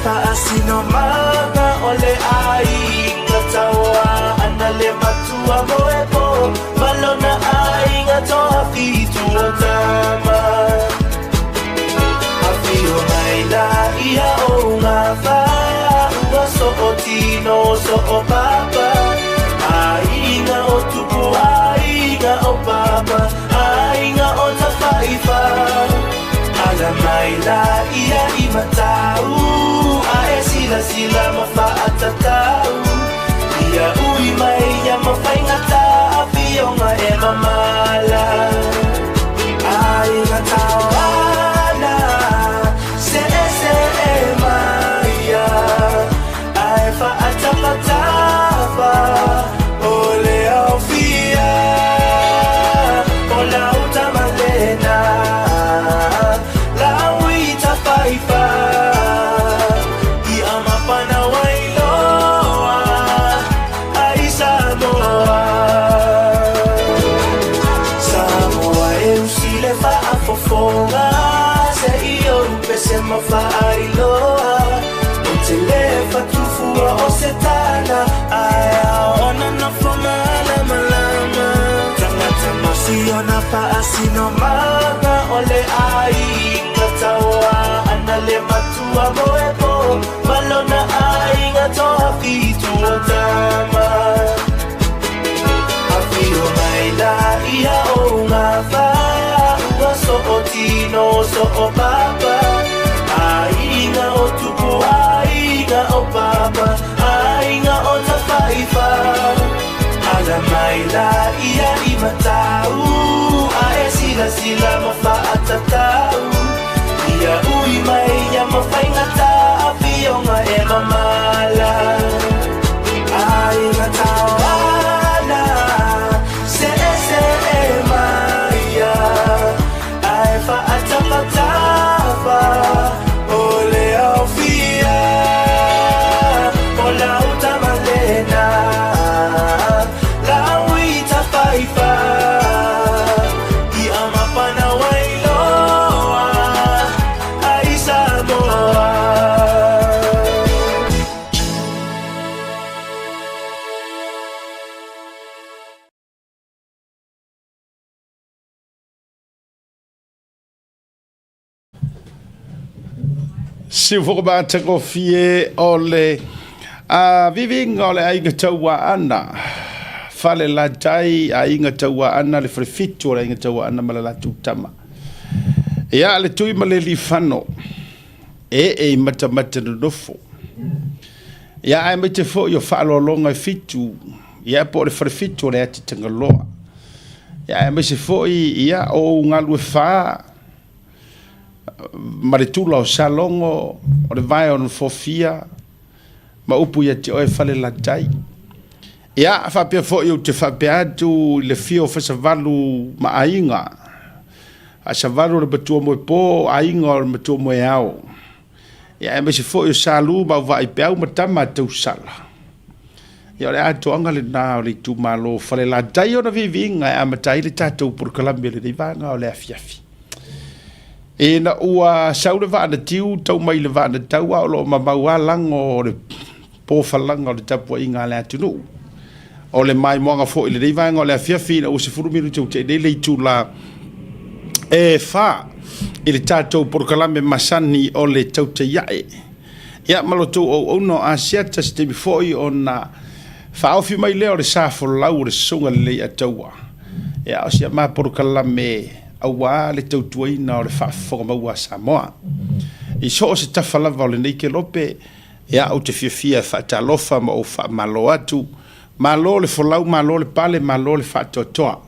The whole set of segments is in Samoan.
faasinomaga o le aiga tauaana le matua moepo ma lona aiga toafitu o tama. Afio mai la ia o gafa ua soo tino soo papa. Aiga o tupu, aiga o papa, aiga o tafaifa. Ala mai la ia i matau, ae silasila ma faatatau. Ia ui mai ia ma faigata, afioga e mamala. Aiga tauana, se se e maia, ae faatafatafa o le aofia o lau tamalena lau i tafaifa i amapana wailoa ai Samoa. Samoa e usile faafofoga se i ou pese ma faailoa o te le fatufua o se tala ae aona nofo malamalama. Tagata masiona faasinomaga o le aiga tauaana le matua moepo ma lona aiga toafitu o tama. Afio mai la ia o gafa ua soo tino soo papa. Aiga o tupu, aiga o papa, aiga o tafaifa. Ala mai la ia i matau, ae silasila ma faatatau. Ia ui mai ia ma faigata, afioga e mamala. Aiga tauana, se se e maia, ae faatafatafa o le aofia o lau tamalena lau i tafaifa i amapana wailoa ai Samoa. Siufoka matagofie o le a viviga o le aiga tauaana fale latai aiga tauaana le falefitu o le aiga tauaana ma le latou tama. Ia le tui ma le lifano e e i matamata nonofo. Ia ae mai te foi o faaaloaloga e fitu, ia po o le falefitu o le ati Tagaloa. Ia ae mai se foi ia o ou galue fa ma le tula o Salogo o le vae o Nofofia ma upu ia te oe fale latai. Ia faapea foi ou te faapea atu i le fia o Fasavalu ma aiga. Fasavalu o le matua moepo, aiga o le matua moeao. Ia aemaise foi o Salu ma Auvaa-i-Peau ma tama a Tausala. Ia o le atoaga lena o le itumalo o Falelatai ona viiviiga e amata ai le tatou polokalame o lenei vaega o le afiafi. Ina ua sau le vaa na tiu tau mai le vaa na tau a o lo o mamau a lago o le pofalaga o le tapuaiga a le atunuu. O le maimoaga foi i lenei vaega o le afiafi ina ua 10 minute ua tea nei le itula e 4 i le tatou polokalame masani o le Tautai Ae. Ia ma lo outou auauna o Asiata se taimi foi ona faaofi mai lea o le sa folau o le Susuga Lelei Ataua. Ia o si a ma polokalame aua le tautuaina o le faafofoga maua a Samoa. I so o se tafa lava o lenei kelope, ia ou te fiafia e faatalofa ma ou faamalo atu. Malo le folau, malo le pale, malo le faatoatoa.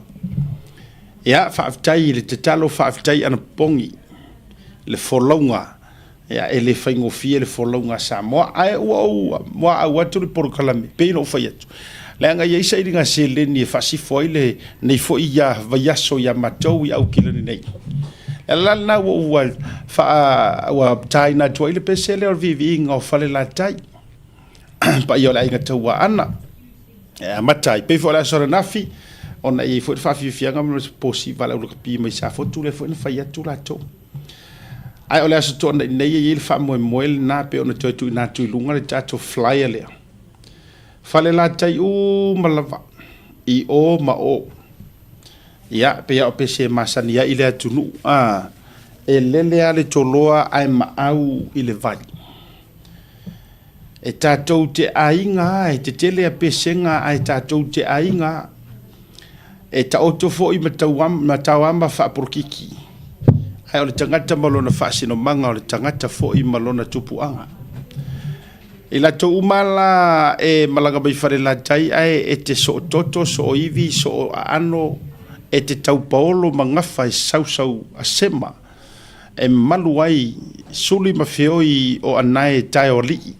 Ia, faafetai i le tatalo, faafetai anapogi le folauga. Ia, e le faigofie le folauga a Samoa, ae ua ou muaau atu le polokalame, pei ona ou fai atu, leaga e i ai sailiga seleni e faasifo ai lenei foi ia vaiaso ia matou i Aukilani nei. O le ala lena ua ou ua taina atu ai le pese lea o le viiviiga o Falelatai, paia o le aiga Tauaana. E amata ai, pei foi o le aso ananafi, ona e i ai foi le faafiafiaga ma le posiva a le aulakapi mai Safotu, lea foi na fai atu latou. Ae o le Aso Toonai nei e i ai le faamoemoe lena pei ona toe tuuina atu i luga le tatou flyer lea. Falelatai uma lava i o ma o. Ia, pei lava o pese e masani ai i le atunuu, a, e lele lava le toloa ae maau i le vai. E tatou te aiga lava, e tetele a pesega ae tatou te aiga lava. E taoto foi ma tauama faapolokiki, ae o le tagata ma lona faasinomaga, o le tagata foi ma lona tupuaga. I latou uma la e malaga mai Falelatai ae e te soototo, sooivi, sooaano, e te taupaolo ma gafa e sausau asema e malu ai suli ma feoi o anae taeoalii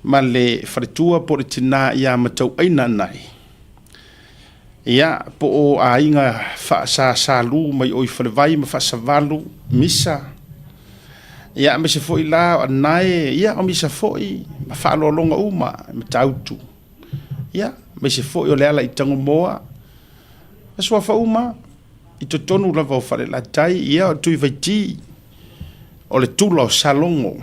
ma le faletua po o le tinā ia Matauaina anae, ia, po o aiga faasasalu mai o i Falevai ma Faasavalu, Misa, ia, aemaise foi la o anae, ia, o Misa foi ma faaaloaloga uma i Matautu, ia, aemaise foi o Leala i Tagomoa, ma suafa uma i totonu lava o Falelatai, ia, o Tuivaiti, o le Tula o Salogo,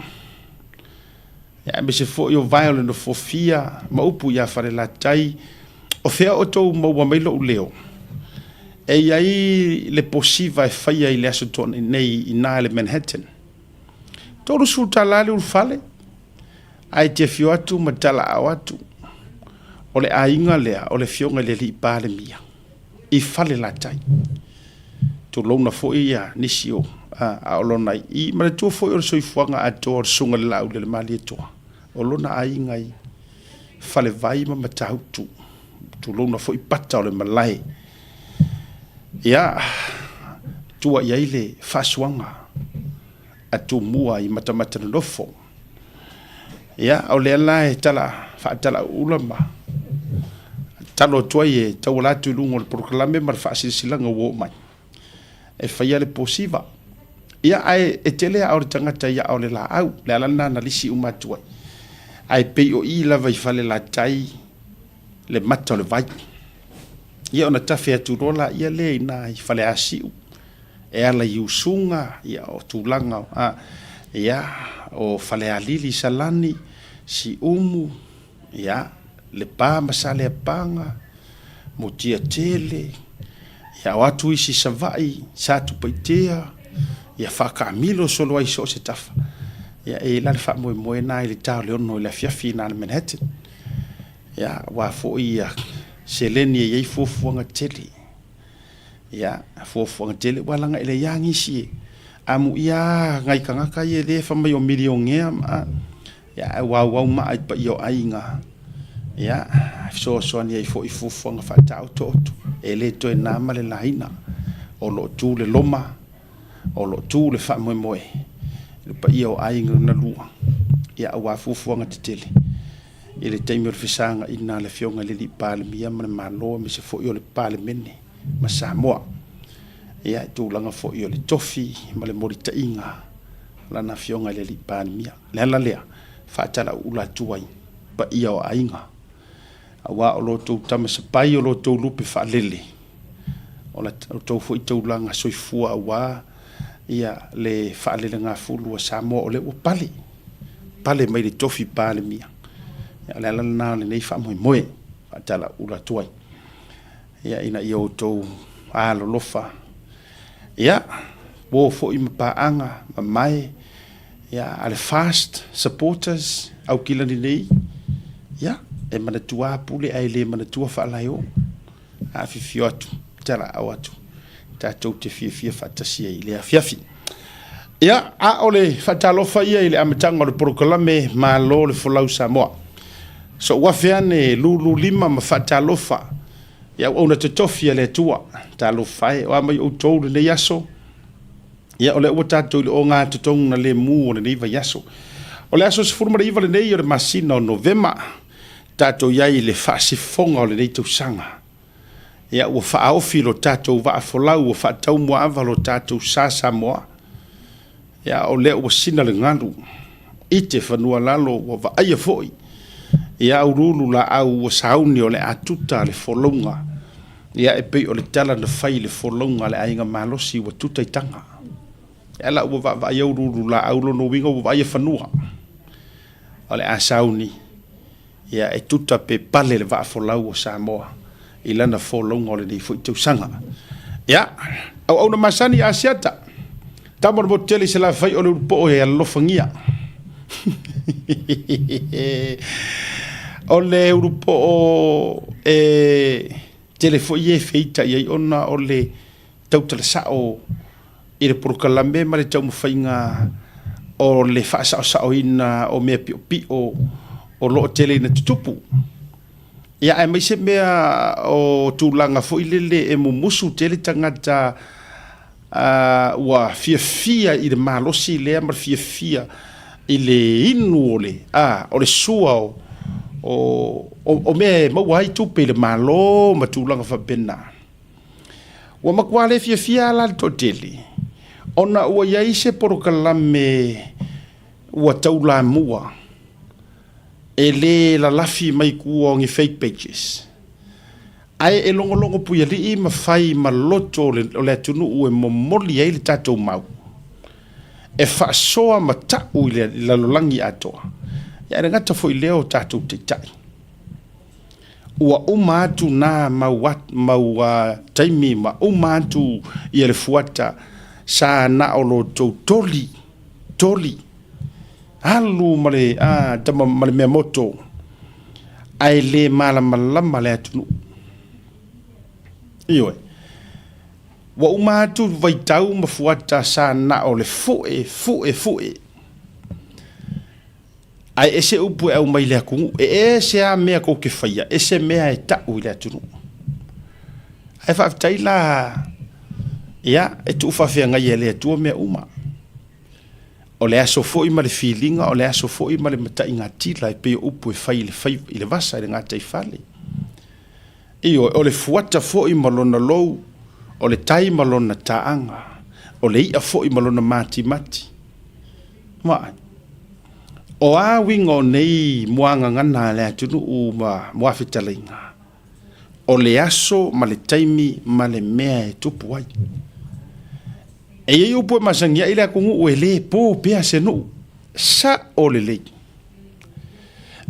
ia, aemaise foi o Vae o le Nofofia ma upu ia Falelatai. O fea outou maua mai lou leo? E i ai le posiva e faia i le Aso Toonai nei i ina i le Manhattan. $30 le ulufale, ae te afio atu ma talaao atu. O le aiga lea o le Afioga i le Alii Palemia i Falelatai. Tulouna foi ia nisi o a o lona i manatua foi o le soifuaga atoa o le Susuga i le Laaulialemalietoa, o lona aiga i Falevai ma Matautu. Tulouna foi pata o le malae. Ia, tua i ai le faasuaga a Tumua i Matamata Nonofo. Ia, o lea la e tala faatalauula ma talo atu ai e tauala atu i luga o le polokalame ma le faasilasilaga ua oo mai e faia le posiva. Ia, ae e tele aa o le tagata ia o le laau, le ala lena na lisi uma atu ai. Ae pei o i lava i Falelatai le mata o le vai. Ia ona tafe atu loa laia lea i ina i Faleasiu e ala i Usuga, ia o tulaga a, ia o Falealili i Salani, Siumu, ia Lepa ma Saleapaga, Mutiatele, ia o atu isi Savaii, Satupaitea, ia faataamilo solo ai i so o se tafa. Ia e i ai la le faamoemoe lena i le ta o le 6 i le afiafi i ina i le Manhattan. Ia aua foi ia seleni e i ai fuafuaga tele. Ia fuafuaga tele ua laga e leai lava nisi e amuia lava nai tagata ia lea e fai mai o milionea ma ia ae ua auau maa i paia o aiga. Ia fesoasoani ai foi i fuafuaga faataotooto e le toe na ma le laina. O lo o tu le loma, o lo o tu le faamoemoe i le paia o aiga na lua, ia aua fuafuaga tetele i le taimi o le fesagaina a le Afioga i le Alii Palemia ma le Malo aemaise foi o le Palemene ma Samoa. Ia, i tulaga foi o le tofi ma le molitaiga a Lana Afioga i le Alii Palemia. O le ala lea, faatalauula atu ai paia o aiga, aua o lo outou tama sapai, o lo outou lupe faalele, o la outou foi taulaga soifua aua ia le faalelegafulu a Samoa o lea ua pale, pale mai le tofi Palemia. Ia, o le ala lena o lenei faamoemoe faatalauula atu ai, ia, ina ia outou alolofa, ia, uo foi ma paaga mamae, ia, a le FAST supporters, Aukilani nei, ia, e manatua lava pule ae le manatua faalaeo. Afifio atu, talaau atu, tatou te fiafia faatasi ai i le afiafi. Ia, a o le faatalofa ia i le amataga o le polokalame Malo le Folau Samoa. Sou afe ane lulu lima ma faatalofa i auauna totofi a le Atua. Talofa e, o a mai outou lenei aso? Ia, o lea ua tatou i le ogatotonu na lemu o lenei vaiaso. O le aso 19 lenei o le masina o Novema, tatou i ai i le faasifofoga o lenei tausaga. Ia, ua faaofi lo tatou vaa folau, ua faataumuaava lo tatou sa Samoa. Ia, o lea ua sina le galu i te fanua lalo, ua vaaia foi ia uluulu laau ua sauni o le a tuta le folauga. Ia, e pei o le tala na fai i le folauga a le aiga malosi ua tuta i taga. E ala ua vaavaai au uluululaau lona uiga ua vaaia fanua. O le a sauni, ia e tuta pe pale le vaafolau o Samoa i lana folauga o lenei foi tausaga. Ia, auauna masani Asiata, tama o le motu tele i Salafai o le ulupoo e alofagia. O le ulupoo e tele foi e feita i ai ona o le tautala sao i le polokalame ma le taumafaiga o le faasaosaoina o mea piopio o lo o tele ina tutupu. Ia aemaise mea o tulaga foi lele e mumusu tele tagata ua fiafia i le malosi lea ma le fiafia i le inu o le, o le sua o, o mea e maua ai tupe i le Malo ma tulaga faapena. Ua matua le fiafia lava la le toatele, ona ua i ai se polokalame ua taulamua e le lalafi mai tua o ni fake pages, ae e logologo puialii ma fai ma loto o le atunuu e momoli ai le tatou mau, e faasoa ma ta'u i le lalolagi atoa, ae le gata foi i lea o tatou taitai. Ua uma atu na mau taimi ma uma atu ia le fuata sa na o lo tou toli, toli, alu ma le tama ma le mea moto, ae le malamalama le atunuu. Ioe. Ua uma atu vaitau ma fuata sa na o le fue, fue, fue. Ae ese upu e aumai i le atunuu, e ese lava mea tou te faia, ese mea e tau i le atunuu. Ae faafetai la, ia, e tuufaafeagaia e le Atua mea uma. O le aso foi ma le filiga, o le aso foi ma le mataigatila e pei o upu e fai i le, fai, i le vasa i le gataifale. Ioe, o le fuata foi ma lona lou, o le tai ma lona taaga, o le i'a foi ma lona matimati. Vaai. O a uiga o nei muagagana a le atunuu ma muafetalaiga? O le aso ma le taimi ma le mea e tupu ai. E i ai upu e masani ai le atunuu e le po pea se nuu. Sa'o lelei.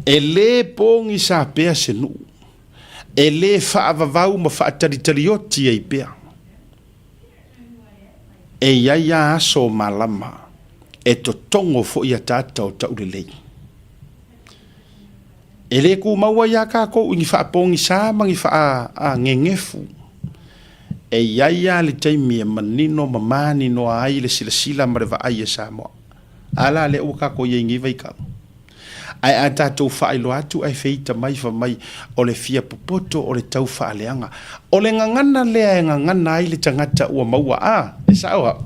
E le pogisa pea se nuu. E le faavavau ma faatalitalioti ai pea. E i ai lava aso o malama e totogo foi ataata o taulelei. E le tumau ai lava tatou i ni faapogisa ma ni faagegefu. E i ai lava le taimi e manino ma maninoa ai le silasila ma le vaai a Samoa. A la lea ua tatou i ai i nei vaitau? Ae a tatou faailoa atu ae feita mai fai mai o le fia popoto o le tau faaleaga. O le gagana lea e gagana ai le tagata ua maua a, e sao au.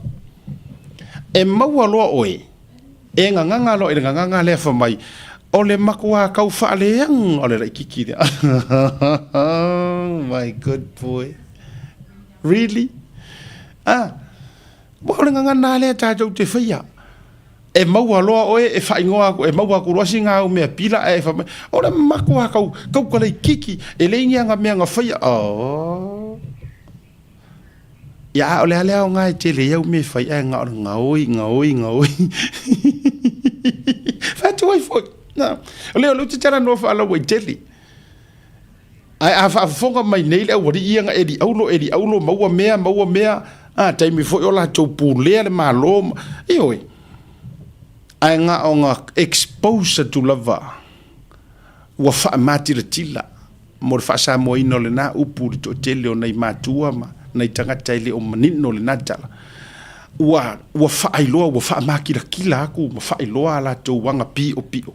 E maua loa oe, e gagana loa i le gagana lea fai mai o le matua tau faaleaga o le laititi lea. Oh my good boy. Really? Ah, Ua o le gagana lea tatou te faia. E maua loa oe e faaigoa aku, e maua aku loa sina au mea pila ae fai mai, o le matua kau, kau kalaikiki, e leai ni ana mea na faia. Oh. Ia, a o le a le aoga e tele ai au mea e fai ae na o le gaoi, gaoi, gaoi. Fai atu ai foi. Na. O lea o lea ou te talanoa faalauaitele. Ae a faafofoga mai nei le aualii ia na eli aulo, eli aulo, maua mea, maua mea, a, taimi foi o latou pulea le Malo, ma, ioe. Ae na ona expose atu lava ua faamatilatila mo le faasamoaina o lena upu i le toatele o nai matua ma nai tagata e le o manino lena tala, ua, ua faailoa, ua faamatilatila atu ma faailoa a latou aga piopio.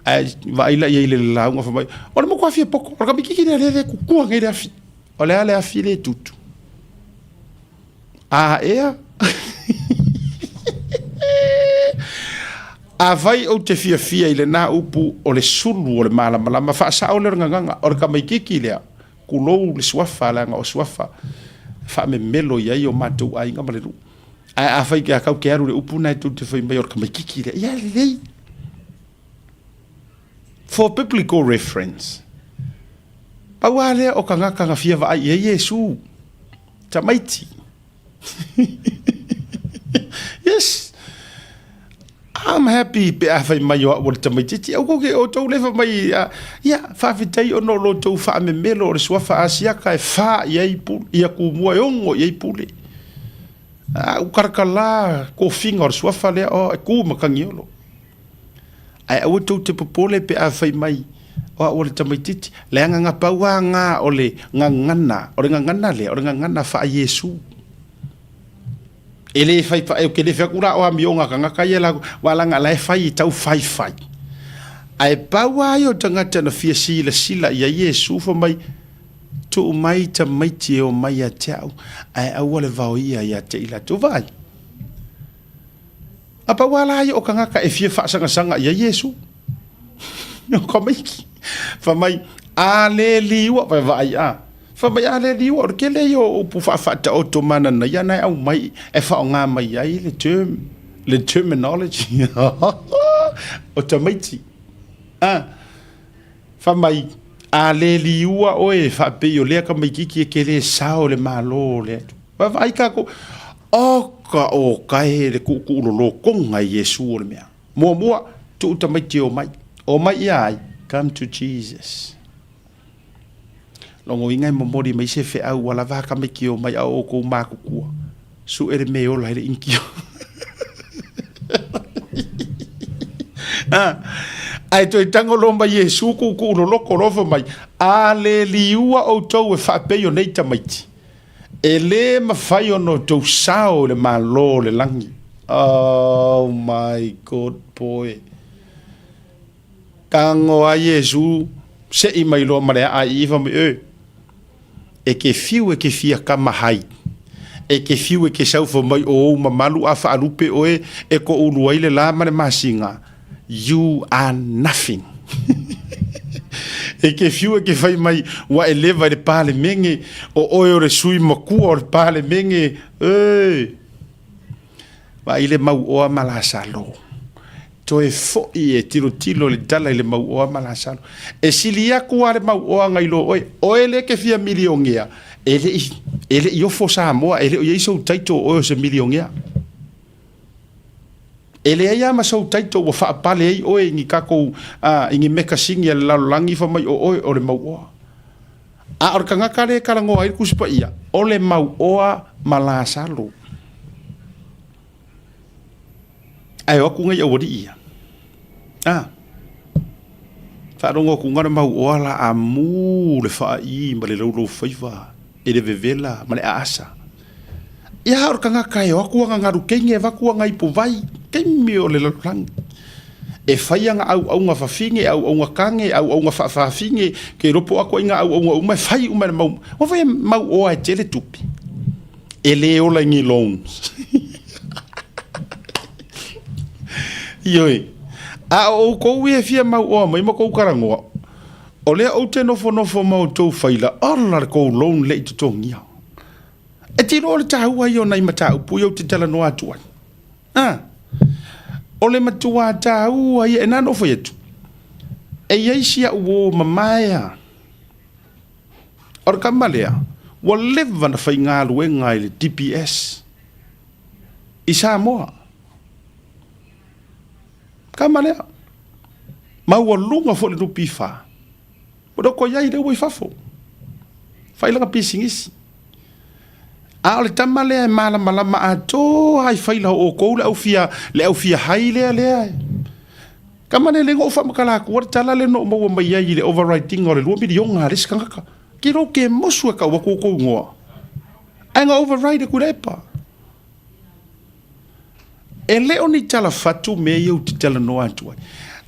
Ae vaai la i ai i le lauga fai mai, o le matua fia poto, o le tamaititi lea lea e tutua nei le afi. O le a le afi lea e tutu? A ea? Afai ou te fiafia i lena upu o le sulu o le malamalama, faasao lea o le gagana, o le tamaititi lea, tulou le suafa, leaga o suafa e faamemelo i ai o matou aiga ma le nuu. Ae afai ke akau ke alu le upu na e tou te fai mai o le tamaititi lea, ia lelei. For biblical reference, pau lava lea o tagata na fia vaai i ai Iesu, tamaiti. Yes. I'm happy pe a fai mai o au o le tamaitiiti. Aua kou ke outou le fai mai, ia, faafetai ona o lo outou faamemelo o le suafa Asiaka e fa i ai pule, ia kumua e ogo i ai pule. A u kalakala kofiga o le suafa lea, oh, e ku ma kagiolo. Ae aua tou te popole pe a fai mai o au o le tamaitiiti. Leaga na pau lava na o le gagana, o le gagana lea, o le gagana faa-Iesu. E le fai pa, ou te le fai atu la o amioga a tagata ia la, aua leaga o la e fai e tau faifai. Ae pau lava ia o tagata na fia silasila i ai Iesu fai mai, Tuu mai tamaiti e omai ia te au, ae aua le vaoia ia te i latou. Vaai. A pau lava la ia o tagata e fia faasagasagai ai Iesu. O tamaiti. Fai mai, a le liua, vai vaai a. Fai mai, a le liua, o le tele ia o upu faafaataoto mananaia na e aumai e faaaoga mai ai le term, le terminology o tamaiti. A, fai mai, a le liua oe faapei o lea tamaititi e te le sao i le Malo o le Atua. Vaavaai tatou, oka oka e le tuutuulolotoga i Iesu o le mea. Muamua, tuu tamaiti e omai. Omai ia ai? Come to Jesus. Logoina e momoli mai se feau ua lava tamaiti e omai a o outou matutua. Sue le mea e ola ai le inikio. Ah, ae toe tago loa ma Iesu tuutuuloloko loa fai mai, A le liua outou e faapei o nei tamaiti, E le mafai ona outou sao i le Malo o le lagi. Oh my God boy. Tago a Iesu sei mai loa ma le aa i i fai mai, e, e ke fiu e ke fia kama hai. E ke fiu e ke sau fai mai o ou mamalu a faalupe oe e ko ulu ai le la ma le masina. You are nothing. E ke fiu e ke fai mai, ua e leva i le Palemene, o oe o le sui makua o le Palemene, e! Vaai le mauoa ma Lasalo. Toe foi e tilotilo le tala i le mauoa ma Lasalo. E sili atu lava le mauoa nai lo oe. Oe lea e te fia milionea, e le i, e le i ofo Samoa, e le o i ai sou title o oe o se milionea. E leai lava ma sou title ua faapale ai oe i ni tatou, i ni mekasini a le lalolagi fai mai o oe o le mauoa. A o le tagata lea e talanoa ai le Tusi Paia, o le mauoa ma Lasalo. Ae o atu nei aualii ia. A. Faalogo atu na le mauoa la a mu le faaii ma le lauloufaiva i le vevela ma le aasa. Ia o le tagata e o atu ana galu teine avatu ana ipuvai, taimi o le lalolagi. E fai ana auauna fafine, auauna tane, auauna faafafine, ke lopo atu ai na auauna uma e fai uma e le mau. Ua fai e mauoa e tele tupe. E le ola i ni loans. Ioe. A o outou ia e fia mauoa mai ma kou talanoa, o lea ou te nofonofo ma outou faila, ola le kou loan le i totogia. E te iloa o le taua ia o nai mataupu ia ou te talanoa atu ai. A, o le matuā taua ia, e na ona ou fai atu, e i ai si au uō mamae a, o le tama lea, ua leva na faigaluega i le DPS i Samoa. Tama lea, maualuga foi le NPF. Ua loko i ai lea ua i fafo. Fai lana pisinisi. A o le tama lea e malamalama atoa i faila o outou le au fia, le au fia hai lea lea. Tama lea lea na ou faamatala atua le tala lea na ou maua mai ai i le overriding o le 2 miliona a le isi tagata. Ke lou ke mosu e kau atu outou igoa. Ae na override e Tuilaepa. E le o ni tala fatu mea ia ou te talanoa atu ai.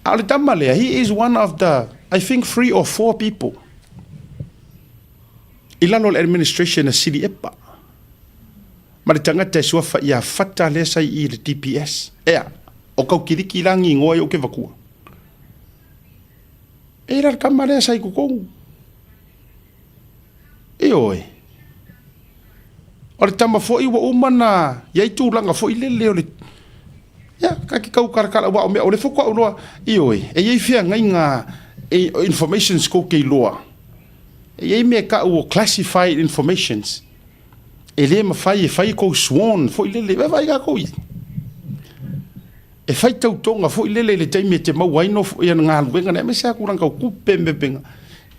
A o le tama lea, he is one of the, I think three or four people i lalo o le administration a Sili Epa ma le tagata e suafa ia Fata lea sa i i le DPS. Ea, o Kaukiliki la ni igoa ia ou ke vatua. E la le tama lea sa i totonu. Ioe. O le tama foi ua uma na i ai tulaga foi lele o le ia ka ke kau kalakala aua o mea o le faatoa ou iloa ioe e i ai feagaiga e informations kou te iloa e i ai mea e tau o classified informations e le mafai e fai kou sworn foi lele vaavaai tatou i ai. E fai tautoga foi lele i le taimi e te maua ai nofo ia galuega nei aemaise lava tulaga tau tupe ma mea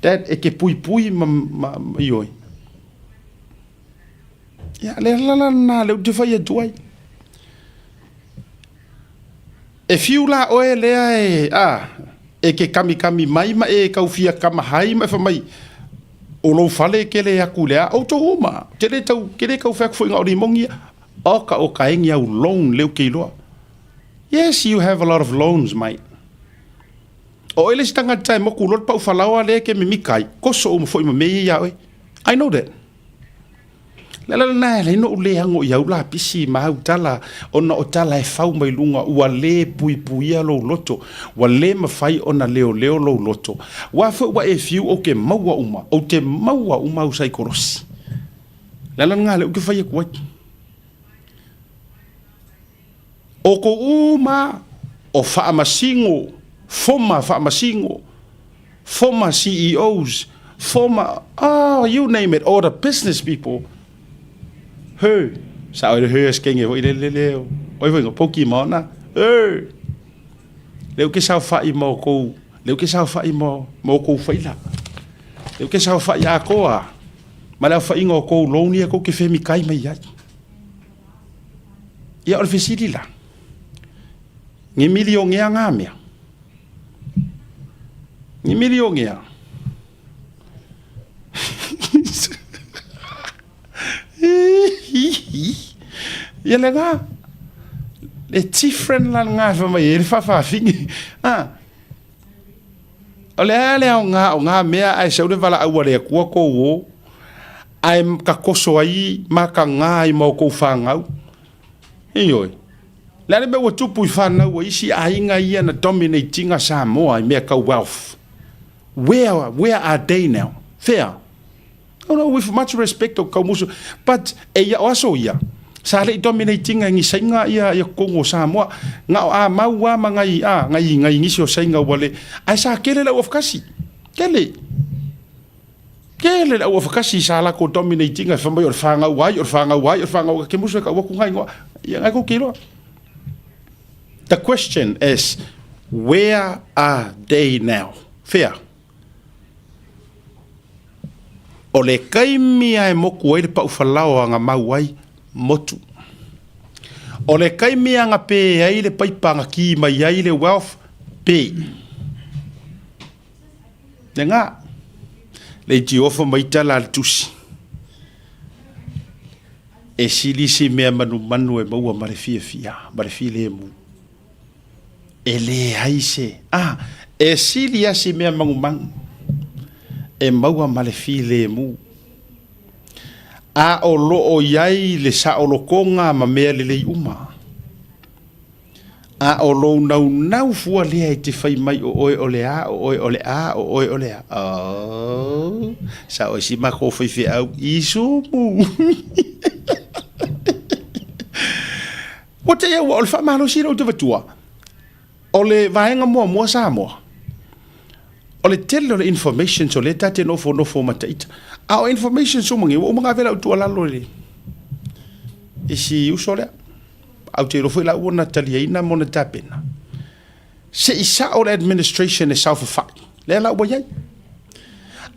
Dad e te puipui ma, ma, ma ioe. Ia, le ala la lena lea ou te fai atu ai. E fiu la oe lea e, a, e ke kamikami mai ma e tau fia kamahai ma e fai mai, o lou fale e kele aku i le a, outou uma, te le tau, ke le tau fai atu foi na o limoni ia, oka o ka engi au loan lea ou te iloa. Yes, you have a lot of loans, mate. O oe le isi tagata e moku loa le pau falaoa lea e ke mimika ai, koso uma foi ma mea ia ia oe. I know that. Le ala lena e ala ai ona ou le ago i au lapisi ma au tala, ona o tala e fau mai luga, ua le puipuia lou loto, ua le mafai ona leoleo lou loto. Ua foi ua e fiu ou te maua uma, ou te maua uma au saikolosi. Le ala lena lea ou te fai atu ai. O kou uma o faamasino, former faamasino, former CEOs, former, oh, you name it, all the business people, her, sa oe le her skenge foi le le le, oi foi ngo Pokemon na, her, lea ou ke saofai ma outou, lea ou ke saofai ma, ma outou faila, lea ou ke saofai atoa, ma le aofaiga o tou loan ia tou te femikai mai ai. Ia o le fesili la, nge milionea ngā mea? Nge milionea? Ia le ngā, le different la ngā wha mai e le whawhawhingi. Ah. O le a le aoga o ngā mea ae sau le valaau a le Atua kou o, ae takoso ai ma kagā ai ma outou fanau. Ioe. Le a le mea ua tupu i fanau a isi aiga ia na dominate ina Samoa i mea tau wealth? Where, where are they now? Whea? No, no, with much respect o Kaumusu, but eia o aso ia, sa le i dominate ina e ni Saina ia, ia totonu o Samoa. Na o a mau a ma ngai, a, ngai, ngai nisi o Saina ua le, ae sa kele le au afakasi. Kele. Kele le au afakasi sa lako dominate ina e fai mai o le whanau ai, o le whanau ai, o le whanau ai, ke musu e kau aku ngai ngoa. Ia ngai kou ke iloa. The question is, where are they now? Whea? O le kaimi a e moku ai le pau falao a nga mau ai, motu. O le kaimi a nga pē ai le paipa nga kī mai ai le wealth, pē. Le nga, le iti ofa mai tala a le tusi. E sili se mea manumanu e maua ma le fiafia, ma le filemu. E leai se, a, e sili lava si mea manumanu e maua ma le filemu. A o lo o i ai le saolotoga ma mea lelei uma. A o lou naunau fua lea e te fai mai o oe o le a, o oe o le a, o oe o le a. Oh, sa oe si makou faifeau i sumu. Ua te ua o le faamalosi lea ou te avatua, o le vaega muamua Samoa, o le tele o le informations o lea ta te nofonofo ma taita. A o informations uma nei, ua uma ona ave lau tuualalo i le isi uso lea. Ae ou te iloa foi la ua na taliaina ma ona tapena. Se i sao le administration e saofafai, lea la ua i ai.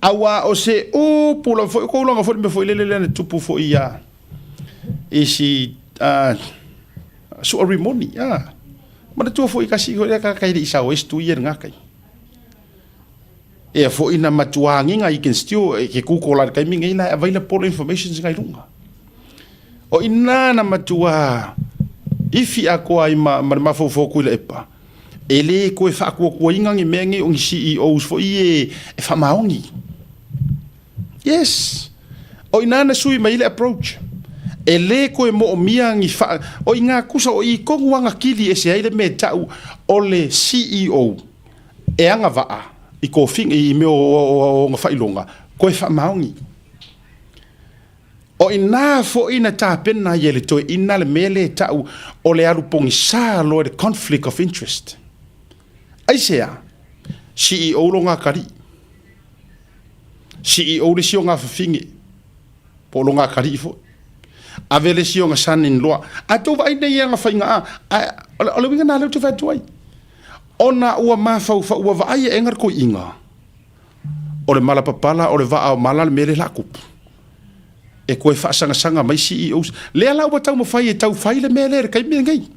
Aua o se upu lava foi, o kou iloga foi le mea foi lele lea na tupu foi ia isi sua rimoni a manatua foi kasi foi lea ka i le i sao ai se tui ia lena kai e foi na matua agiga you can still e ke google la le taimi nei la e available information ngai luga o ina na matua ifi atoa ai ma, ma le mafaufau atu i le epa e le toe faakuakuaina ni mea nei o ni CEOs foi e, e faamaoni. Yes. O ina na sui mai le approach. E le koe moomia ni wha... O i ngā kusa o i kongu anga kili e se ai le me tau o le CEO e anga waa i kōwhinga i mea o ngā whailonga, koe whaamaongi. O ina foʻi na tapena ai e le toeʻina le mea lea e taʻu o le alu pogisā loa i le conflict of interest. Aisea? CEO lo Gakaliʻi. CEO le isi o Gafafine, po o lo Gakaliʻi foi. Ave le isi o ga son in law. A tou vaai nei i aga faiga a, o le uiga lena lea ou te fai atu ai. Ona ua mafaufau, ua vaai e ega le toeaina, o le mala papala, o le vaa o mala le mea lea o le a tupu. E toe faasagasagamai CEOs. Lea la ua taumafai e tau fai le mea lea i le taimi lenei.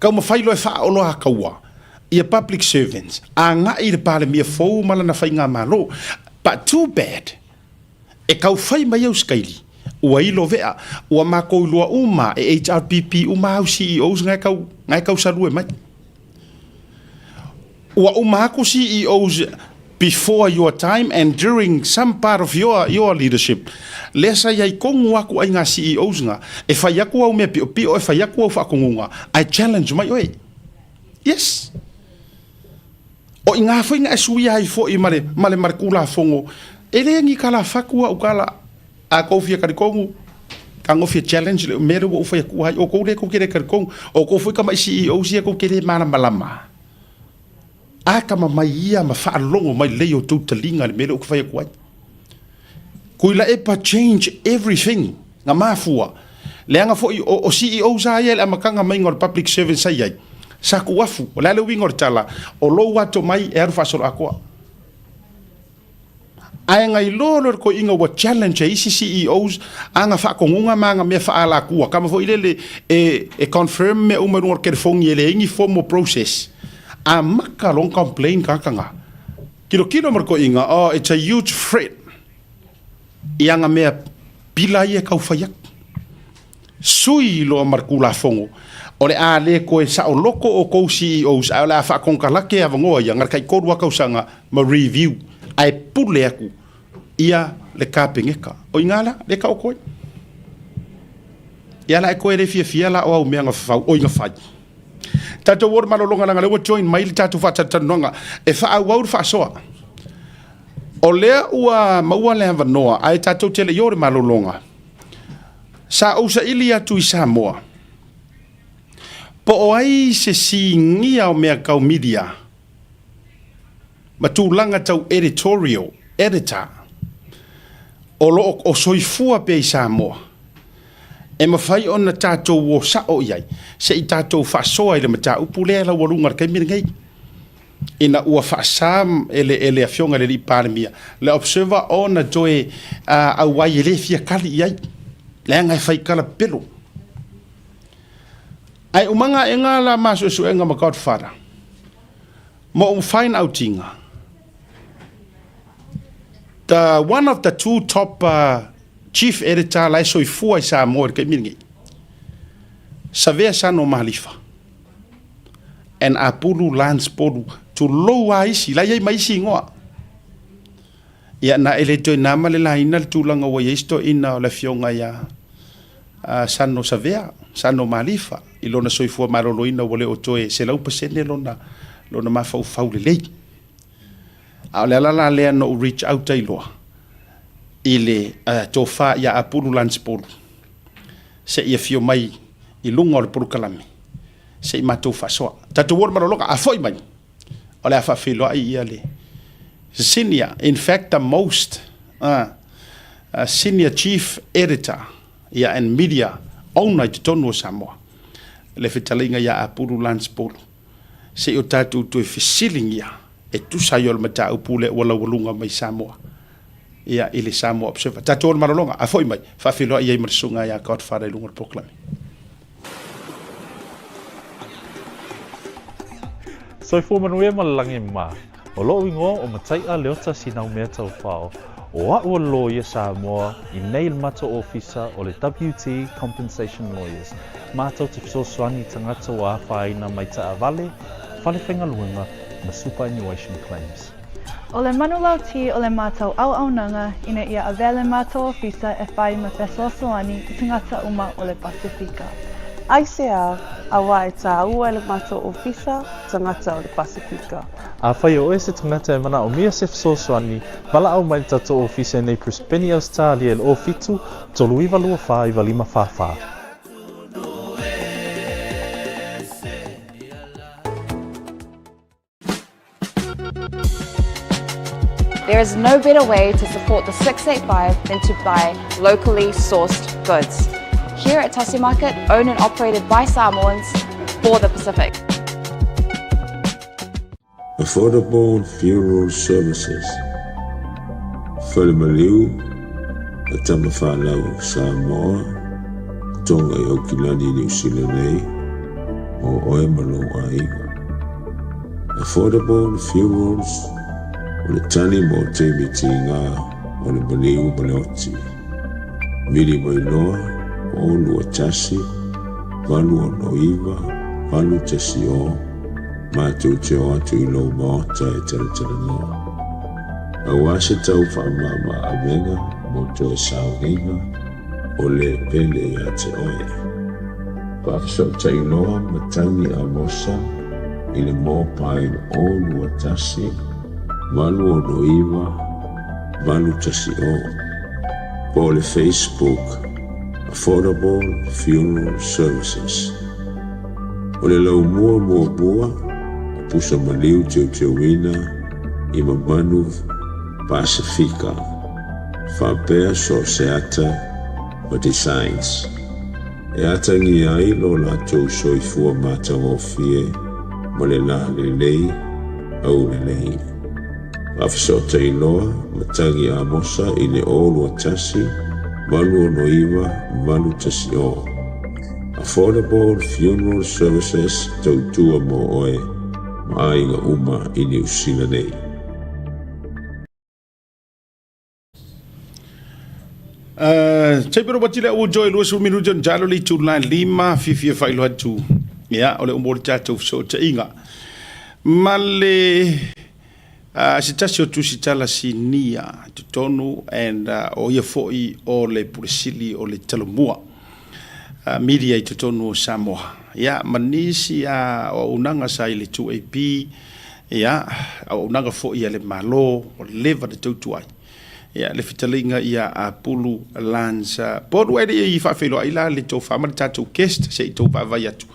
Taumafai loa e faaoloataua ia public servants agai i le Palemia fou ma lana faigamalo. But too bad, e tau fai mai au sikaili, ua ilo vea, ua matou iloa uma e HRPP uma au CEOs na e tau, na e tau salue mai. Ua uma atu CEOs before your time and during some part of your, your leadership. Lea sa iai tonu atu ai ngā CEOs nga, e fai atu au mea piopio, e fai atu au faatonuga, ae challenge mai oe. Yes. O i ngā foi nga e suia ai foi ma le, ma le, ma le Tulafono, e le ni tala fatu au tala, A kou fia talitonu, tagofia challenge le mea lea ua ou fai atu ai, o kou lea kou te le talitonu, o kou foi tamai CEOs ia kou te le malamalama. A tama mai ia ma faalogo mai lelei o tou taliga le mea lea ou te fai atu ai. Tuilaepa change everything, na mafua. Leaga foi o, o CEOs a ia i le amataga maiga o le public servant sa i ai, sa tuuafu. O le a le uiga o le tala, o lou ato mai e alu faasoloatoa. Ae na iloa loa e le toeaina ua challenge e isi CEOs ana faatonuga ma ana mea faaalatua, kama foi lele e, e confirm mea uma i luga o le telefoni e leai ni formal process. Amata loa ona complain tagata na. Tilotilo ma le toeaina, oh it's a huge threat i ana mea pila ia e tau fai atu. Sui loa ma le Tulafono, o le a le toe saoloto outou CEOs ae o le a faakonekarate avanoa ia na le taitolu lava tausaga ma review ae pule atu ia le Kapeneta. O i ina la, lea e taoto ai. Ia la e toe le fiafia la o au mea na fafau, oi na fai. Tatou o le malologa leaga o lea ua join mai le tatou faatalatalanoaga e faaauau le faasoa. O lea ua maua le avanoa ae tatou te le i o i le malologa. Sa ou saili atu i Samoa, po o ai se sinia o mea tau media ma tulaga tau editorial, editor, o lo o soifua pea i Samoa, e mafai ona tatou o sao i ai se i tatou faasoa i le mataupu lea e laualuga i le taimi lenei. Ina ua faasa e le, e le Afioga i le Alii Palemia le Observer ona toe auai e le fia tali i ai, leaga e fai tala pepelo. Ae umaga aega la ma suesuega ma Godfather, ma ou find out iga, the one of the two top chief editor la e soifua i Samoa i le taimi lenei, Savea Sano Malifa. And Apulu Lance Polu, tulou a isi, la i ai ma isi igoa. Ia, na e le toe na ma le laina le tulaga ua i ai si toeaina o le afioga ia Sano Savea, Sano Malifa, i lona soifua maloloina ua le o toe 100% lona, lona mafaufau lelei. A o le ala la lea na ou reach out ai loa i le tofa ia Apulu Lance Polu, se i afio mai i luga o le polokalame se i matou faasoa. Tatou o le malologa, a foi mai, o le a faafeiloai ia le senior, in fact the most senior chief editor ia and media owner i totonu o Samoa, le fetalaiga ia Apulu Lance Polu, se i o tatou toe fesiligia e tusa ai o le mataupu lea ua laualuga mai Samoa ia i le Samoa Observer. Tatou o le malologa, a foi mai, faafeiloai ai ma le susuga ia Godfather i luga o le polokalame. Soifua manuia ma le lagi mā. O loʻu igoa o Mataiʻa Leota Sinaumea Taufao. O aʻu o le loia Samoa i nei le matou ofisa o le WT Compensation Lawyers. Matou te fesoasoani i tagata ua afaina mai taavale, fale faigaluega ma superannuation claims. O le manulauti o le matou auaunaga ina ia avea le matou ofisa e whai ma fesoasoani i tagata uma o le Pasifika. Aisea, auā e tāua e le matou ofisa tagata o le Pasifika. Afai o oe se tagata e manaomia se fesoasoani, valaau mai le tatou ofisa i nei Brisbane, Ausetalia i le 07 39 24 95 44. There is no better way to support the 685 than to buy locally sourced goods. Here at Tasi Market, owned and operated by Samoans for the Pacific. Affordable Funeral Services, Fale Maliu a Tamafanau Samoa, Tonga i Aukilani i Niu Sila nei, mō oe ma lou aiga. Affordable Funerals, o le tali mo taimi tiga o le maliu ma le oti. Vili mai loa, 0 2 1 8 6 9 8 1 0, Matou te o atu i lou maota e talatalanoa. Aua se tau faamama avega mo toe sauniga o le pele ia te oe. Faafesootai loa matagi Amosa i le mobile 0 2 1 8 6 9 8 1 0 po o le Facebook Affordable Funeral Services. O le laumua muamua o pusa maliu teuteuina i mamanu Pasefika, faapea so o se ata ma designs e atagia ai lo latou soifua matagofie ma le la lelei aulelei. Faafesootai loa matagi Amosa i le 0 2 1 8 6 9 8 1 0. Affordable Funeral Services tautua mo oe ma aiga uma i Niu Sila nei. Sei pero pati le ua joy 20 minuti ona talo le itula 5 fiafia faailoa atu ia o le uma o le tatou fesootaiga ma le se tasi o tusitala sinia i totonu and o ia foi o le Pule Sili o le Talomua Media i totonu o Samoa. Ia, ma nisi o auaunaga sa i le 2AP, ia, auaunaga foi a le Malo ua leva ona tautua ai. Ia, le fetalaiga ia Apulu Lance Polu, ae le i faafeiloai la le tofa ma le tatou guest se i tou vaavaai atu.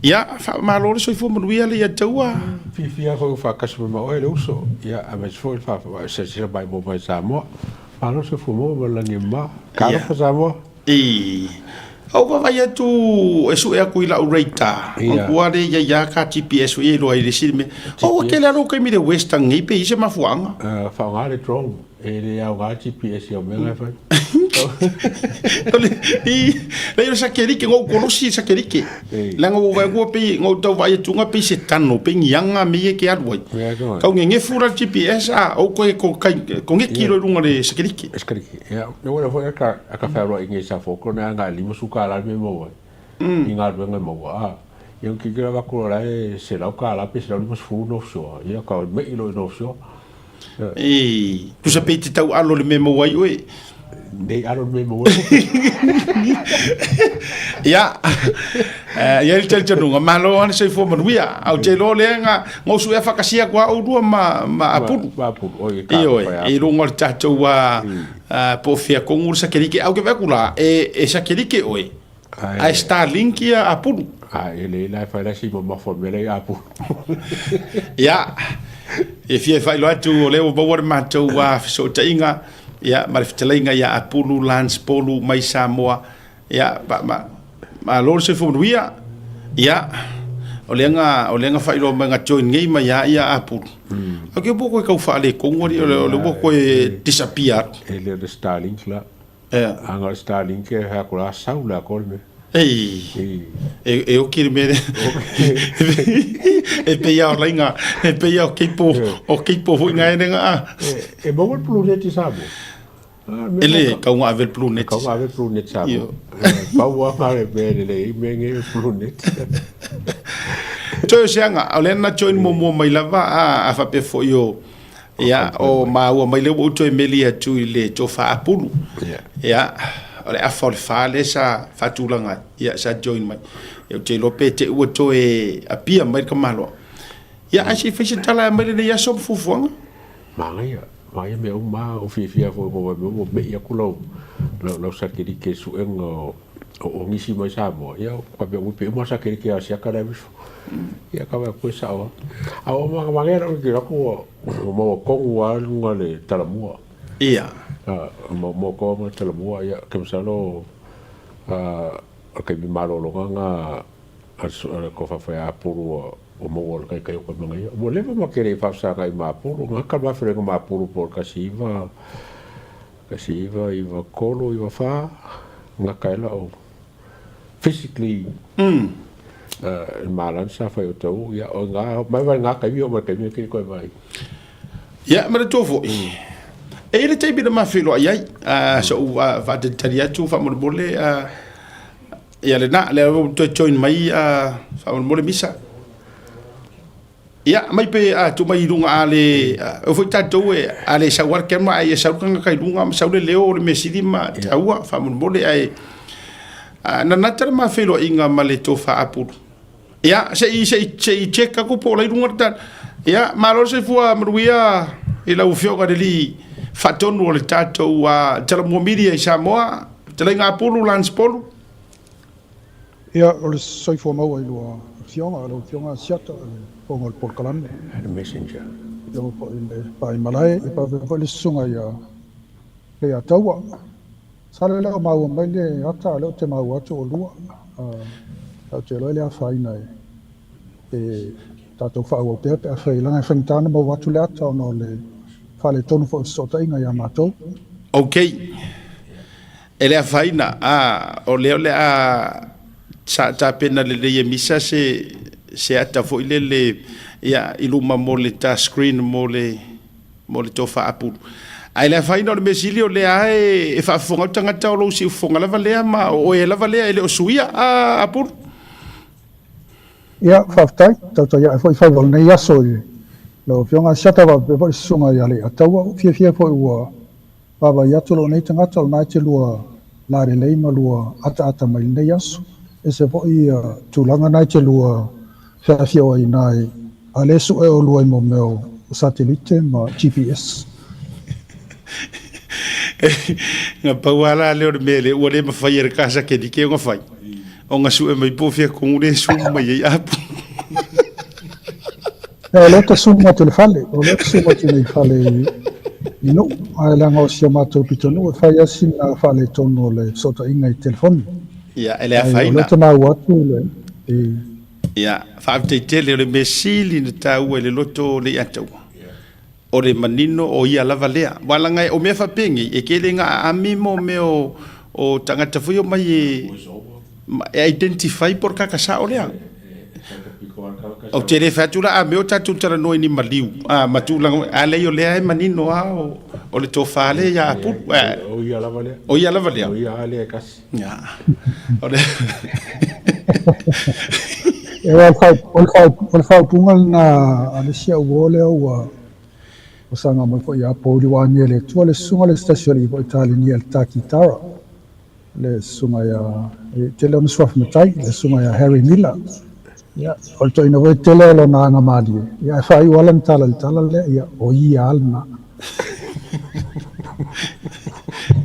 Ia, faamalo le soifua manuia le ia taua. Fiafia foi ua faatasi mai ma oe le uso, ia aemaise foi le faasilasila maimoa mai Samoa. Malo le soifua maua ma le lagi e mama. Talofa Samoa. I Ou vaavaai atu e sue aku i lau radar, ua le ia ia ka GPS foi e iloa ai le isi mea. O ua tele lava lou taimi i le western nei pe i ai se mafuaaga. Faaaoga le drone, e le aoga le GPS i au mea na e fai. Leai o le satelite, na ou kolosi i le satelite. Leaga ua ou vaai atu ua pei, na ou tau vaai atu na pei se tano, pei ni aga mea ia e te alu ai. Tau nenefu la le GPS a, ou toe koneti loa i luga o le satelite. Ia, e uela foi a ka fealuai nei sa foko na nga $50 le mea e maua ai i galuega e maua a. Ia ona tilotilo ave atu loa la e $100 pe $150 North Shore. Ia ka mei loa i North Shore. Ei, tusa pe i te tau alo le mea e maua ai oe. Nei alo le mea e maua ai. Ia, e i ai le talitonuga, malo lava le soifua manuia. Ae ou te iloa o lea na ou suea faatasia atu lava oulua ma, ma Apulu. Ma Apulu, oi, e Ioe, i luga o le tatou po o fea tonu le satelite. Ae ou te vaai atu la, e satelite oe, ae Starlink ia Apulu. A e le la e fai la si mamafa o le mea la i Apulu. Ia, e fia faailoa atu o lea ua maua le matou fesootaiga ia, ma le fetalaiga ia Apulu Lance Polu mai Samoa. Ia, ma, ma, malo le soifua manuia. Ia, o lea na, o lea na faailoa mai na join nei mai ia ia Apulu. Mm. Au ke ua koe tau faaletonu alii, o le, o le ua koe disappear atu. E le o le Starlink la. Ia. A na o le Starlink e hea ko la sau la ko le mea. Ei, e, e oki le mea lea. E pei lava o laina, e pei lava o keipo, o keipo foi ngai lenga a. E, e maua le Bluenet i Samoa. E le, kau nga ave le Bluenet. Kau nga ave le Bluenet Samoa. Pau a nga le mea lelei ai mea nei o le Bluenet. Toe o se aga, o lea na join muamua mai lava a, a faapea foi o, ia, o maua mai lea ua ou toe meli atu i le tofa Apulu. Ia, o le afa o le fa lea sa faatulaga ai, ia, sa join mai. Ia, ou te iloa pe te i ua toe appear mai le tamaloa. Ia, ae se i fai se tala mai lenei aso ma fuafuaga. Manaia, manaia mea uma, ua fiafia foi ua ua me'i atu lau lau satelite i suega o o nisi mai Samoa, ia faapea ua pei uma satelite a Asiata la e aveifo. Ia ka vaai atu e sao lava. A ua manaia lau tilotilo atu ua maua tonu lava i luga o le Talamua. Ia. Maua tonu lava i luga o le Talamua, ia ou te masalo O le taimi malologa lena a le tofa ia Apulu ua maua le taitai o koe manaia. Ua leva ma te le i faasagai ma Apulu, gata le ma feloaiga ma Apulu po o le 19, 1993, 94, gata ai lau physically i le malana sa fai o tau, ia o ina, mai lava i lena taimi oo mai i le taimi lenei e te le toe vaai. Ia, manatua foi, e i ai le taimi na ma feiloai ai, sa ou faatalitali atu faamolemole, ia lena, lea ua toe join mai faamolemole Misa. Ia, mai pe tuu mai i luga a le, e foi tatou e, a le sau lava le camera ae ia sau le tagata i luga ma sau le leo o le mea sili ma taua faamolemole, ae nanata le ma feiloaiga ma le tofa Apulu. Ia, se i, se i, se i check aku po o la i luga le tala. Ia, malo le soifua manuia i lau Afioga i le Alii Faatonu o le tatou Talamua Media i Samoa, Fetalaiga Apulu Lance Polu. Ia, o le soifua maua i lua Afioga, lau Afioga Asiata, le fofoga o le polokalame. Le messenger. Ia foi le Paimalae, ia faapea foi le susuga ia Leiataua. Masalo e le o maua mai le ata, a o lea ou te maua atu o lua. Ou te iloa e le afaina e tatou faaauau pea pe afai leaga e faigata ona maua atu le ata ona o le faaletonu foi o fesootaiga ia matou. Ok. E le afaina. A, o lea o le a sa tapena lelei e Misa se se ata foi lele ia i luma mo le ta screen mo le mo le tofa apulu. Ae le afaina o le mea sili o lea lava e faafofoga atu tagata o lou siufofoga lava lea ma o oe lava lea e le o suia a Apulu. Ia, faafetai. Tautai ae foi faiva o lenei aso i lau Afioga Asiata faapea foi le Susuga ia Leiataua. Ua fiafia foi ua vaavaai atu lou nei tagata o lena e te lua lalelei ma lua ataata mai lenei aso. Ese foi tulaga na e te lua feafioai i ina i a lea e sue olua i mo mea o satelite ma GPS. Na pau lava la lea o le mea lea ua le mafai e le ka satelite ona fai, ona sue mai po o fea tonu lea e sumu mai ai apu. O lea te sumu atu i le fale, o lea te sumu atu i le fale i Nuu, ae leaga o si o matou pitonuu e fai lava sina faaletonu o le fesootaiga i telefoni. Ia, e le afaina. Ae o lea te maua atu le, i Ia, faafetai tele, o le mea sili na taua i le loto o Leiataua, o le manino o ia lava lea. Aua leaga o mea faapenei, e tele ina aami mo mea o tagata foi omai e e identify po o le tagata sao lea. Ou te le fai atu la a mea o tatou talanoa i ni maliu a ma tulaga, a leai o lea e manino lava o le tofa lea ia Apulu. O ia lava lea. O ia lava lea. O ia lava lea e tasi. O le faaupuga lena a le isi au uo lea ua saga mai foi ia Pouli ua agia e le Atua le susuga le se tasi o alii foi talenia i le ta kitara, le susuga ia, e tele ona suafa matai, le susuga ia Harry Miller. Ia, o le toeaina foi e tele o lona aga malie, ia ae faaiu lava lana tala i le tala lea, ia, o ia lava lena.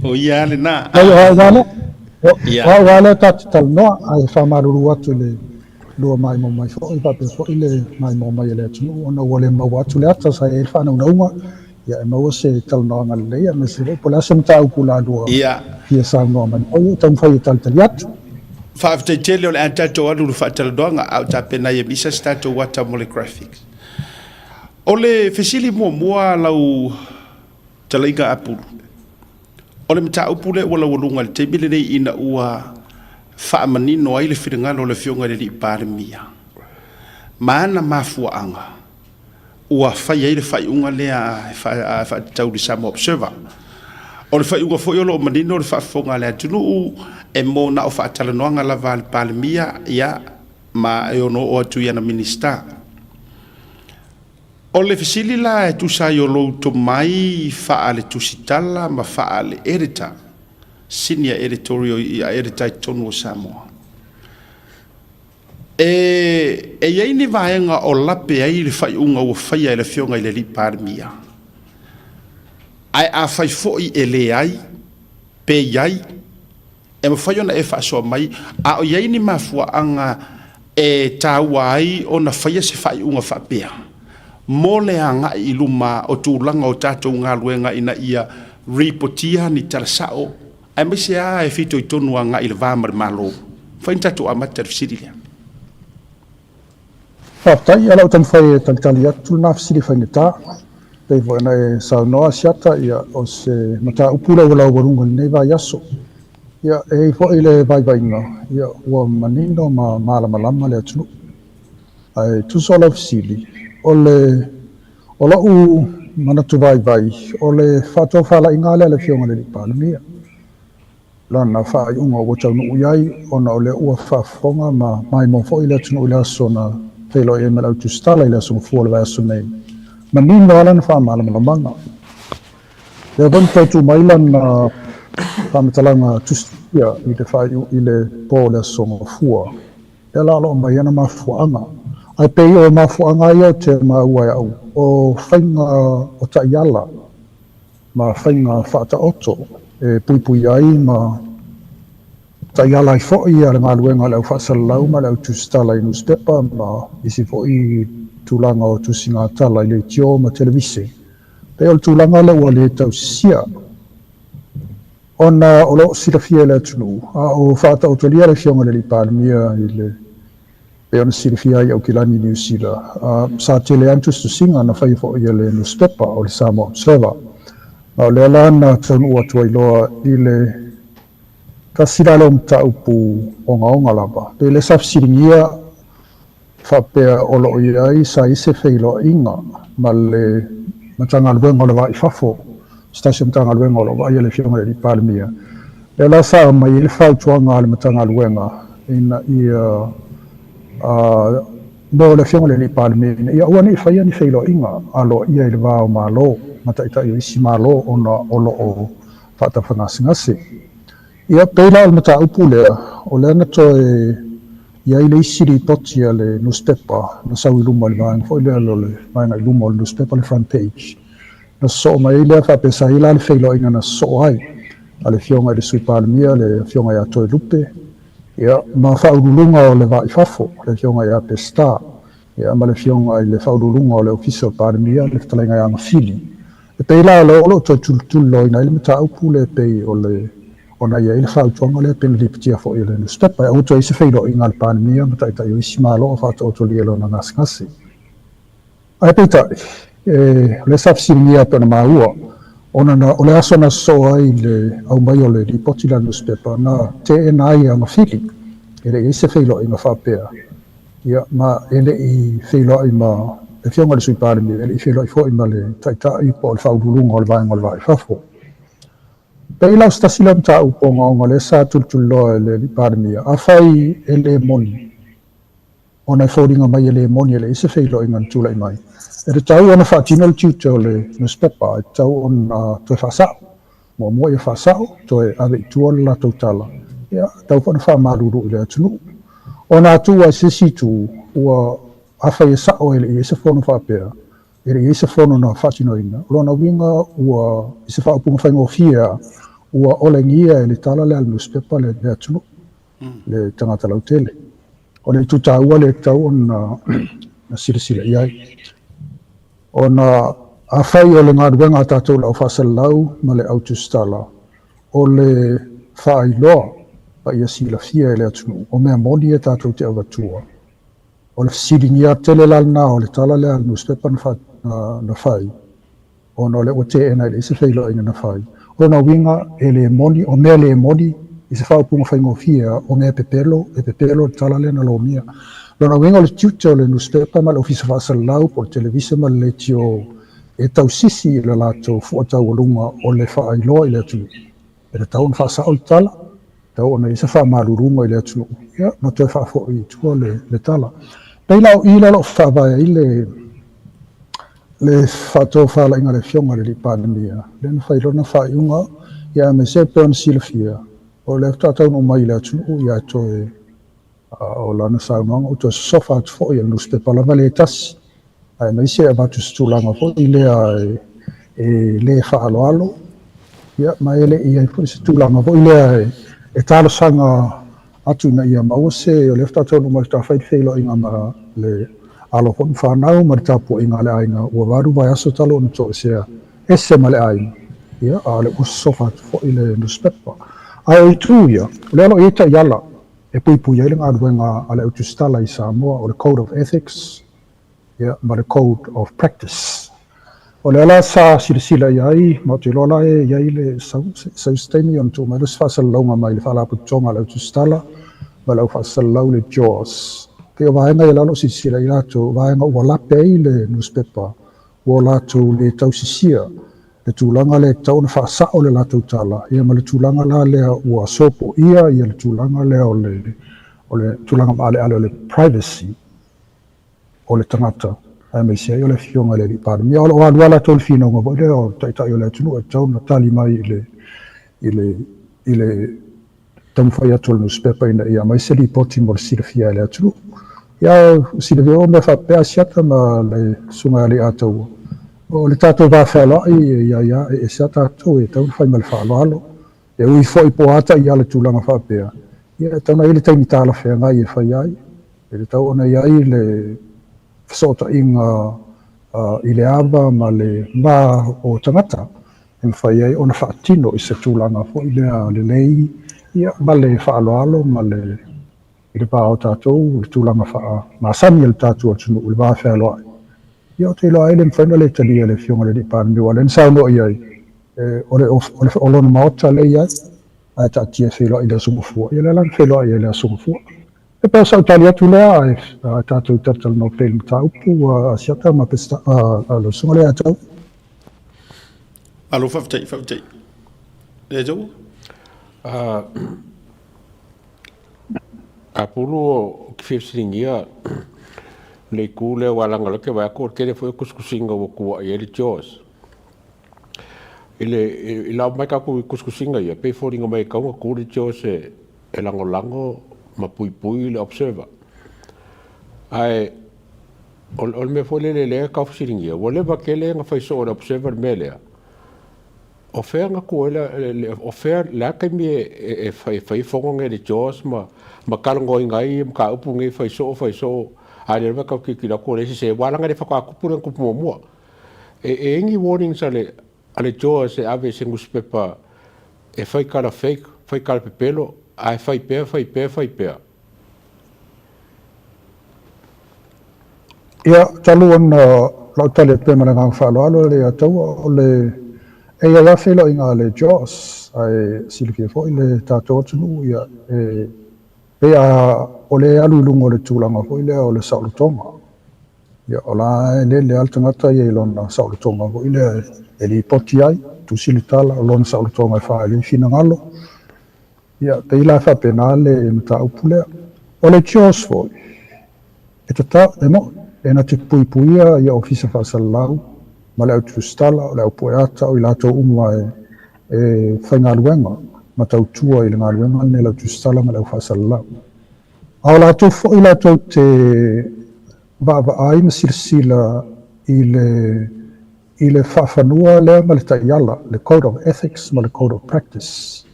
O ia lava lena. O au lava lea, o au lava lea ta te talanoa, ae faamalulu atu i le lua maimoa mai foi, faapea foi le maimoa mai a le atunuu, ona ua le maua atu le ata sa i ai le faanaunauga, ia e maua se talanoaga lelei, aemaise foi po o le a se mataupu lalua fia saunoa mai ai, e taumafai e talitali atu. Faafetai tele, o le a tatou alu i le faatalanoaga, a o tapena ai e Misa se tatou ata mo le graphics. O le fesili muamua a lau talaiga Apulu, o le mataupu lea ua laualuga i le taimi lenei ina ua faamanino ai le finagalo o le Afioga i le Alii Palemia ma ana mafuaaga ua fai ai le faaiuga lea e faatatau i le Samoa Observer. O le faaiuga foi o lo o manino le faafofoga a le atunuu e mo na o faatalanoaga lava a le Palemia ia ma e ono oo atu i ana Minisita. O le fesili la e tusa ai o lou tomai faale-tusitala ma faale-editor, senior editorial ia editor i totonu o Samoa, e e i ai ni vaega o lape ai le faaiuga ua faia e le Afioga i le Alii Palemia? Ae afai foi e leai, pe i ai, E mafai ona e faasoa mai, a o i ai ni mafuaaga e taua ai ona faia se faaiuga faapea mo le agai i luma o tulaga o tatou galuega ina ia ripotia ni tala sao Aemaise lava e fitoitonu agai i le va ma le Malo. Mafai ona tatou amata i le fesili lea. Faafetai, ia o le a ou taumafai e talitali atu lena fesili faigata. E pei foi ona e saunoa Asiata, ia o se mataupu lea ua laualuga i lenei vaiaso. Ia e i ai foi le vaivaiga, ia ua manino ma malamalama le atunuu. Ae tusa o lau fesili, o le o lou manatu vaivai, o le faatofalaiga lea a le Afioga i le Alii Palemia, lana faaiuga ua taunuu i ai ona o lea ua faafofoga ma maimoa foi le atunuu i le aso na feiloai ai ma le au tusitala i le Aso Gafua o le vaiaso nei. Manino lava lana faamalamalamaga. Lea foi na toe tuu mai lana faamatalaga tusitusia i le faaiu i le po o le Aso Gafua. Lea la o lo o aumai ana mafuaaga. Ae pei o mafuaaga ia ou te maua e au, o faiga o taiala ma faiga faataoto e puipui ai ma taiala ai foi le galuega a le au faasalalau ma le au tusitala i nusipepa ma isi foi tulaga o tusigatala i leitio ma televise. Pei o le tulaga lea ua le tausisia ona o lo o silafia e le atunuu a o faataotolia le Afioga i le Alii Palemia i le pei ona silafia ai Aukilani i Niu Sila, sa tele lava ni tusitusiga na faia foi e le nusipepa o le Samoa Observer. Ma o lea la na taunuu atu ai loa i le tasi la lea o mataupu ogaoga lava, pei lea sa fesiligia faapea o lo o i ai sa i ai se feiloaiga ma le Matagaluega o le Va i Fafo, se tasi o Matagaluega o lo o vaaia e le Afioga i le Alii Palemia. Lea la sa aumai ai le fautuaga a le Matagaluega ina ia mo le Afioga i le Alii Palemia ina ia aua ne i faia ni feiloaiga aloaia i le va o Malo ma Taitai o isi Malo ona o lo o faatafagasegase. Ia, pei la o le mataupu lea, o lea na toe i ai le isi lipoti a le nusipepa na sau i luma i le vaega foi lea o le vaega i luma o le nusipepa, le front page. Na sosoo mai ai lea faapea sa i ai la le feiloaiga na sosoo ai a le Afioga i le Sui Palemia, le Afioga ia Toelupe, ia, ma Faauluuluga o le Va i Fafo, le Afioga ia Peseta, ia, ma le Afioga i le Faauluuluga o le Ofisa o le Palemia, le Fetalaiga ia Agafili. E pei la o lea o lo o toe tulituliloaina ai le mataupu lea e pei o le ona i ai le fautuaga lea pei ona lipotia foi e le nusipepa, e aua toe i ai se feiloaiga a le Palemia ma taitai o isi Malo o faataotolia i lona gasegase. Ae peitai, e, o lea sa fesiligia pei ona maua, ona na, o le aso na sosoo ai le aumai o le lipoti lea a le nusipepa, na teena ai e Agafili, e le i ai se feiloaiga faapea. Ia, ma e le i feiloai ma le Afioga i le Sui Palemia, e le i feiloai foi ma le Taitai po o le Faauluuluga o le Vaega o le Va i Fafo. Pei la o se tasi lea o mataupu ogaoga lea sa tulituliloa e le Alii Palemia, afai e le moni, ona e foliga mai e le moni e leai se feiloaiga na tulai mai, e tatau ona faatino le tiute o le nusipepa, e tatau ona toe faasao. Muamua ia faasao, toe ave i tua le latou tala, ia, tatau foi ona faamalulu i le atunuu. Ona atu ai se isi itu, ua afai e sao e le i ai se fono faapea, e le i ai se fono na faatinoina, o lona uiga ua, i se faaupuga faigofie lava, ua olegia e le tala lea a le nusipepa le atunuu, le tagata lautele. O le itu taua lea e tatau ona silasila i ai. Ona afai o le galuega a tatou le au faasalalau ma le au tusitala, o le faailoa ma ia silafia e le atunuu, o mea moni ia tatou te avatua. O le fesiligia tele la lena o le tala lea a le nusipepa na fai, ona o lea ua teena e leai se feiloaiga na fai. O lona uiga, e le moni, o mea le moni, i se faaupuga faigofie lava, o mea pepelo, e pepelo le tala lea na lomia. Lona uiga o le tiute o le nusipepa ma le ofisa faasalalau po o le televise ma le leitio e tausisi i le latou fua taualuga o le faailoa i le atunuu. E tatau ona faasao le tala, tatau ona i ai se faamaluluga i le atunuu, ia, ma toe faafoi i tua le tala. Pei la o i lea o lo o faavae ai le faatofalaiga a le Afioga i le Alii Palemia, lea na fai lona faaiuga, ia aemaise pei ona silafia, o lea faatoa taunuu mai i le atunuu, ia toe o lana saunoaga ua toe sosofa atu foi e le nusipepa lava lea e tasi, aemaise e avatu se tulaga foi lea e le faaaloalo, ia, ma e le i ai foi se tulaga foi lea e talosaga atu ina ia maua se, o lea faatoa taunuu mai faatoa fai le feiloaiga ma le alo foi ma fanau ma le tapuaiga a le aiga, ua 8 vaiaso talu ona toesea ese ma le aiga, ia, a o lea ua sosofa atu foi le nusipepa. Ae o itu ia, o lea o lo o i ai taiala e puipui ai le galuega a le au tusitala i Samoa, o le Code of Ethics ia, ma le Code of Practice. O lea la sa silasila i ai, ma ou te iloa la e i ai le sau, sau se taimi ona tuu mai lea o se faasalalauga mai le Faalapotopotoga a le Au Tusitala ma le Au Faasalalau le JAWS. Pei o vaega ia la o lo o silasila i ai latou, o vaega ua lape ai le nusipepa ua o latou le tausisia le tulaga lea e tatau ona faasao le latou tala, ia ma le tulaga la lea ua sopoia ia le tulaga lea o le o le tulaga maaleale o le privacy o le tagata, aemaise ai o le Afioga i le Alii Palemia. O lo o alu lava latou i le finauga foi lea o Taitai o le atunuu e tatau ona tali mai i le i le i le taumafai atu o le nusipepa ina ia aumai se lipoti mo le silafia e le atunuu. Ia, silafia o mea faapea Asiata ma le Susuga ia Alii-a-Taua, o le tatou va fealoai e i ai lava, e ese lava tatou, e tatau ona fai ma le faaaloalo. E ui foi po o a taiala i tulaga faapea, ia e tatau ona i ai le taimi talafeagai e fai ai, e tatau ona i ai le fesootaiga i le ava ma le va o tagata e mafai ai ona faatino i se tulaga foi lea lelei ia ma le faaaloalo ma le i le va o tatou, le tulaga faamasani a le tatou atunuu i le va fealoai. Ia ou te iloa ai e le mafai ona le talia e le Afioga i le Alii Palemia, aua o lea na saunoa i ai, o le, o lona maota lea e i ai, ae taatia e feiloai i le Aso Gafua. Ia o lea la na feiloai ai i le Aso Gafua. E pei o sau tali atu lea, ae tatou talatalanoa pea i le mataupu Asiata ma Peseta, lau Susuga Leiataua. Malo faafetai, faafetai. Leiataua? Apulu o ke fesiligia le itu lea ua laga loa ke vaai atu o le tele foi o tusitusiga ua tuuai ai le JAWS. I le i la mai tatou i tusitusiga ia, pei e foliga mai e tatau ona tu le JAWS e lagolago ma puipui le observer. Ae o le mea foi lele lea e tau fesiligia, ua leva tele ona fai soo e le observer le mea lea, O fea na tu ai le, o fea, le a taimi e fai ai fono nei a le JAWS ma ma talanoaina ai mataupu nei fai soo fai soo, a o lea lava e tau tilotilo atu o lea e sese, aua leaga e le faatoa tupu lea na tupu muamua. E i ai ni warnings a le a le JAWS e ave i se nusipepa e fai tala fake, fai tala pepelo, ae fai pea, fai pea, fai pea. Ia, talu ona lau tali atu pea ma le agaga faaaloalo le Ataua, o le e i ai lava feiloaiga a le JOS, ae silafia foi le tatou atunuu, ia, e pei a o lea e alu i luga o le tulaga foi lea o le saolotoga. Ia, o la e lele lava le tagata ia i lona saolotoga foi lea e lipoti ai, tusi le tala, o lona saolotoga e faaali ai finagalo. Ia, pei la e faapena le mataupu lea. O le JAWS foi, e tatau, e mo'i, e na te puipuia ia ofisa faasalalau ma le au tusitala, o le au pueata, o i latou uma e, e faigaluega ma tautua i le galuega lenei a le au tusitala ma le au faasalalau. A o latou foi latou te vaavaai ma silasila i le, i le faafanua lea ma le taiala, le Code of Ethics ma le Code of Practice.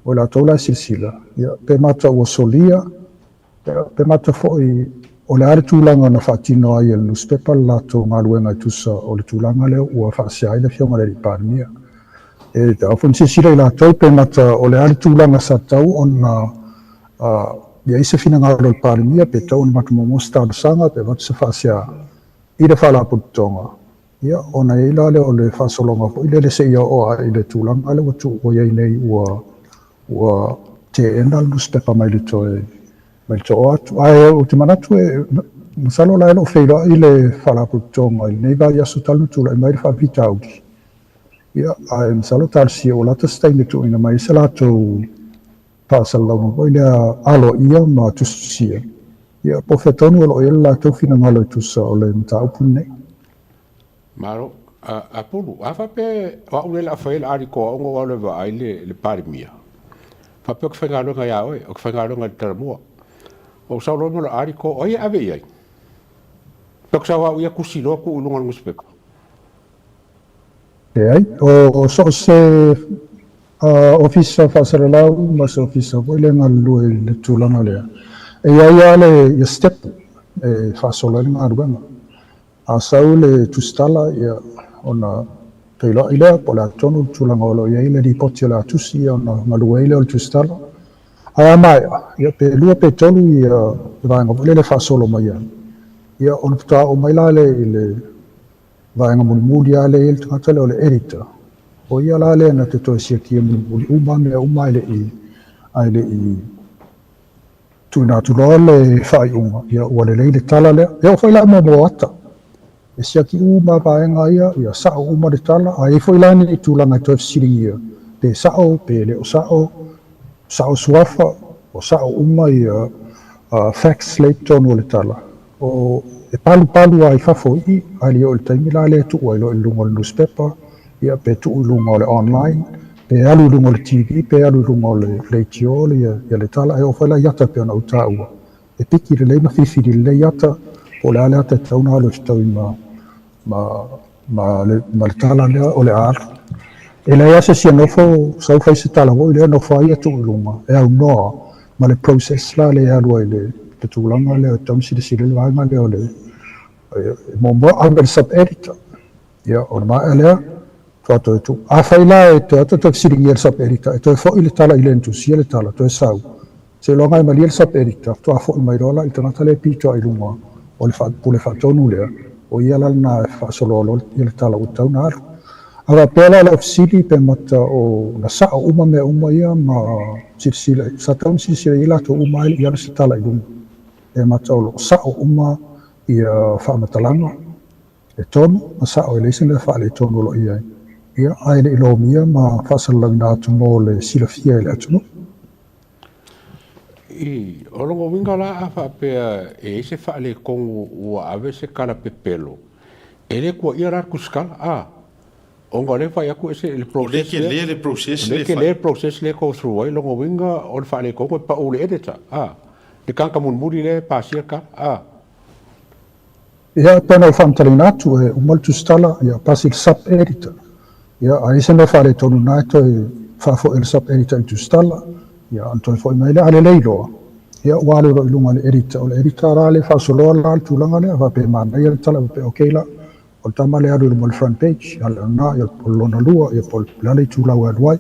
O i latou la e silasila, ia, pe mata ua solia, ia, pe mata foi o le a le tulaga na faatino ai e le nusipepa le latou galuega e tusa o le tulaga lea ua faasea ai le Afioga i le Alii Palemia. E tatau foi ona silasila i latou pe mata o le a le tulaga sa tatau ona i ai se finagalo o le Palemia, pe tatau ona avatu muamua se talosaga, pe avatu se faasea i le Faalapotopotoga, ia, ona i ai la lea o le faasologa foi lele seia oo ae i le tulaga lea ua tuu ua i ai nei ua ua teena le nusipepa mai le toe mai le toe oo atu. Ae ou te manatu e masalo la e le o feiloai le Faalapotopotoga i lenei vaiaso talu ona tulai mai le faafitauli. Ia, ae masalo talosia ua lata se taimi e tuuina mai ai se latou faasalalauga foi lea aloaia ma tusitusia, ia, po o fea tonu o lo o i ai le latou finagalo e tusa o le mataupu lenei. Malo. Apulu, a faapea o au lea o le a fai ai le article a ona ou alu e vaai le Palemia, faapea ou te faigaluega ia oe, ou te faigaluega i le Talamua. Ou sau loa ma le article, o ai e ave i ai? Pe ou te sau au ia tusi loa tuu i luga o le nusipepa. Leai, o so o se ofisa faasalalau ma se ofisa foi lea e galulue i le tulaga lea, e i ai lava le ia step e faasolo ai le galuega. A sau le tusitala, ia, ona feiloai lea po o le a tonu le tulaga o lo o i ai le lipoti o le a tusi ona galue ai lea o le tusitala. Ae a maea, ia pe lua pe tolu ia vaega foi lele e faasolo mai ai, ia ona faatoa oo mai la lea i le vaega mulimuli lava lea e i ai le tagata lea o le editor. O ia la lea na te toe siakia mulimuli uma mea uma ae le i tuuina atu loa le faaiuga, ia ua lelei le tala lea. E oo foi la i moamoa ata, e siaki uma vaega ia, ia sao uma le tala, a i ai foi la ni tulaga e toe fesiligia, pe sao, pe le o sao, sao suafa, o sao uma ia facts lea i totonu o le tala. O, e palupalu lava i fafo i i, ae le i oo i le taimi la lea e tuu ai loa i luga o le newspaper, ia pe tuu i luga o le online, pe alu i luga o le TV, pe alu i luga o le leitio ia le tala. E oo foi la i ata e pei ona ou taua, e piki lelei ma filifili lelei ata, po o le a le ata e tatau ona alu e fetaui ma le tala lea o le a alu. E leai lava se isi e nofo sau fai se tala foi lea, nofo lava ia tuu i luga e aunoa ma le process la lea e alu ai le tulaga lea e tatau ona silasila i le vaega lea o le muamua ave i le sub-editor. Ia, ona maea lea, faatoa toe tuu. Afai la e toe atu toe fesiligia e le sub-editor e toe foi le tala i le na tusia le tala, toe sau, seiloga e malie le sub-editor, faatoa foi mai loa la i le tagata lea e pito i luga o le pule faatonu lea, o ia la lena e faasoloa loa le tala ua tatau ona alu. A faapea la o lau fesili pe mata o na sao uma mea uma ia ma silasila, sa tatau ona silasila i ai latou uma ae le i alu se tala i luga, pe mata o lo o sao uma ia faamatalaga e tonu ma sao e leai se mea faaletonu o lo o i ai, ia, ae le i lomia ma faasalalauina atu mo le silafia e le atunuu. I, o lona uiga la a faapea e i ai se faaletonu ua ave se tala pepelo, e le tuuaia la le tusitala, a? Ona o lea e fai atu ese le process lea. O lea e tele le process lea e fai. O lea e tele le process lea e go through ai, lona uiga o le faaletonu e pau i le editor, a? Le tagata mulimuli lea e pasia le tala, a? Ia, e pei ona ou faamatalaina atu, e uma le tusitala, ia pasi i le sub-editor. Ia, a i ai se mea faaletonu lena e toe faafoi e le sub-editor i le tusitala, ia ona toe foi mai lea. A lelei loa, ia ua alu loa i luga i le editor. O le editor la lea e faasoloa la le tulaga lea, faapea e manaia le tala, faapea okay la, o le tama lea e alu i luma o le front page, a o lena, ia o le lona lua, ia po o le a le itulau e alu ai.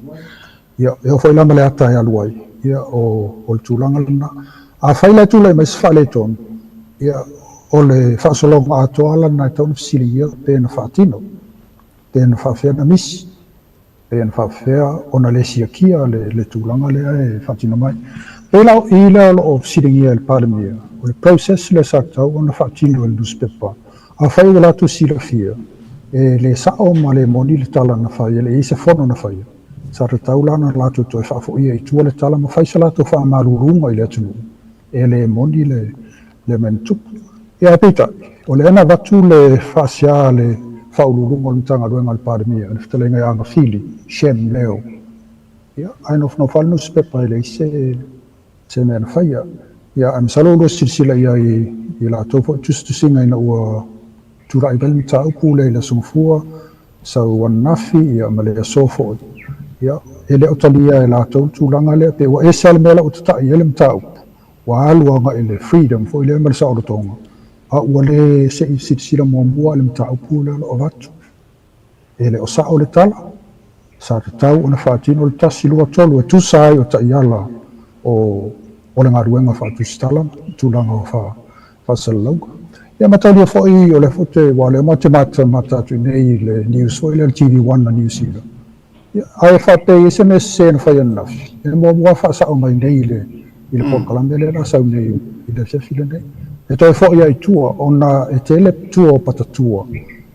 Ia, e oo foi la ma le ata e alu ai, ia, o, o le tulaga lena. Afai la e tulai mai se faaletonu, ia, o le faasologa atoa la lena e tatau ona fesiligia pe na faatino, pe na faafefea ona misi, pe na faafefea ona le siakia le, le tulaga lea e faatino mai. Pei la o i lea o lo o fesiligia e le Palemia, o le process lea sa tatau ona faatino e le nusipepa. Afai ua latou silafia, e le sao ma le moni le tala na fai, e le i ai se fono na faia. Sa tatau la ona latou toe faafoia i tua le tala ma fai se latou faamaluluga i le atunuu, e le moni le mea na tupu. Ia ae peitai, o lea na avatu le faasia a le Faauluuluga o le Matagaluega a le Palemia, le fetalaiga ia Agafili, Shem Leo. Ia, ae nofonofo lava le nusipepa e leai se mea na faia. Ia, ae masalo ua silasila i ai i latou foi tusitusiga ina ua tulai mai le mataupu lea i le Aso Gafua, sau ananafi, ia, ma le aso foi. Ia, e le o talia e latou le tulaga lea, pe ua ese lava le mea la ua tata'i ai le mataupu, ua alu agai i le freedom foi lea ma le saolotoga, a ua le se i silasila muamua i le mataupu lea o lo o avatu. E le o sao le tala, sa tatau ona faatino le 1, 2, 3 e tusa ai o taiala o o le galuega faatusitala ma tulaga o faasalalauga. Ia ma taulia foi o lea foi te, aua o lea matou te matamata atu i inei i le news foi lea le TV1 a New Zealand. Ia, ae faapea e i ai se mea sese na fai ananafi, e muamua faasao mai nei i le i le polokalame lea la sau nei i le afiafi lenei. E toe foi lava i tua ona e tele tua o patatua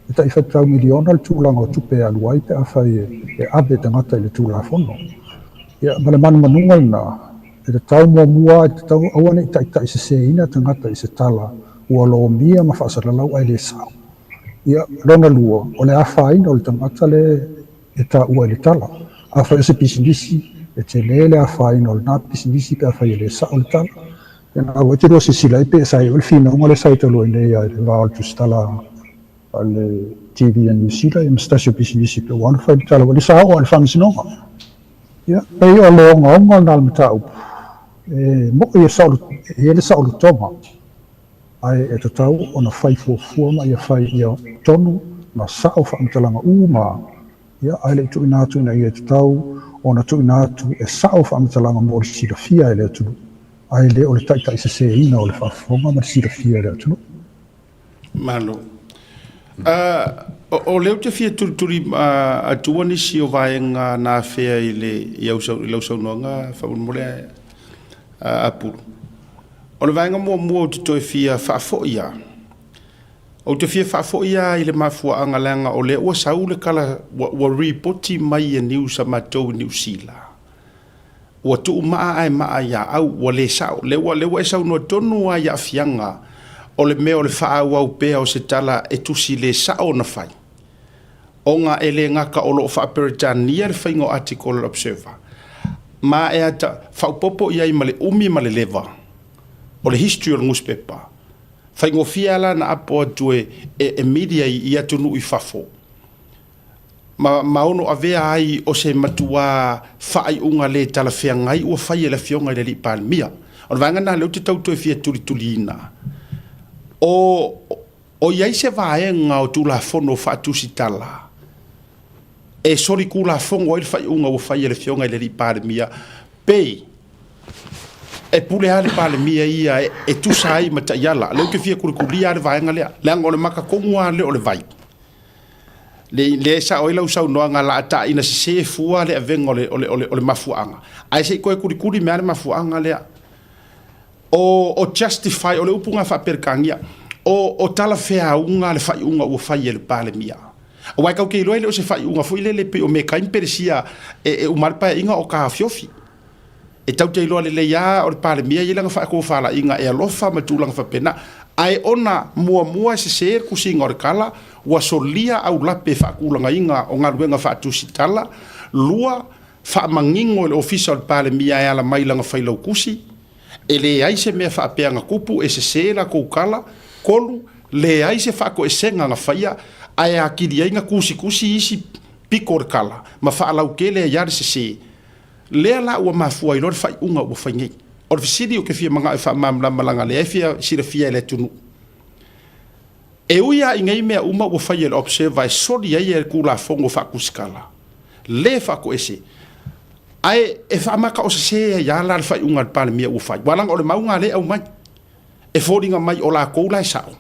e tai faitau miliona le tulaga o tupe e alu ai pe afai e ave tagata i le Tulafono. Ia, ma le manumanuga lena, e tatau muamua, e tatau aua ne i taitaiseseina tagata i se tala ua lomia ma faasalalau ae le sao. Ia, lona lua, o le afaina o le tagata lea e taua i le tala. Afai o se pisinisi, e tele le afaina o lena pisinisi pe afai e le sao le tala. Ia, na ua e te lua silasila ai pe sa i ai le finauga lea sa i talu ai nei i le va o le tusitala a le TV a Niu Sila ia ma se tasi o pisinisi pe ua ona fai le tala ua le sa oo lava i le faamasinoga. Ia, pei o le ogaoga lena o le mataupu, e mo'i e saolo, e i ai le saolotoga, ae e tatau ona fai fuafua ma ia fai ia tonu ma sao faamatalaga uma. Ia, ae le i tuuina atu ina ia tatau ona tuuina atu e sao faamatalaga mo le silafia e le atunuu, ae le o le taitaiseseina o le faafofoga ma le silafia e le atunuu. Malo. O lea ou te fia tulituli atua nisi o vaega na afea i le i au i lau saunoaga faamolemole Apulu. O le vaega muamua ou te toe fia faafoi lava, ou te fia faafoi lava i le mafuaaga leaga o lea ua sau le tala ua ripoti mai e news a matou i Niu Sila, ua tuu maa ae maa ia au, ua le sao. Lea ua, lea ua e saunoa tonu lava i aafiaga o le mea o le faaauau pea o se tala e tusi le sao ona fai, ona e le gata o lo o faa-Peretania le faiga o article o le Observer, ma e ata faaopoopo i ai ma le umi ma le leva o le history o le nusipepa. Faigofie lava la ona apo atu e, e, e media i, i atunuu i fafo, ma, ma ono avea ai o se matuā faaiuga lē talafeagai ua fai e le Afioga i le Alii Palemia. O le vaega lena lea ou te tau toe fia tulituliina, o, o i ai se vaega o Tulafono faatusitala e solikulafono ai le faaiuga ua fai e le Afioga i le Alii Palemia, pe e pule lava le Palemia ia e tusa ai ma taiala. Lea ou te fia tulitulia lava le vaega lea, leaga o le makatonu lava lea o le vai. Le, lea e sao ai lau saunoaga la a taina sese fua le avega o le, o le, o le, o le mafuaaga. Ae se i toe kulikuli mea le mafuaaga lea. O, o justify, o le upu ngā faaperekania, o, o talafeauga le faaiuga ua fai e le Palemia. Aua e tau te iloa e le o se faaiuga foi lele pei o Mekai ma Peresia e, e uma le paeaiga o taofiofi. E tau te iloa lelei lava o le Palemia e i ai lana faatofalaiga e alofa ma tulaga faapena. Ae ona muamua e sese le tusiga o le tala, ua solia aulape faatulagaina o galuega faatusitala, lua, faamanino e le Ofisa o le Palemia e ala mai lana failautusi, e leai se mea faapea na tupu e sese latou tala, tolu, leai se faatoesega na faia ae atili ai na tusitusi isi pito o le tala ma faalautele ai lava le sese. Lea la ua mafua ai loa le faaiuga ua fai nei. O le fesili ou te fia manao e faamalamalama leaga lea e fia silafia e le atunuu. E ui lava i nei mea uma ua fai e le Observer e soli ai e le Tulafono faatusitala, le faatoese, ae e faamataosese ai lava la le faaiuga a le Palemia ua fai. Aua leaga o le mau lena lea e aumai, e foliga mai o latou la e sao,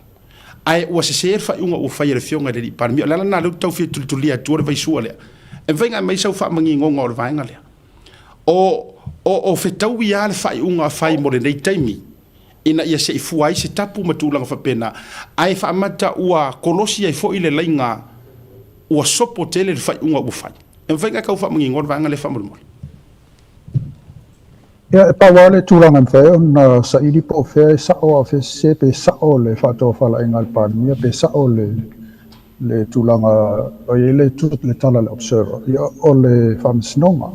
ae ua sese le faaiuga ua fai e le Afioga i le alii Palemia. O le ala lena lea ou te tau fia tulitulia atua le vaisua lea. E mafai ona aumai sau faamaninoga o le vaega lea. O, o, o fetaui lava le faaiuga fai mo lenei taimi, ina ia se i fua ai se tapu ma tulaga faapena, ae faamata ua kolosi ai foi le laiga ua sopo tele le faaiuga ua fai. E mafai ona e tau faamaninoa le vaega lea faamolemole? Ia, e pau lava le tulaga e mafai ai ona saili po o fea e sao a o fea e sese, pe sao le faatofalaiga a le Palemia, pe sao le, le tulaga o i ai le, le tala a le Observer, ia, o le Faamasinoga.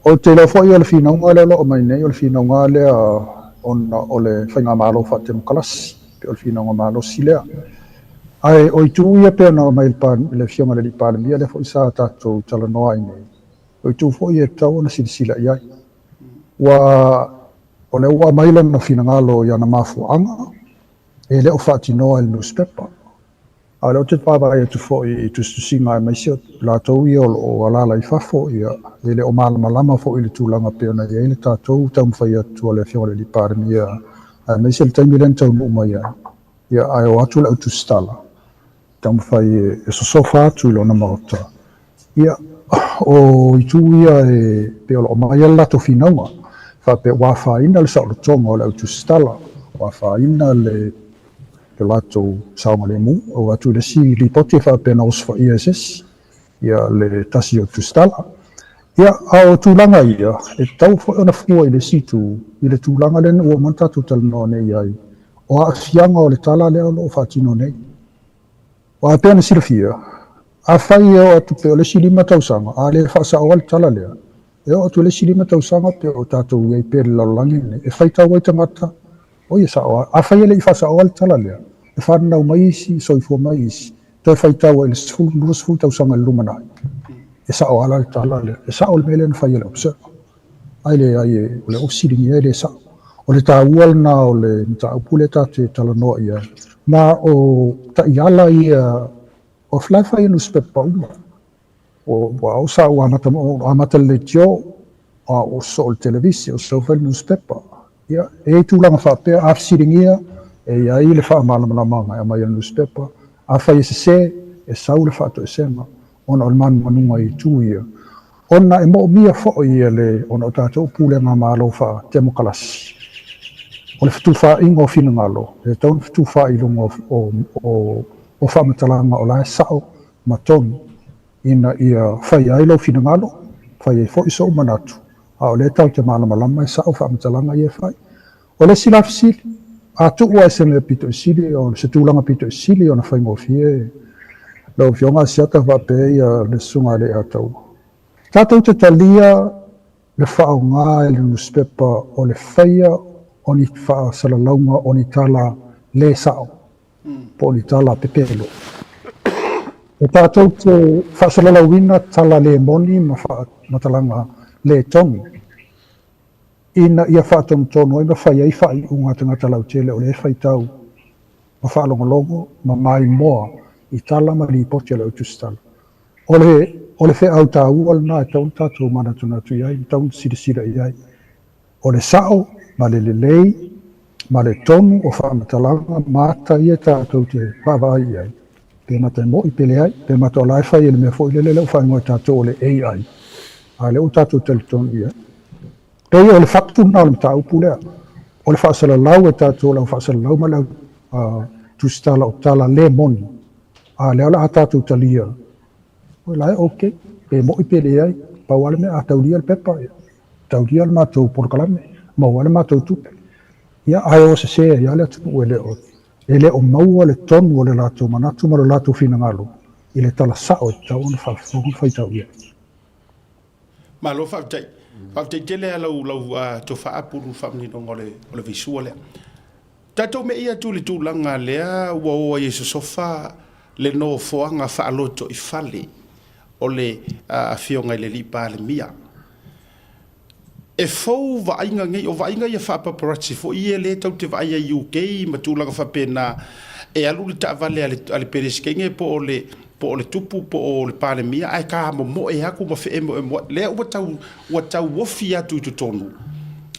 Ou te iloa foi o le finauga lea o lo o aumai nei, o le finauga lea ona o le faigamalo faatemokarasi, pei o le finauga malosi lea. Ae o itu ia pei ona aumai e le Afioga i le Alii Palemia lea foi sa tatou talanoa ai nei, o itu foi e tatau ona silasila i ai. Ua, o lea ua aumai lona finagalo i ana mafuaaga e le o faatinoa e le nusipepa. A o lea ou te vaavaai atu foi i tusitusiga aemaise o latou ia o lo o alaala i fafo, ia, e le o malamalama foi i le tulaga pei ona i ai le tatou taumafai atu a le Afioga i le Alii Palemia aemaise le taimi lea na taunuu mai ai, ia, ae o atu le au tusitala taumafai e sosofa atu i lona Maota. Ia, o itu ia e pei o lo o aumai ai le latou finauga, faapea ua afaina le saolotoga o le au tusitala, ua afaina le le latou saogalemu. Ou atu i le isi lipoti e faapea na osofaia e se isi ia le tasi o tusitala. Ia, a o tulaga ia, e tatau foi ona fua i le isi itu, i le tulaga lea ua uma ona tatou talanoa nei i ai, o aafiaga o le tala lea o lo o faatino nei. Aua e pei ona silafia, afai e oo atu pea o le isi 5 tausaga, a le faasaoa le tala lea, e oo atu i le isi 5 tausaga pea o tatou i ai pea i le lalolagi lenei, e faitau ai tagata, oi e sao lava. Afai e le i faasaoa le tala lea, e fananau mai isi, soifua mai isi, toe faitau ai i le 10, 20 tausaga i le lumanai, e sao lava la le tala lea. E sao le mea lea na fai e le Observer. Ae leai, o lea ua fesiligia e le sao. O le taua lena o le mataupu lea tatou te talanoa i ai. Ma o taiala ia o la e fai e nusipepa uma. Ua ao sa ua amata amata le leitio, a o soo i le televise, o sau foi le nusipepa. Ia, e i ai tulaga faapea, a fesiligia, e i ai le faamalamalamaga e aumai e le nusipepa. Afai e sese, e sau le faatoesega ona o le manumanuga i itu ia, ona e moomia foi ia le, ona o tatou pulega malo faa-temokalasi. O le fetufaaiga o finagalo, e tatau ona fetufaai i luga o faamatalaga o la e sao ma tonu, ina ia faia ai lou finagalo, fai ai foi sou manatu, a o lea tatou te malamalama e sao faamatalaga ia e fai. O le isi la fesili, a tuu lava i se mea pito i sili, o se tulaga pito i sili ona faigofie lau Afioga Asiata faapea ia le Susuga a Leiataua. Tatou te talia le faaaoga e le nusipepa o le faia o ni faasalalauga o ni tala le sao po o ni tala pepelo. E tatou te faasalalauina tala le moni ma faamatalaga le tonu ina ia faatonutonu ai ma fai ai faaiuga a tagata lautele o lea e faitau ma faalogologo ma maimoa i tala ma lipoti a le au tusitala. O le o le feau taua lena e tatau ona tatou manatunatu i ai, e tatau ona silasila i ai. O le sao ma le lelei ma le tonu o faamatalaga ma ata ia tatou te vaavaai i ai, pe mata e mo'i pe leai, pe mata o la e fai e le mea foi lele lea ua faaigoa e tatou o le AI, a o lea ua tatou talitonu i ai. Pei o le fatu lena o le mataupu lea, o le faasalalau e tatou o le au faasalalau ma le au tusitala o tala le moni, a o lea o le a tatou talia, o la e okay, pe mo'i pe leai, pau lava le mea a taulia le pepa, taulia le matou polokalame, maua ai le matou tupe. Ia, ae o sese ai lava le atunuu e le o maua le tonu o le latou manatu ma lo latou finagalo i le tala sao e tatau ona faafofoga ma faitau i ai. Malo faafetai. Faafetai tele lava lau lau tofa Apulu i le faamaninoga o le o le vaisua lea. Tatou me'i atu i le tulaga lea ua o ai e sosofa le nofoaga faalotoifale o le Afioga i le Alii Palemia. E fou vaaiga nei, o vaaiga ia faa-paparazzi foi ia lea tatou te vaai ai i UK ma tulaga faapena, e alu le taavale a le Peresetene po o le po o le tupu po o le Palemia ae tamomoe atu ma feemoemoai. Lea ua tau ua tauofi atu i totonu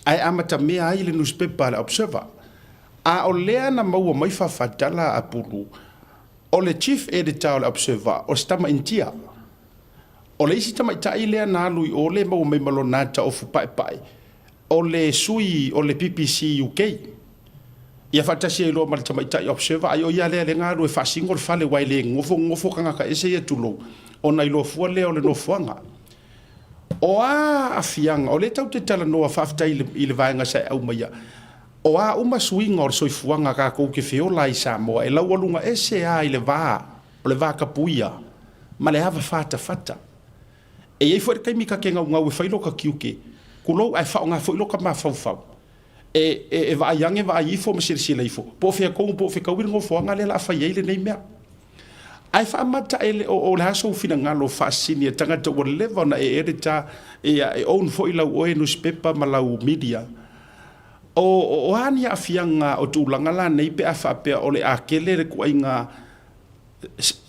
ae amatamea ai le nusipepa a le Observer. A o lea na maua mai faafatala a Apulu, o le Chief Editor o le Observer o se tama Initia. O le isi tamaitai lea na alu i o lea e maua mai ma lona ata ofu paepae, o le sui o le bbc UK. Ia faatasi ai loa ma le tamaitai Observer, ai o ia lea lea na alu e faasino le fale aua e le nofo tagata ese ia tulou, ona iloa fua lea o le nofoaga. O a aafiaga, o lea tatou te talanoa faafetai i le vaega sa e aumaia, o a uma suiga o le soifuaga tatou te feola ai i Samoa, e laualuga ese lava i le va o le vatapuia ma le ava fatafata. E i ai foi le taimi ta te naunau e fai lota tiute, tulou, ae faaaoga foi lota mafaufau e, e, e vaai ane vaai ifo ma silasila ifo, po o fea tonu po o fetaui le nofoaga lea o le a fai ai lenei mea. Ae faamata e le o, o le a sou finagalo faasini e tagata ua leva ona e editor, ia, e own foi lau oe newspaper ma lau media. O, o, o a ni aafiaga o tulaga la nei pe a faapea o le a tele le tuaiga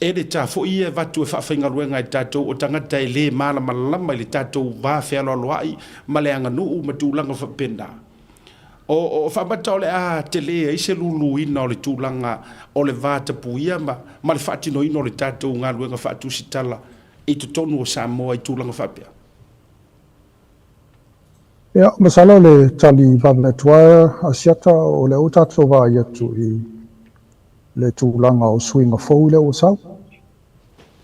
editor foi ia e avatu e faafaigaluega e tatou o tagata e le malamalama i le tatou va fealoaloai ma le aganuu ma tulaga faapena. O, o faamata o le a tele ai se luluina o le tulaga o le va tapuia ma, ma le faatinoina o le tatou galuega faatusitala i totonu o Samoa i tulaga faapea. Ia, masalo le tali vave atu lava Asiata o lea ua tatou vaai atu i le tulaga o suiga fou lea ua sau.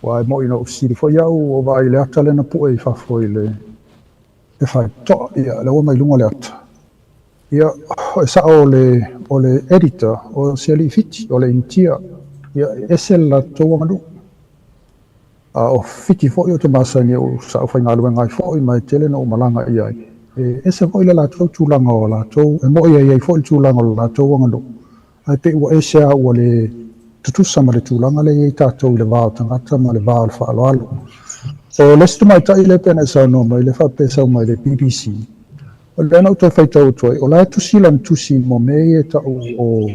Aua e moni na ou fesili foi au, ua ou vaai i le ata lea na pue i fafo i le e faitotoa, ia, lea ua mai luga le ata. Ia, e sao o le, o le editor, o se alii Fiti, o le Initia, ia, e ese le latou aganuu. A o Fiti foi ou te masani au sa ou faigaluega ai foi ma e tele na ou malaga i ai. E ese foi le latou tulaga o latou, e moni e i ai foi le tulaga o le latou aganuu, ae pei ua ese lava ua le tutusa ma le tulaga lea e i ai tatou i le va o tagata ma le va o le faaaloalo. O le isi tamaitai lea pei ona e saunoa mai, lea faapea e sau mai le BBC, o lea na ou toe faitau atu ai, o la e tusi lana tusi mo mea ia e tau o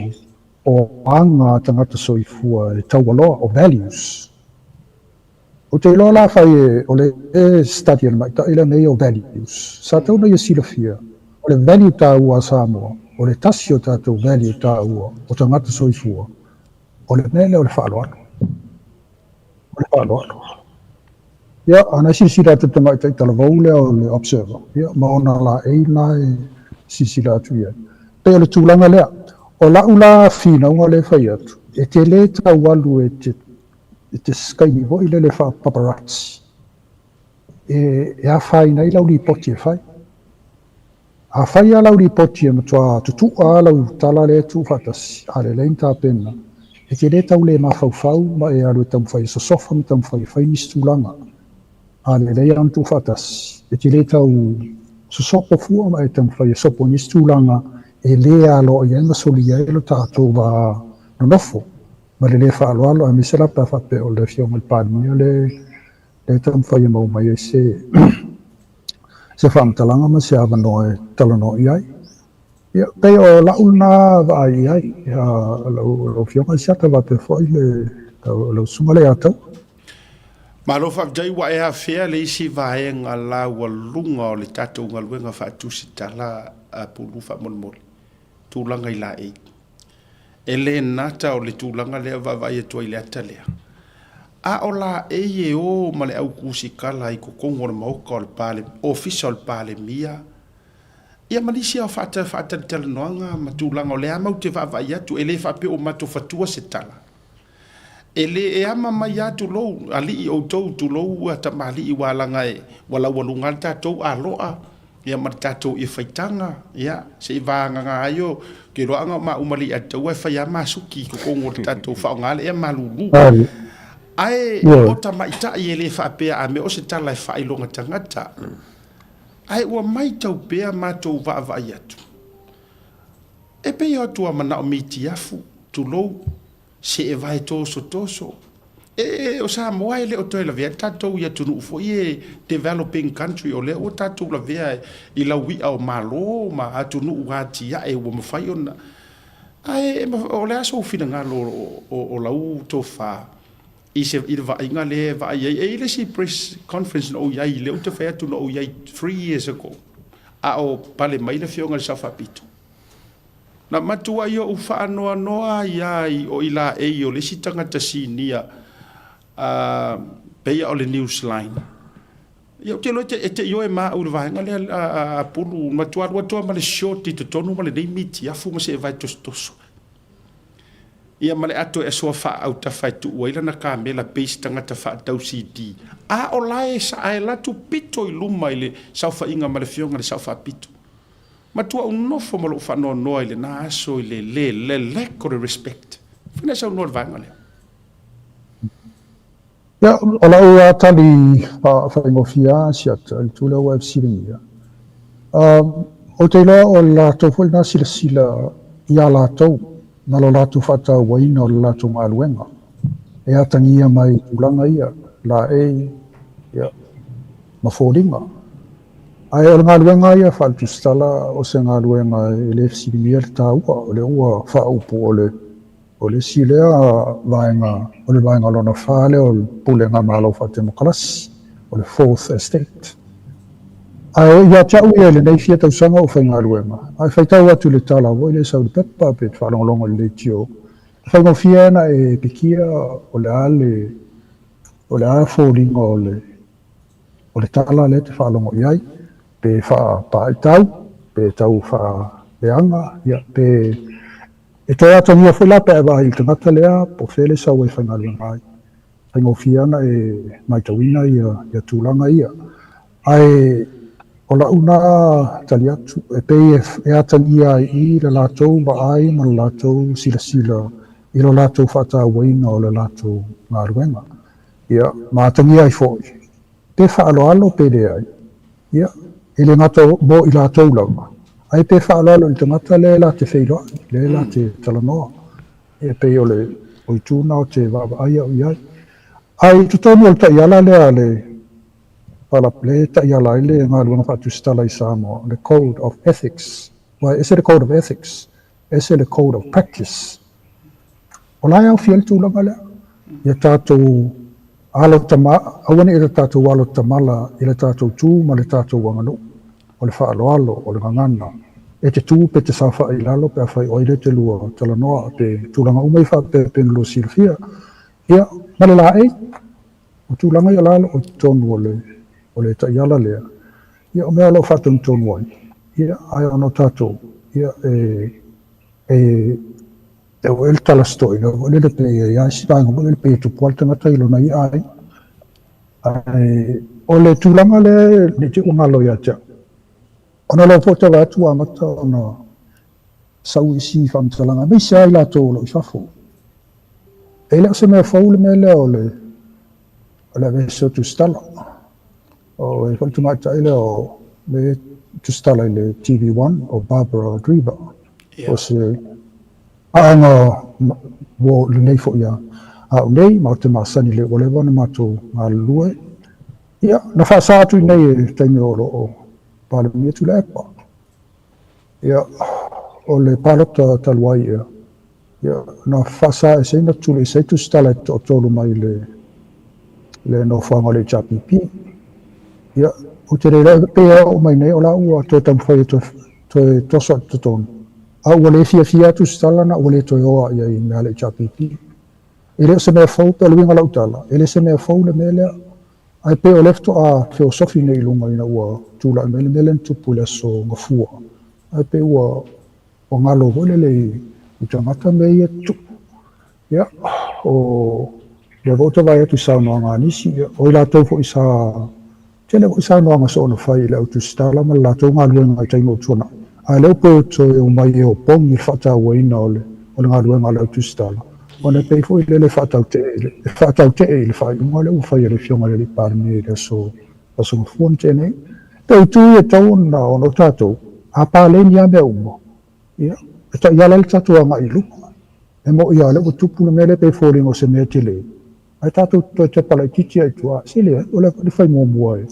o aga a tagata soifua e taualoa, o values. Ou te iloa la afai e o le study a le maita'i lea nei o values, sa tatau ona ia silafia, o le value taua a Samoa, o le tasi o tatou value taua o tagata soifua, o le mea lea o le faaaloalo. O le faaaloalo. Ia, a na silasila atu le tamaitai talavou lea o le Observer, ia, ma ona laei la e silasila atu i ai. Pei o le tulaga lea. O la'u la finauga lea e fai atu, e te le tau alu e te e te sikaini foi lele faa-paparazzi e, e afaina ai lau lipoti e fai. A fai lava lau lipoti e matua tutu'a lava lau tala lea e tuu faatasi, a lelei ona tapena, e te le tau le mafaufau ma e alu e taumafai e sosofa ma taumafai e fai nisi tulaga. A lelei lava ona tuu faatasi, e te le tau sosopo fua ma e taumafai e sopo i nisi tulaga e le aloaia ai ma solia ai lo tatou va nonofo ma le le faaaloalo, aemaise lava pe a faapea o le Afioga i le Palemia le e taumafai e maua mai ai se se faamatalaga ma se avanoa e talanoa i ai. Ia, pei o la'u lena vaai i ai, lau lau Afioga Asiata faapea foi le lau lau Susuga Leiataua. Malo faafetai ua e afea le isi vaega laualuga o le tatou galuega faatusitala a Pulu faamolemole, tulaga i laei. E le nata o le tulaga lea vaavaai atu ai i le ata lea. A o laei e o ma le au kusikala i totonu o le maota o le Pale, Ofisa o le Palemia, ia ma nisi ao faatalatalanoaga ma tulaga o lea mau te vaavaai atu, e le faapea ua matou fatua se tala. E le e ama mai lava tulou alii outou, tulou tamalii ua laga e ua laualuga le tatou aloa ia ma le tatou ia faitaga ia se i vagana ai o ke loaga o mauma le ataua e fai a masuki i totonu o le tatou faaaoga le ea malulu. Ae o tamaitai e le faapea a mea o se tala e faailoga tagata. Ae ua maitau pea matou vaavaai atu. E pei o atu a manao mitiafu, tulou, se e vae tosotoso. E, o Samoa e le o toe lavea tatou i atunuu foi e developing country, o lea ua tatou lavea i laui'a o Malo ma atunuu atiae ua mafai ona. Ae o le a sou finagalo o lau tofa i se i le vaaiga lea e vaai ai? E i ai le isi press conference na ou i ai, lea ou te fai atu na ou i ai 3 years ago, a o pale mai le Afioga i le Sao Faapito. Na matuai ou faanoanoa ai lava i o i laei o le isi tagata sinia a pei o le Newsline. Ia ou te iloa e te ioe ma au i le vaega lea a Pulu, matua alu atu lava ma le short i totonu ma lenei mitiafu ma seevae tosotoso. Ia ma le ato e asoa faaautafa e tuu ai lana kamela pei se tagata faatau CD. A o la e ae atu pito i luma i le saofaiga ma le Afioga i le Sao Faapito. Matua ou nofo ma lou faanoanoa i lena aso i le le le lack o le respect. Fai na saunoa i le vaega lea. Ia, o lau lava tali faigofie lava Asiata i le itu lea ua e fesiligia. Ou te iloa o le latou foi lena silasila ia latou ma lo latou faatauaina o le latou galuega e atagia mai i tulaga ia, laei, ia, ma foliga. Ae o le galuega ia faale-tusitala o se galuega e le fesiligia le taua, o lea ua faaupu o le o le isi lea vaega o le vaega lona fa lea o le Pulega Malo Faatemokarasi, o le Fourth Estate. Ae ia te au ia i lenei fia tausaga o faigaluega, ae faitau atu i le tala foi lea e sau i le pepa pe faalogologo i le leitio, e faigofie ona e pikia o le a le o le a foliga o le o le tala lea e te faalogo i ai, pe faapaaitau, pe tau faaleaga, ia, pe e toe atagia foi la pe a e vaai i le tagata lea po o fea le sau ai e faigaluega ai. Faigofie lava ona e matauina ia tulaga ia. Ae o lau na tali atu, e pei e atagia ai i i le latou vaai ma le latou silasila i lo latou faatauaina o le latou galuega. Ia, ma atagia ai foi, pe faaaloalo pe leai, ia, e le gata mo i latou lava, ae pe faaaloalo i le tagata lea la te feiloai, lea la te talanoa. E pei o le o itu na o te vaavaai au i ai. Ae i totonu o le taiala lea a le le taiala ai le galuega faatusitala i Samoa, le Code of Ethics. Aua e ese le Code of Ethics, ese le Code of Practice. O la e aofia ai le tulaga lea, ia tatou Alo tama, aua ne i tatou alo tamala i le tatou tu ma le tatou aganuu. O le faaaloalo, o le gagana, e te tu pe te saofai i lalo pe afai o ai lea e te lua talanoa pe tulaga uma ia faapea pei ona lua silafia. Ia, ma le laei, o tulaga ia la o lo o i totonu o le, o le taiala lea, ia o mea o lo o faatonutonu ai, ia, ae ona o tatou, ia, e, e, e oo i le tala sitoina foi lele pe i ai lava isi vaega foi lele pei e tupu lava le tagata i lona ia aiga. Ae o le tulaga lea ne i te i ua galo ia te au, ona o lea foi ou te vaai atu ua amata ona sau isi faamatalaga, aemaise lava i latou o lo o i fafo. E le o se mea fou le mea lea o le o le aveese o tusitala. O e foi le tamaitai lea o le tusitala i le TV1 o Barbara Dreaver. O se aoga ua lelei foi ia au nei, ma ou te masani lelei ua leva ona matou galulue. Ia, na faasa atu i inei i le taimi o lo o Palemia Tuilaepa. Ia, o le palota talu ai ea, ia, na faasa ese ai na tuliese ai tusitala e toatolu mai le, le nofoaga o le HRPP. Ia, ou te le iloa pe oo mai nei o la ua toe taumafai e toe, toe toso i totonu. A ua le fiafia lava tusitala na ua le toe o i ai i mea a le HRPP. E le o se mea fou, pe o le uiga o lau tala, e le se mea fou le mea lea. Ae pei o lea faatoa feosofi nei i luga ina ua tulai mai le mea lea na tupu i le aso Gafua. Ae pei ua ua galo foi lele i tagata mea ia tupu. Ia, o lea foi ou te vaai atu i saunoaga a nisi, ia, o i latou foi sa tele foi saunoaga soona fai i le au tusitala ma le latou galuega i taimi o tuanai. A o lea ua pei toe omai e opogi le faatauaina o le o le galuega a le au tusitala, ona e pei foi lele e faatautee e faatautee i le faaiuga lea ua fai e le Afioga i le Alii Palemia i le aso aso Gafua na tea nei. Pei o itu ia e tatau ona ona o tatou, a paleni lava mea uma, ia, e taiala ai le tatou agai i luma. E moni lava o lea ua tupu le mea lea pei e foliga o se mea tele, ae tatou toe tepa laitiiti lava i tua, se leai, o le fai muamua e.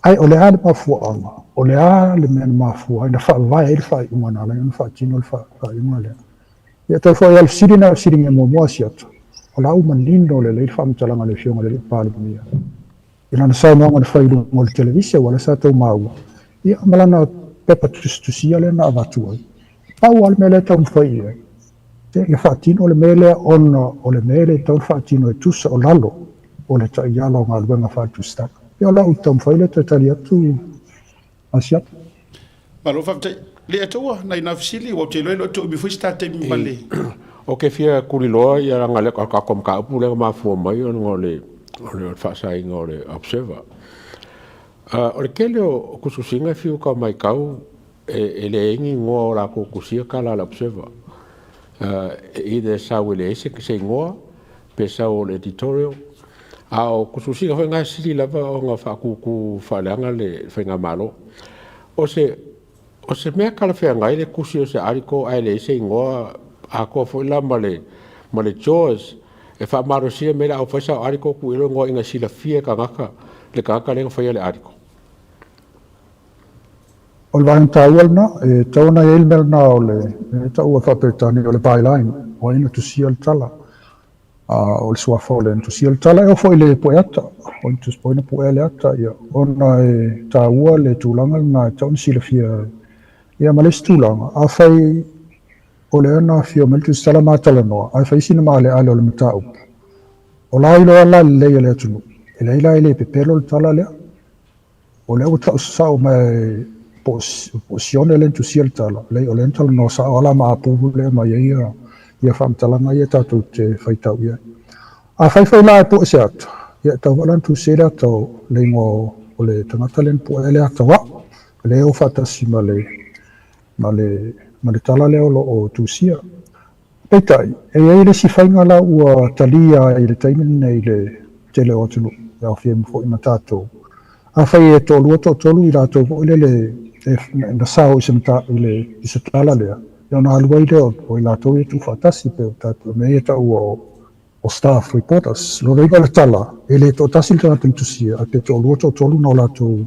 Ae o le a le mafuaaga? O le a le mea na mafua ai, na faavae ai le faaiuga na ala ai ona faatino le faaiuga lea? Ia toe foi lava le fesili na fesiligia muamua Asiata, o la ua manino lelei le faamatalaga a le Afioga i le Alii Palemia i lana saunoaga na fai i luga o le televise, aua o lea sa tou maua, ia ma lana pepa tusitusia lea na avatu ai. Pau lava le mea lea e taumafai i ai, ia faatino le mea lea ona o le mea lea e tatau ona faatino e tusa o lalo o le taiala o galuega faale-tusitala. Ia o lau taumafai lea e toe tali atu Asiata. Malo faafetai. Leiataua, nai na fesili, ua ou te iloa e le o toe umi foi se ta taimi ma le. Ou te fia tuliloa ia leaga lea o le tatou mataupu lea na mafua mai ona o le faasaina o le observer. O le tele o tusitusiga e fiu e tau matau e leai ni igoa o latou tusia tala a le observer. Either e sau e leai se igoa pe sau o le editorial. A o tusitusiga foi na e sili lava ona faatūtū faaleaga le faigamalo. O se O se mea talafeagai le tusi o se article ae leai se igoa atoa foi la ma le ma le jaws e faamalosia mai le aufai sao article tuu i ai le igoa ina silafia e tagata le tagata lea na faia le article. O le vaega taua lena, e tatau ona i ai le mea lena o le mea e taua faa-Peretania o le byline, o ai na tusia le tala. A o le suafa o le na tusia le tala, e oo foi i le pue ata, o ai na puea le ata, ia, ona e taua le tulaga lena e tatau ona silafia ia ma le isi tulaga, afai o lea na afio mai le tusitala ma talanoa, ae fai sina maaleale o le mataupu, o la iloa la lelei e le atunuu, e leai la e le pepelo le tala lea. O lea ua tau sao mai po o Sione lea na tusia le tala, leai o lea na talanoa sao lava la ma apu lea aumai ai ia faamatalaga ia tatou te faitau i ai. A fai foi la e pue se ata, ia e tatau foi la ona tusi ai le ata o le igoa o le tagata lea na puea le ata o au, lea e o faatasi ma le, ma le, ma le tala lea o lo o tusia. Peitai, e i ai le isi faiga la ua talia i le taimi lenei i le tele o atunuu, e aofia ai foi ma tatou. Afai e toalua toatolu i latou foi lele e na sao i se i le i se tala lea, ia ona alu ai lea o i latou ia tuufaatasi pei o tatou mea ia e taua o staff reporters. Lona uiga o le tala, e le toatasi le tagata na tusia, ae pe toalua toatolu na o latou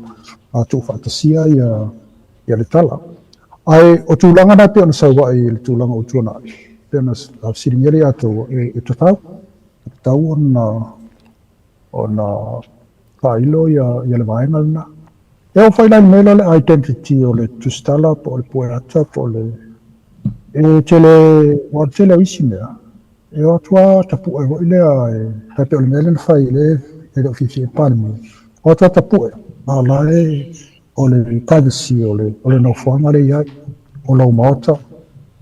tuufaatasia ia le tala. Ae o tulaga na e pei ona sau ai i le tulaga ua tuanai, pei ona fesiligia le ia outou, e tatau, e tatau ona ona faailo ia ia le vaega lena. E oo foi la i le mea lea o le identity o le tusitala po o le pueata po o le e tele ua tele o isi mea e o atu lava tapue foi lea e tai pei o le mea lea na fai lea e le o fiafia ai le Palemia. O atu lava tapue a o la e o le privacy o le o le nofoaga lea e i ai. O lou maota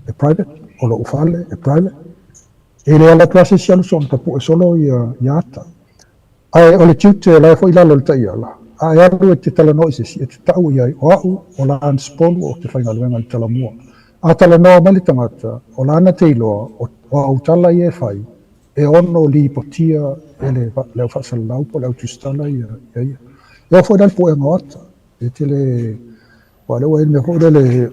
e private, o lou fale e private. E le alu atu lava se isi alu soona tapue solo ia ia ata. Ae o le tiute o la e foi i lalo o le taiala, a e alu e te talanoa i se isi, e te tau i ai, o au, o Lance Polu ou te faigaluega i le Talamua. A talanoa mai le tagata, o lana te iloa, o, o au tala ia e fai, e ono lipotia e le, le au faasalalau po o le au tusitala ia, ia ia. E oo foi la i le puega o ata, e tele, aua o lea ua i ai le mea foi lele,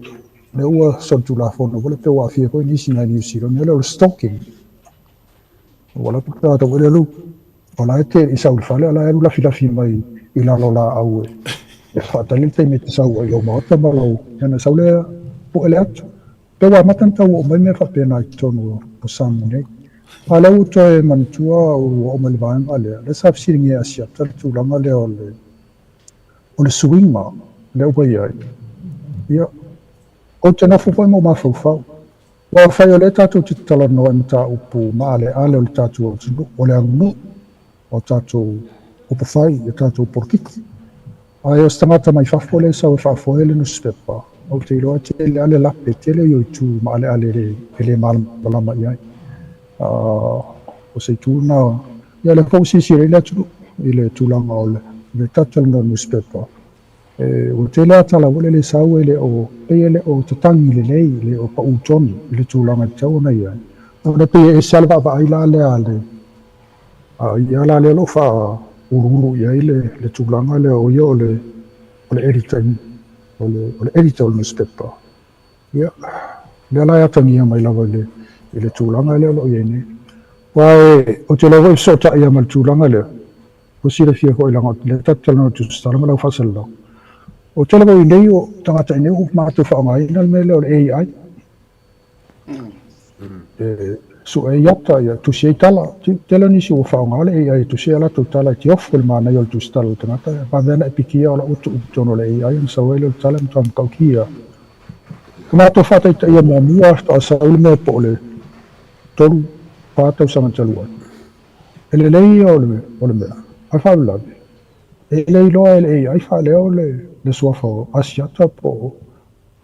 lea ua solitulafono foi lea pe ua aafia foi nisi nai Niu Sila, o le mea lea o le stalking. Ua alu atu le tagata foi lea alu, o la e te i sau i le fale, a o la e alu lafilafi mai i lalo o laau e, e faatali le taimi e te sau ai i lou maota ma lou, ia ona sau lea pue le ata. Pe ua amata ona tau oo mai mea faapena i totonu o Samoa nei. A o lea ua toe manatua ua oo mai i le vaega lea, lea sa fesiligia e Asiata le tulaga lea o le, o le suiga lea ua i ai. Ia, ou te nofo foi ma ou mafaufau. Ua fai o lea tatou te talanoa i mataupu maaleale o le tatou atunuu, o le aganuu, o tatou upufai, o tatou polokiki. Ae o se tagata mai fafo lea e sau e faafoe le nusipepa, ou te iloa e tele lava le lape, tele ia o itu maaleale e le malamalama i ai. O se itu lena, ia o lea foi ua silasila i ai le atunuu i le tulaga o le tatou talanoa i le nusipepa. E, ua tele lava tala foi lele e sau e le o, pei e le o tatagi lelei, e le o pau tonu i le tulaga e tatau ona i ai. Ona pei e ese lava le vaavaai la lea a le, a ia la lea o lo o faauluulu i ai le, le tulaga lea o ia o le, o le editor, o le, o le editor o le newspaper. Ia, lea la e atagia mai lava i le, i le tulaga lea o lo o i ai nei. Aua e, ou te iloa foi e fesootai lava ma le tulaga lea, Ua silafia foi leaga o lea tatou te talanoa i le tusitala ma le au faasalalau. O tele foi nei o tagata i nei ua matou faaaogaina le mea lea o le AI. E sue ai ata, ia tusi ai tala. Tele nisi ua faaaoga le AI e tusi ai a latou tala e tiofu le manaia o le tusitala a le tagata. E vave lava ona e pikia o la ua tuu i totonu o le AI ona sau ai lea o le tala e matua matautia. O matou faataitaia muamua faatoa sau le mea po o le 3, 4 tausaga talu ai. E lelei ia o le, o le mea, ae faalavelave, e le iloa e le AI faaleo le, le suafa o Asiata po o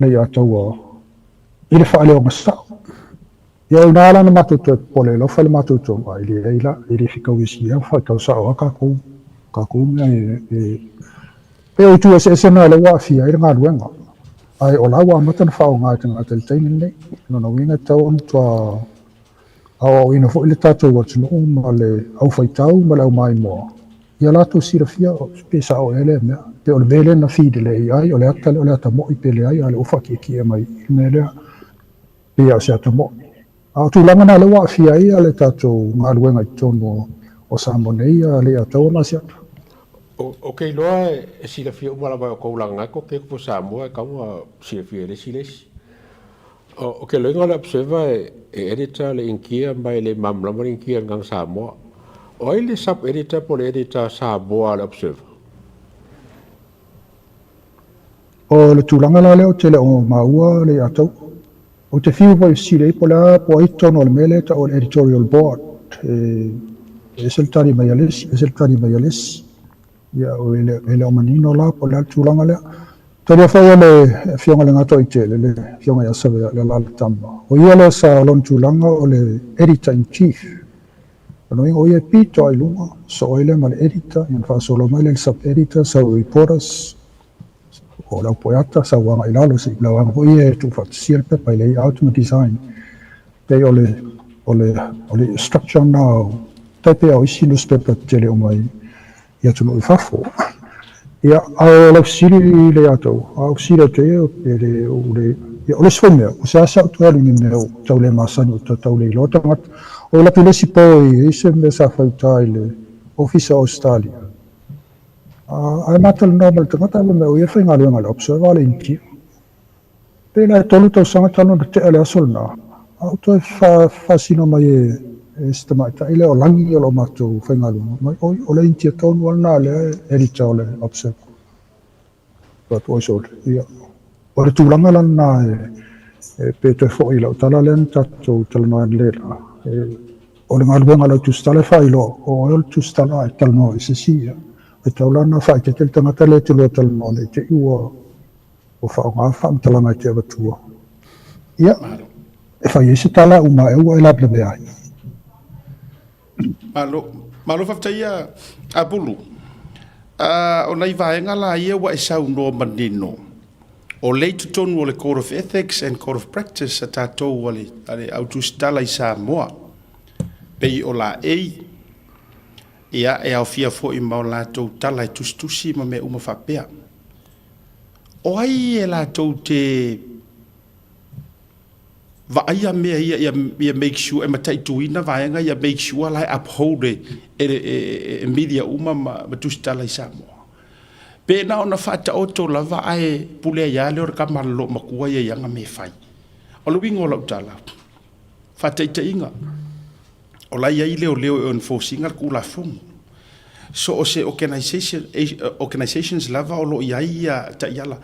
Leiataua i le faaleoga sao. Ia o ina la na matou toe popole ai lofa le matou tonu, a e leai la, e le fetaui e sia, faitau sao lava tatou, tatou mea e, e, pei o itu eseese na lea ua aafia ai le galuega. Ae o la ua amata ona faaaoga e tagata i le taimi lenei. O lona uiga e tatau ona matua aoaoina foi le tatou atunuu ma le aufaitau ma le aumaimoa ia latou silafia pe sao ea lea mea, pe o le mea lea na feed e le AI, o le ata lea o le ata mo'i pe leai, a o lea ua faakiekie mai i le mea lea pei lava o se ata mo'i. A o tulaga na lea ua aafia ai le tatou galuega i totonu o Samoa nei, a Leiataua ma Asiata. Ou te iloa e silafia uma lava e outou leaga e toatele po Samoa e tatau ona silafia e le isi le isi. O ke loiga o le Observer e editor le Initia ma e le malamalama le Initia i le Gagana Samoa. O ai le sub-editor po o le editor Samoa a le Observer? O le tulaga la lea ou te le o maua le Ataua. Ou te fiu foi e fesili ai po o le a, po o ai totonu o le mea lea e tau o le editorial board. E ese le tali mai a le isi, ese le tali mai a le isi. Ia, e le o manino la po o le a le tulaga lea. Talia foi e le Afioga i le Gatoaitele, le Afioga ia Savea le Alalatama. O ia lea sa o lona tulaga o le Editor in Chief. O lona uiga o ia e pito lava i luga, soo ai lea ma le Editor, ia ona faasolo mai lea i le Sub-Editor, sau i Reporters, o le aupoeata, sau agai i lalo, se i lauga foi ia e tuufaatasia le pepa i layout ma design. Pei o le, o le, o le structure na tai pei o isi newspaper tetele uma i, i atunuu i fafo. Ia, a o lau fesili i le ia tou, a o fesili atu ia, e le, o le, ia, o le isi foi mea, o se asa ou toe alu i ni mea ua tau le masani, ua tau le iloa tagata. O alu atu i le isi po i i se mea sa fai uta i le Ofisa o Ausetalia. Ae matalanoa ma le tagata, fai mai o ia e faigaluega i le Observer a o le Initia. Pei la e tolu tausaga talu ona tea le aso lena, a ua toe faasino mai e e si tamaitai lea o Lagi o lo o matou faigaluega mai, oi, o le Initia tonu lava lena lea e editor o le Observer. Fai atu, oi sole, ia, o le tulaga la lena e, pe toe foi i lau tala lea na tatou talanoa analeila, e, o le galuega a lau tusitala e faailoa, o oe o le tusitala e talanoa i se isi, ia, e tatau la ona faaeteete le tagata lea e te lua talanoa nei te i ua ua faaaoga faamatalaga e te avatua. Ia, e fai ai se tala uma ea ua e lavelavea ai. Malo, malo faafetai ia Apulu. O nai vaega la ia ua e saunoa manino, o lea i totonu o le Code of Ethics and Code of Practice a tatou a le au tusitala i Samoa, pei o laei, ia, e aofia foi ma o latou tala e tusitusi ma mea uma faapea. O ai e latou te vaaia mea ia ia make sure e mataituina vaega ia make sure la e uphold e e media uma ma tusitala i Samoa? Pe na ona faataoto lava ae pule ai lava lea o le tama a le loomatua ia i ana mea e fai. O le uiga o lau tala, faataitaiga, o la e i ai leoleo e enforce ina le Tulafono. So o se organization, organizations lava o lo o i ai ia taiala,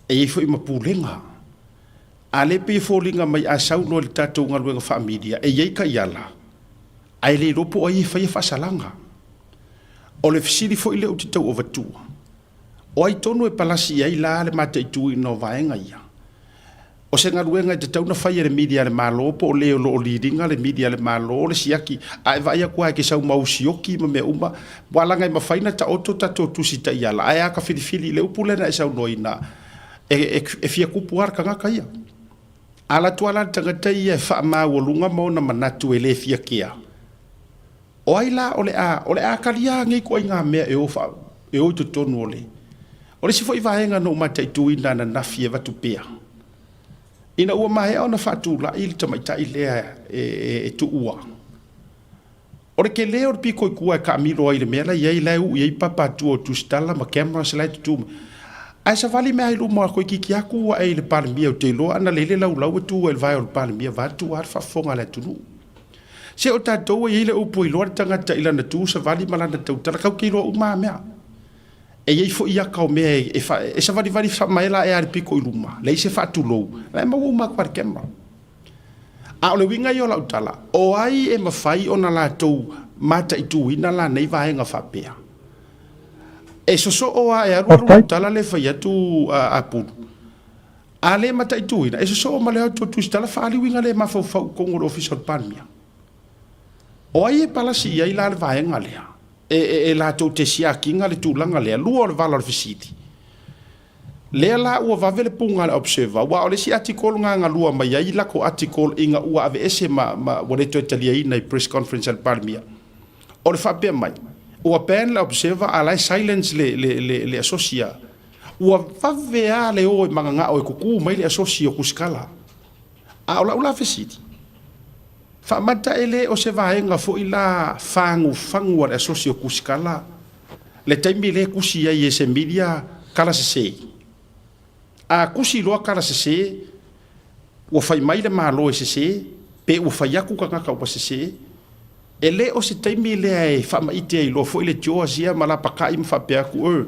e i ai foi ma pulega. A le pei e foliga mai a sau loa i le tatou galuega faa-media e i ai taiala, ae le iloa po o ai e faia faasalaga. O le fesili foi lea ou te tau avatua, o ai tonu e palasi i ai la le mataituina o vaega ia? O se galuega e tatau ona fai e le media a le Malo po o le o lo o lead ina le media a le Malo le siaki, a e vaai atu lava e te sau ma ou sioki ma mea uma, aua leaga e mafai ona taoto tatou tusi taiala, ae a ta filifili i le upu lea na e saunoaina, e fia tupu lava le tagata ia. A alu atu lava la le tagata ia e faamaualuga ma ona manatu e le fia kea, O ai la o le a, o le a talia nei ituaiga mea e o faa, e o i totonu o le. O le isi foi vaega na ou mataituina ananafi e avatu pea, ina ua maea ona faatulai le tamaitai lea e, e, e tuua. O le tele o le pito i tua e taamilo ai i le mea la e i ai, la e uu i ai papa atua o tusitala ma cameras la e tutū mai. Ae savali mea i luma toeitiiti atu ae i le Palemia, ou te iloa ana lele laulau e tu ai i le vae o le Palemia vaeatu lava le faafofoga a le atunuu. Se o tatou e i ai le upu e iloa le tagata i lana tu savali ma lana tautala, tatou te iloa uma lava mea. E i ai foi ata o mea e, e savalivali faamaela ae lava i le pito i luma, leai se faatulou, la e maua uma atu lava i le camera. A o le uiga ia o lau tala, o ai e mafai ona latou mataituina la nei vaega faapea? E sosoo lava e alualu lau tala lea e fai atu a Pulu. A le mataituina, e sosoo ma le atu o Tusitala faaali uiga le mafaufau i totonu o le Ofisa o le Palemia. O ai e palasi i ai la le vaega lea? E, e, e latou te siakiina le tulaga lea. Lua o le vala o le fesili. Lea la ua vave le puga a le Observer, aua o le isi article lena na lua mai ai lako article ina ua aveese ma, ma ua le toe taliaina i press conference a le Palemia. O le faapea mai, ua ban le Observer a la e silence le, le, le, le asosi a Ua vave lava le o e magagao e kukū mai le asosi o Kusikala. A o lau la fesili, faamata e le o se vaega foi la fagufagu a le asosi o Kusikala le taimi lea e kusi ai e se media kala sese? A kusi loa kala sese, ua fai mai le Malo e sese, pe ua fai atu tagata ua sese, e le o se taimi lea e faamaite ai loa foi le JOS ia ma lapakai ma faapea atu, e,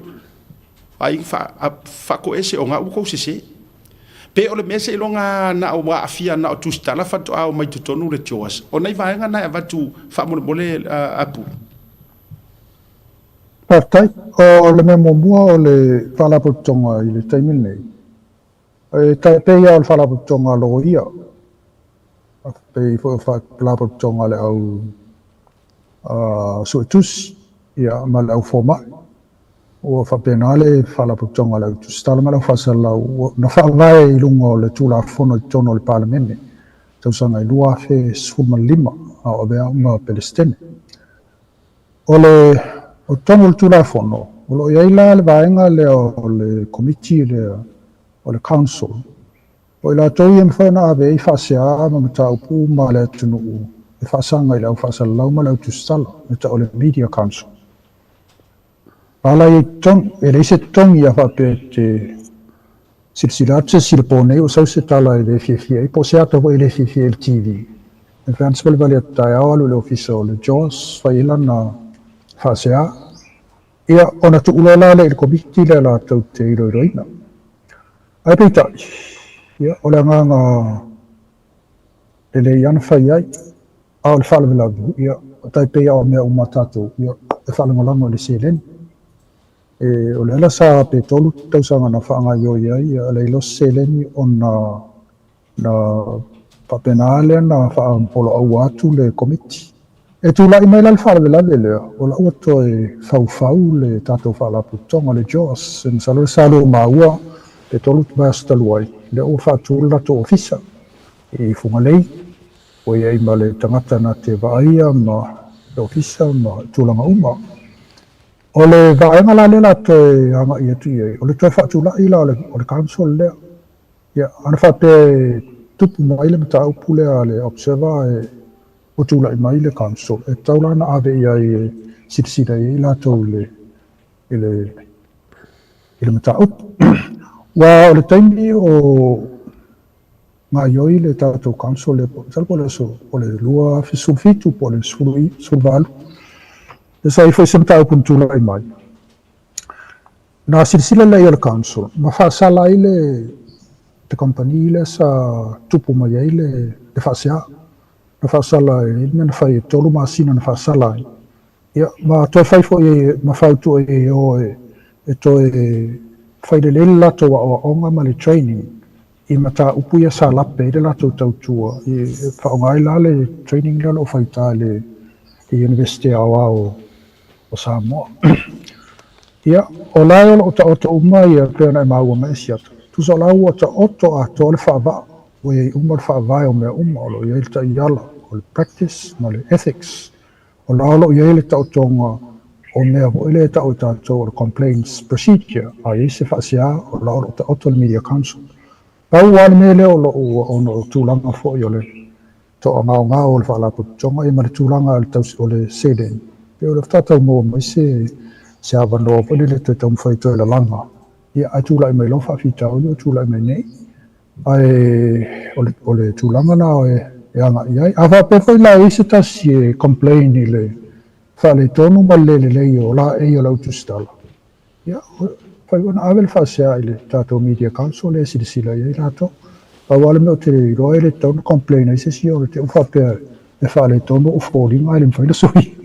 Ai faatoese o ga ua tou sese. Pe o le mea seiloga na o aafia na o tusitala faatoa omai totonu le JOS. O nai vaega na e avatu faamolemole Apulu. Faafetai. O le mea muamua o le Faalapotopotoga i le taimi lenei, e tai pei lava o le Faalapotopotoga a Loia, pei foi o Faalapotopotoga a le au Suetusi ia ma le au Fomai. Ua faapena le Faalapotopotoga a le Au Tusitala ma le Au Faasalalau na faavae i luga o le Tulafono i totonu o le Palemene i tausaga e 2015 a o avea ma Peresetene. O le o totonu o le Tulafono, o lo o i ai la le vaega lea o le Komiti lea o le Council, o i latou ia e mafai ona ave ai faasea ma mataupu uma a le atunuu e faasaga i le Au Faasalalau ma le Au Tusitala, e tau o le Media Council. Ala i totonu, e leai se totogi a faapea e te silasila atu se isi i le po nei ua sau se tala e le fiafia ai, po o se ata foi e le fiafia ai i le TV. E mafai lava ona savalivali atu taeao alu i le ofisa o le JOS fai ai lana faasea. Ia, ona tuu loa la lea i le Komiti lea latou te iloiloina. Ae peitai, ia, o le agaga lelei lava na fai ai, a o le faalavelave, ia, e tai pei lava o mea uma a tatou, ia, e faalagolago i le seleni. E, o le ala sa pe 3 tausaga na faagaoioi ai, ia, leai loa se seleni ona na faapena lea na faapoloaua atu le Komiti. E tulai mai la le faalavelave lea, o la ua toe faufau le tatou faalapotopotoga o le JOS. E masalo le sa lua maua pe 3 vaiaso talu ai, lea ua faatu le latou ofisa i Fugalei, ua i ai ma le tagata na te vaaia ma le ofisa ma tulaga uma. O le vaega la lea la toe agai atu i ai, o le toe faatulai la o le council lea. Ia, ana faapea e tupu mai le mataupu lea a le Observer e ua tulai mai le Council, e tatau la ona ave i ai e silasila i ai latou i le, i le, i le mataupu. Aua o le taimi o gaoioi le tatou Council lea, masalo po o le aso, po o le 2017 po o le 18, lea sa i ai foi se mataupu na tulai mai. Na silasila lea o le Council ma faasala ai le kamupani lea sa tupu mai ai le faasea. Na faasala ai le mea na fai e 3 masina na faasala ai. Ia, ma toe fai foi ma fautua i ai o e toe fai lelei le latou aoaoga ma le training i mataupu ia sa lape ai le latou tautua. E faaaoga ai la le training lea o lo o fai uta i le University Aoao o Samoa. Ia, o la e o lo o taoto uma ia pei ona e maua mai e Asiata. Tusa o la ua taoto atoa le faavaa, ua i ai uma le faavae o mea uma, o lo o i ai le taiala, o le practice ma le ethics. O la o lo o i ai le taotoga o mea foi lea e tau e tatou o le complaints procedure, a i ai se faasea, o la o lo o taoto le Media Council. Pau lava le mea lea o lo o ona o tulaga foi o le toagaogao o le faalapotopotoga ia ma le tulaga o le tausi o le seleni. Pei o le faatoa tau maua mai se avanoa foi lele toe taumafai toe lalaga. Ia, ae tulai mai loa faafitauli ua tulai mai nei. Ae o le tulaga lena e agai i ai. A faapea foi la e i ai se tasi e complain i le faaletonu ma le le lelei o laei o le au tusitala, ia, fai ona ave le faasea i le tatou Media Council lea e silasila i ai latou. Pau lava le mea ou te iloa e le tatau ona complain ai se isi o le te i faapea e faaletonu ou foliga ae le mafai ona sui.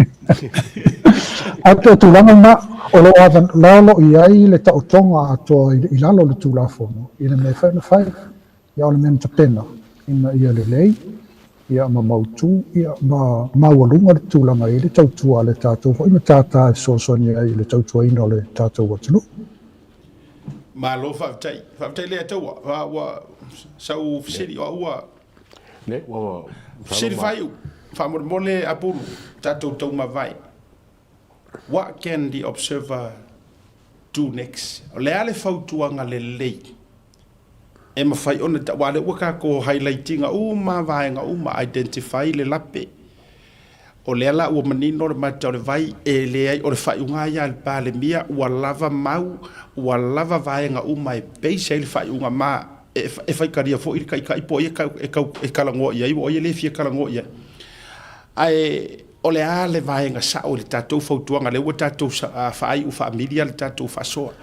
Ae pei o tulaga na, o lo o la o lo o i ai le taotoga atoa i lalo o le Tulafono i le mea e fai ona fai. Ia o le mea na tapena ina ia lelei, ia ma mautu, ia ma maualuga le tulaga i le tautua a le tatou foi matata e fesoasoani ai i le tautuaina o le tatou atunuu. Malo faafetai. Faafetai lea taua. Ua sau fesili o au ua Le ua fesili faaiu. Faamolemole Apulu, tatou taumavae. What can the observer do next? O le a le fautuaga lelei e mafai ona tau, aua o lea ua tatou highlight ina uma vaega uma, identify le lape. O lea la ua manino le mata o le vai, e leai, o le faaiuga ia a le Palemia, ua lava mau, ua lava vaega uma e base ai le faaiuga ma e faitalia foi le taitai po o ai e talanoa i ai, o ai e le fia talanoa i ai. Ae o le a le vaega sao i le tatou fautuaga, lea ua tatou faaiu faamilia le tatou faasoa.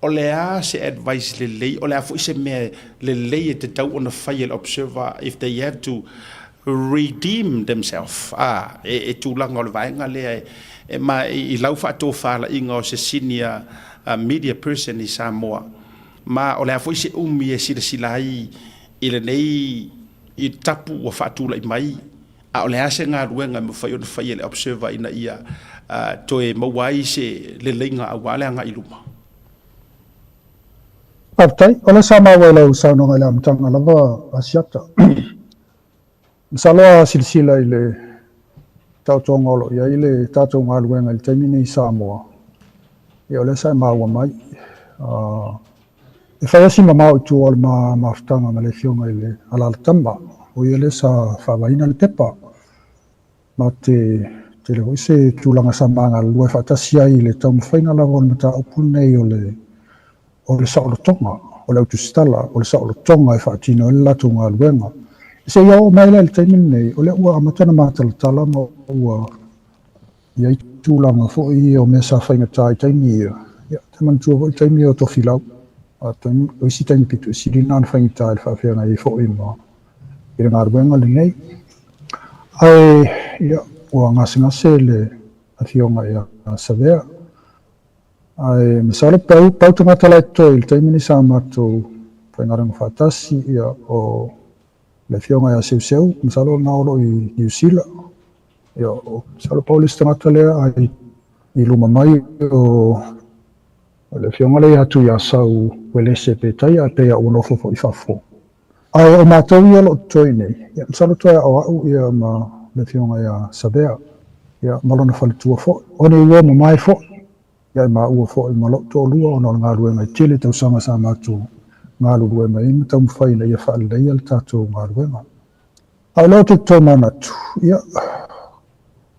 O le a se advice lelei, o le a foi se mea lelei e tatau ona fai e le observer if they have to redeem themselves, a, e tulaga o le vaega lea e, ma i lau faatofalaiga o se senior media person i Samoa, ma o le a foi se umi e silasila ai i lenei i tapu ua faatulai mai, a o le a se galuega e mafai ona fai e le observer ina ia toe maua ai se leleiga aua le agai i luma? Faafetai. O lea sa maua i lau saunoaga i le amataga lava, Asiata. Masalo a silasila i le taotoga o lo o i ai le tatou galuega i le taimi nei i Samoa, ia o lea sa e maua mai. E fai lava si mamao i tua o le mafutaga ma le afioga i le Alalatama, o ia lea sa faavaeina le pepa. Ma te tele foi se tulaga sa ma galulue faatasi ai i le taumafaiga lava o le mataupu lenei o le o le saolotoga, o le autusitala, o le saolotoga e faatino ai le latou galuega. Seia oo mai la i le taimi lenei, o lea ua amata ona matalatala ma ua i ai tulaga foi ia o mea sa faigata i taimi ia. Ia, ou te manatua foi le taimi o Tofilau, a taimi, o isi taimi pito i sili na ona faigata i le faafeagai ai foi ma i le galuega lenei. Ae, ia, ua gasegase le afioga ia Savea. Ae masalo pau, pau tagata la e totoe i le taimi lenei sa matou faigaluega faatasi, ia, o le afioga ia Seuseu, masalo o lena o lo o i Niu Sila. Ia, masalo pau le isi tagata lea ae i luma mai o le afioga lea ia Tuiasau Uelese Petaia, ae pei lava ua nofo foi i fafo. Ae o matou ia o lo o totoe i inei, ia, masalo toe o au ia ma le afioga ia Savea, ia, ma lona faletua foi. O nei ua mamae foi, ia e maua foi ma lou toalua ona o le galuega e tele tausaga sa matou galulue mai ai ma taumafai ina ia faaleleia le tatou galuega. A o lea ou te tomanatu, ia,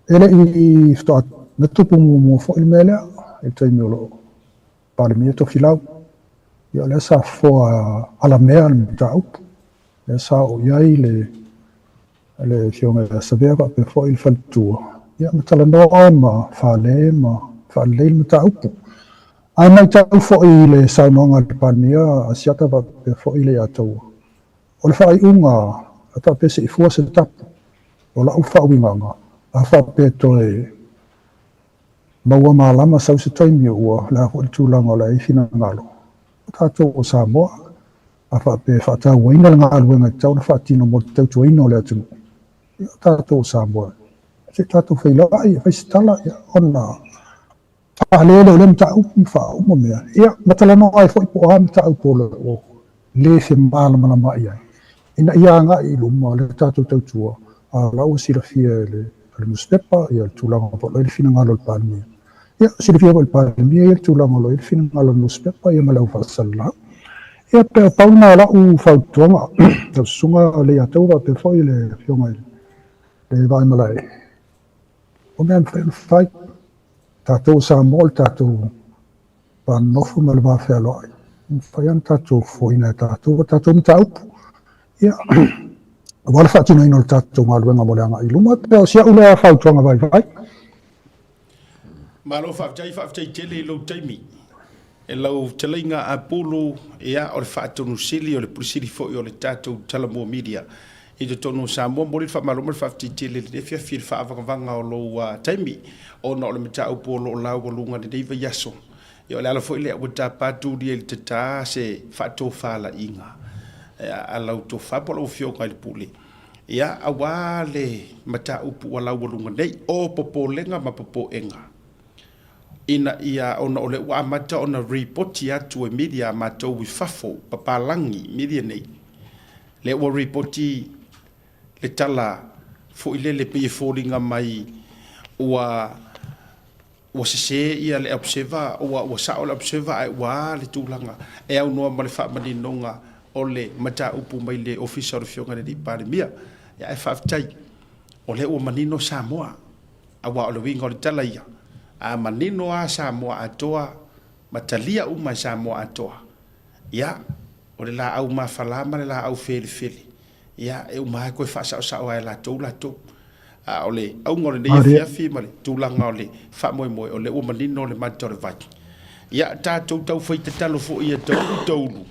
e le i faatoa na tupu muamua foi le mea lea i le taimi o lo o Palemia Tofilau. Ia, o lea sa fofoa alamea le mataupu, lea sa oo i ai le le Afioga ia Savea faapea foi le faletua, ia, ma talanoa ma fale ma faalelei le mataupu. Ae matau foi i le saunoaga a le Palemia Asiata faapea foi le Ataua, o le faaiuga a faapea se i fua se tapu, o lau faauigaga, a faapea toe maua malama sau se taimi ua le a foi le tulaga o le a i ai finagalo, o tatou o Samoa, a faapea e faatauaina le galuega e tatau ona faatino mo le tautuaina o le atunuu, ia, o tatou o Samoa, se i tatou feiloai e fai se tala, ia, ona faalele o lea mataupu ma faauma mea, ia, ma talanoa ai foi po o a mataupu o lo o le femalamalamaai ai, ina ia agai i luma le tatou tautua, a o la ua silafia e le nusipepa ia le tulaga o lo o i ai le finagalo o le Palemia. Ia, silafia foi e le Palemia ia le tulaga o lo o i ai le finagalo o le nusipepa ia ma le au faasalalau. Ia, pe o pau lena o lau fautuaga, lau susuga Leiataua faapea foi le Afioga i le Vaimalae, o mea e mafai ona fai. Tatou o Samoa o le tatou va nonofo ma le va fealoai, e mafai ona tatou fofoina e tatou a tatou mataupu. Ia, aua le faatinoina o le tatou galuega mo le agai i luma. Pe o si au lea fautuaga vaivai. Malo faafetai, faafetai tele i lou taimi. E lau fetalaiga Apulu, ia, o le Faatonu Sili, o le Pule Sili foi o le tatou Talamua Media i totonu o Samoa. Momoli le faamalo ma le faafetai tele i lenei afiafi i le faavagavaga o lou taimi ona o le mataupu o lo o laualuga i lenei vaiaso. Ia, o le ala foi lea ua tapa tulia i le tata se faatofalaiga a lau tofa po o lau Afioga i le Pule, ia, aua le mataupu ua laualuga nei, o popolega ma popoega. Ina ia, ona o lea ua amata ona ripoti atu e media a matou i fafo, papalagi media nei, lea ua ripoti le tala foi lele pei e foliga mai ua ua sese ia le observer, ua ua sao le observer ae ua a le tulaga e aunoa ma le faamaninoga o le mataupu mai le Ofisa o le Afioga i le Alii Palemia. Ia ae faafetai o lea ua manino Samoa. Aua o le uiga o le tala ia, a manino lava Samoa atoa ma talia uma e Samoa atoa, ia, o le laau mafala ma le laau felefele, ia, e uma lava e toe faasaosao lava e latou latou. A o le auga o lenei afiafi ma le tulaga o le faamoemoe, o lea ua manino le mata o le vai. Ia, tatou taufai tatalo foi ia taulu taulu,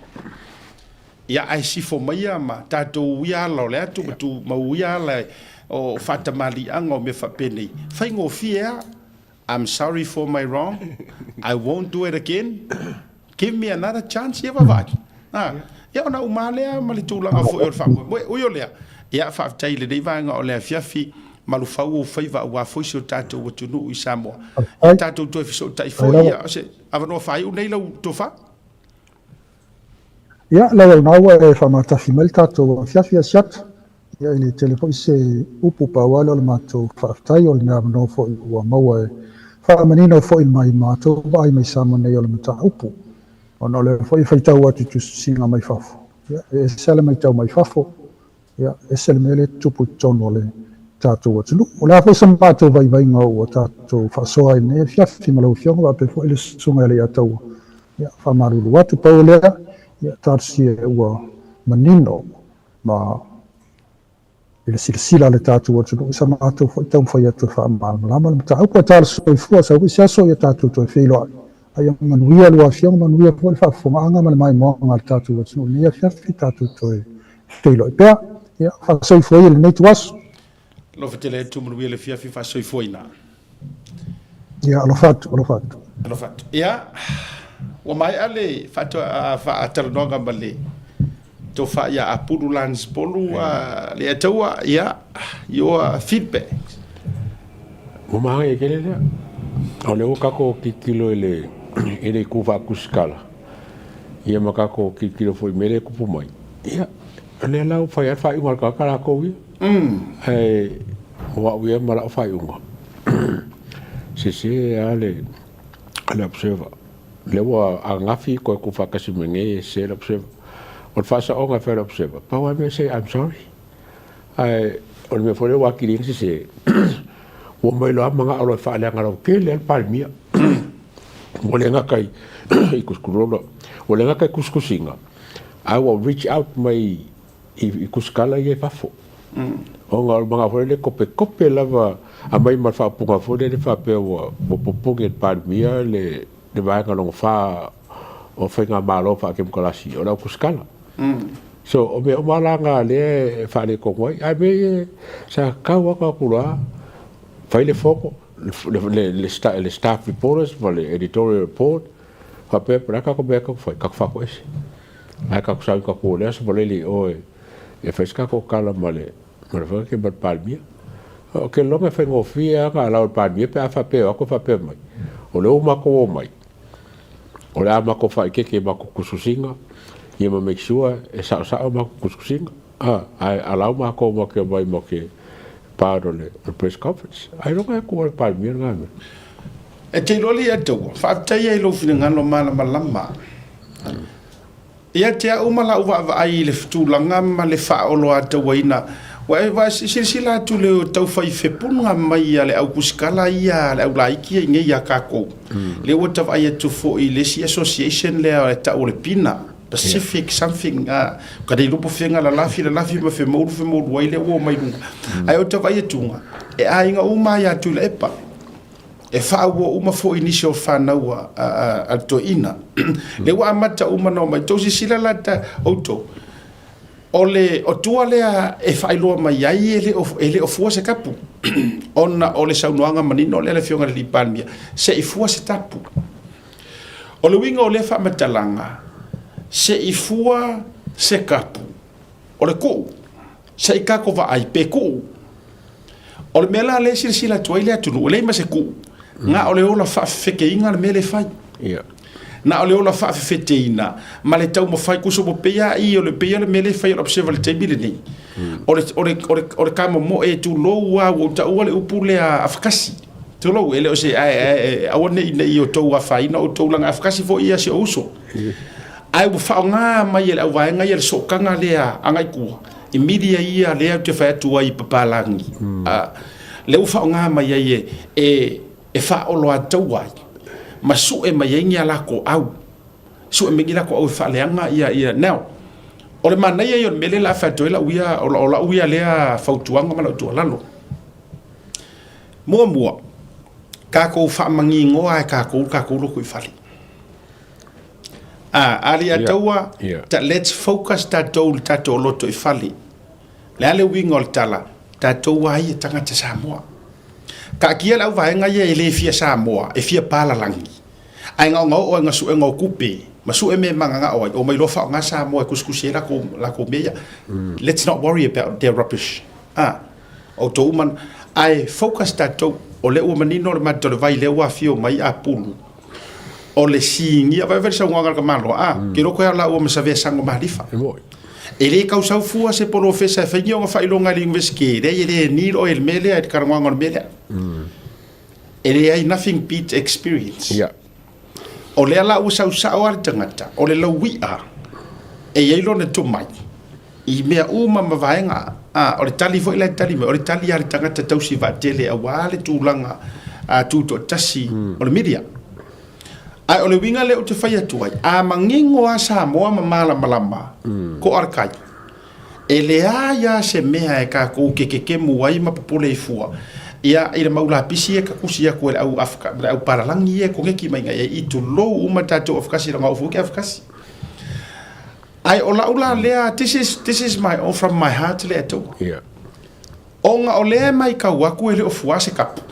Ia, ae sifo maia ma tatou uia ala o le atu ma tu ma uia ala o faatamaliiaga o mea faapenei. Faigofie a. I'm sorry for my wrong. I won't do it again. Give me another chance. Ia vaavaai. A. Ia ona uma lea ma le tulaga foi o le faamoemoe. Ui o lea, ia faafetai i lenei vaega o le afiafi, malufau ou faiva aua foi si o tatou atunuu i Samoa. Ia tatou toe fesootai foi. Ia, o se avanoa faaiu nei lau tofa. Ia, lau au na ua e faamatafi mai le tatou afiafi Asiata. Ia, e le tele foi se upu, pau lava lea o le matou faafetai, o le avanoa foi ua maua e faamanino foi mai matou vaai mai Samoa nei o le mataupu. Ona o lea foi e faitau atu i tusitusiga mai fafo. Ia, e ese lava le matau mai fafo, ia, ese le mea lea e tutupu i totonu o le tatou atunuu. O le a foi se matou vaivaiga ua tatou faasoa ai i lenei afiafi ma lau Afioga faapea foi le Susuga ia Leiataua, ia, faamalulu atu. Pau o lea, ia, talosia ua manino ma. I le silasila a le tatou atunuu i sa matou foi taumafai atu e faamalamalama le mataupu. Ae tala soifua, sau foi se aso ia tatou toe feiloai. A ia manuia lua afioga, manuia foi le faafofogaaga ma le maimoaga a le tatou atunuu i lenei afiafi, tatou toe feiloai pea. Ia, faasoifua ia i lenei ituaso. Alofa tele atu, manuia le afiafi, faasoifuaina. Ia, alofa atu, alofa atu. Alofa atu. Ia, ua maea le faatalanoaga ma le tofa ia Apulu Lance Polu le Ataua, ia, your feedback. Ua manaia tele lea. O lea ua tatou tilotilo i le i le itu faatusitala, ia ma tatou tilotilo foi i mea lea e tupu mai. Ia, o lea la ua fai lava le faaiuga a le tagata latou ia. Ae o au ia ma lau faaiuga, sese lava le le observer. Lea ua ananafi toe tuufaatasi mai nei e sese le observer. O le faasaoga e fai e le observer, pau lava le mea say I'm sorry. Ae o le mea foi lea ua atili ai ona sese, ua omai loa manao loa e faaleaga lautele lava le Palemia. Ua le gata i ua le gata i tusitusiga, ae ua reach out mai i tusitala ia i fafo. Ona o le manao foi lea topetope lava aumai ma le faaupuga foi lele faapea ua popogi e le Palemia le vaega lona fa o faigamalo faatemokarasi o le au tusitala. So o mea uma la na lea e faaletonu ai. Ae mea ia sa tatau lava ona o atu loa fai le fono le staff reporters ma le editorial report faapea po o le a tatou mea e tatou fai, tatou faatoese. Ae tatou sau i tatou o le aso malele i o e fai se tatou tala ma le ma le foi ma le Palemia. Ou te lagona e faigofie lava ona allow e le Palemia pe a faapea e o atu faapea mai, o lea ua matou omai, o le a matou faaeteete i matou tusitusiga ia ma make sure e saosao matou tusitusiga. Ae allow matou ma te omai ma te part o le press conference. Ailoga e tuu e le Palemia lena mea. E te iloa le Ataua, faafetai ai i lou finagalo malamalama. Ia te au ma lau vaavaai i le tulaga ma le faaoloatauaina, ua e vaai, silasila atu i le tau fai fepuga mai a le au kusikala ia, le au laiti ia i inei ia tatou. Lea ua ta vaai atu foi i le isi association lea e tau o le PINA, Pacific something, ka le iloa po o fea lalafi, lalafi ma femoulu, femoulu ai lea ua omai i luga. Ae ou te vaai atu, e aiga uma lava ia Tuilaepa. E faaauau uma foi nisi o fanau a le toeaina. Lea ua amata uma ona omai. Tou silasila la ta outou, o le o tua lea e faailoa mai ai e le o, e le o fua se tapu, ona o le saunoaga manino lea a le Afioga i le Palemia, se i fua se tapu. O le uiga o lea faamatalaga, se i fua se tapu, o le kuu, se i tatou vaai pe kuu. O le mea la lea e silasila atu ai le atunuu, e leai ma se kuu, na o le ola faafefeteina le mea lea e fai. Na o le ola faafefeteina ma le taumafai kuso mo pei a i o le pei o le mea lea e fai o le observer i le taimi lenei. O le, o le, o le, o le kamomoe tulou a ua ou taua le upu lea afakasi. Tulou, e le o se, ae, ae, aua ne i, ne i outou afaina outou leaga afakasi foi ia si ou uso. Ae ua faaaoga mai e le auvaega ia le sootaga lea agai tua i media ia lea ou te fai atu ai i papalagi, lea ua faaaoga mai ai e, e, e faaoloataua ai ma sue mai ai ni a latou au, sue mai ni latou au e faaleaga ia, ia. Now, o le manaia ia o le mea lea o le a fai atu ai lau ia, o lau ia lea fautuaga ma lau tuualalo. Muamua, tatou faamagigoa e tatou le tatou lotoifale. A, ali a taua, ta, let's focus tatou i le tatou lotoifale. Le a le uiga o le tala, tatou a ia tagata Samoa. Taatia le auvaega ia e le fia Samoa, e fia palalagi. Ae gaogaoo ai suega o tupe, ma sue mea e magagao ai, omai loa faaaoga Samoa e tusitusi ai latou, latou mea ia. Let's not worry about their rubbish. A, outou uma, ae focus tatou, o lea ua manino le mata o le vai lea ua afio mai Apulu. O le sinia, vaai vaai le saunoaga a le tamaloa, a, ke loko ia laua ma Savea Sango Malifa. E le tau sau fua se polofesa e fai ni ona faailoga i le University, leai e le need oe i le mea lea, i le talanoaga o le mea lea. E leai, nothing beats experience. O lea la ua sau sao lava le tagata, o le lauia e i ai lona tomai i mea uma ma vaega. A, o le tali foi la e tali mai, o le tali a le tagata tausi vaatele aua le tulaga tutoatasi o le media. Ae o le uiga lea ou te fai atu ai, a manino lava Samoa ma malamalama, to'a le kai. E leai a se mea e kākou ke kekemu ai ma popole i fua. Ia, i le mau lapisi e kakusi aku e le au afka, le au palalangi e kogeki mai ngai ai i tulou uma tātou afkasi la ngau fu ke afkasi. Ai o lau la lea, this is, this is my, oh, from my heart le atua. Yeah. Ona o lea mai kau aku e le o fua se kapu.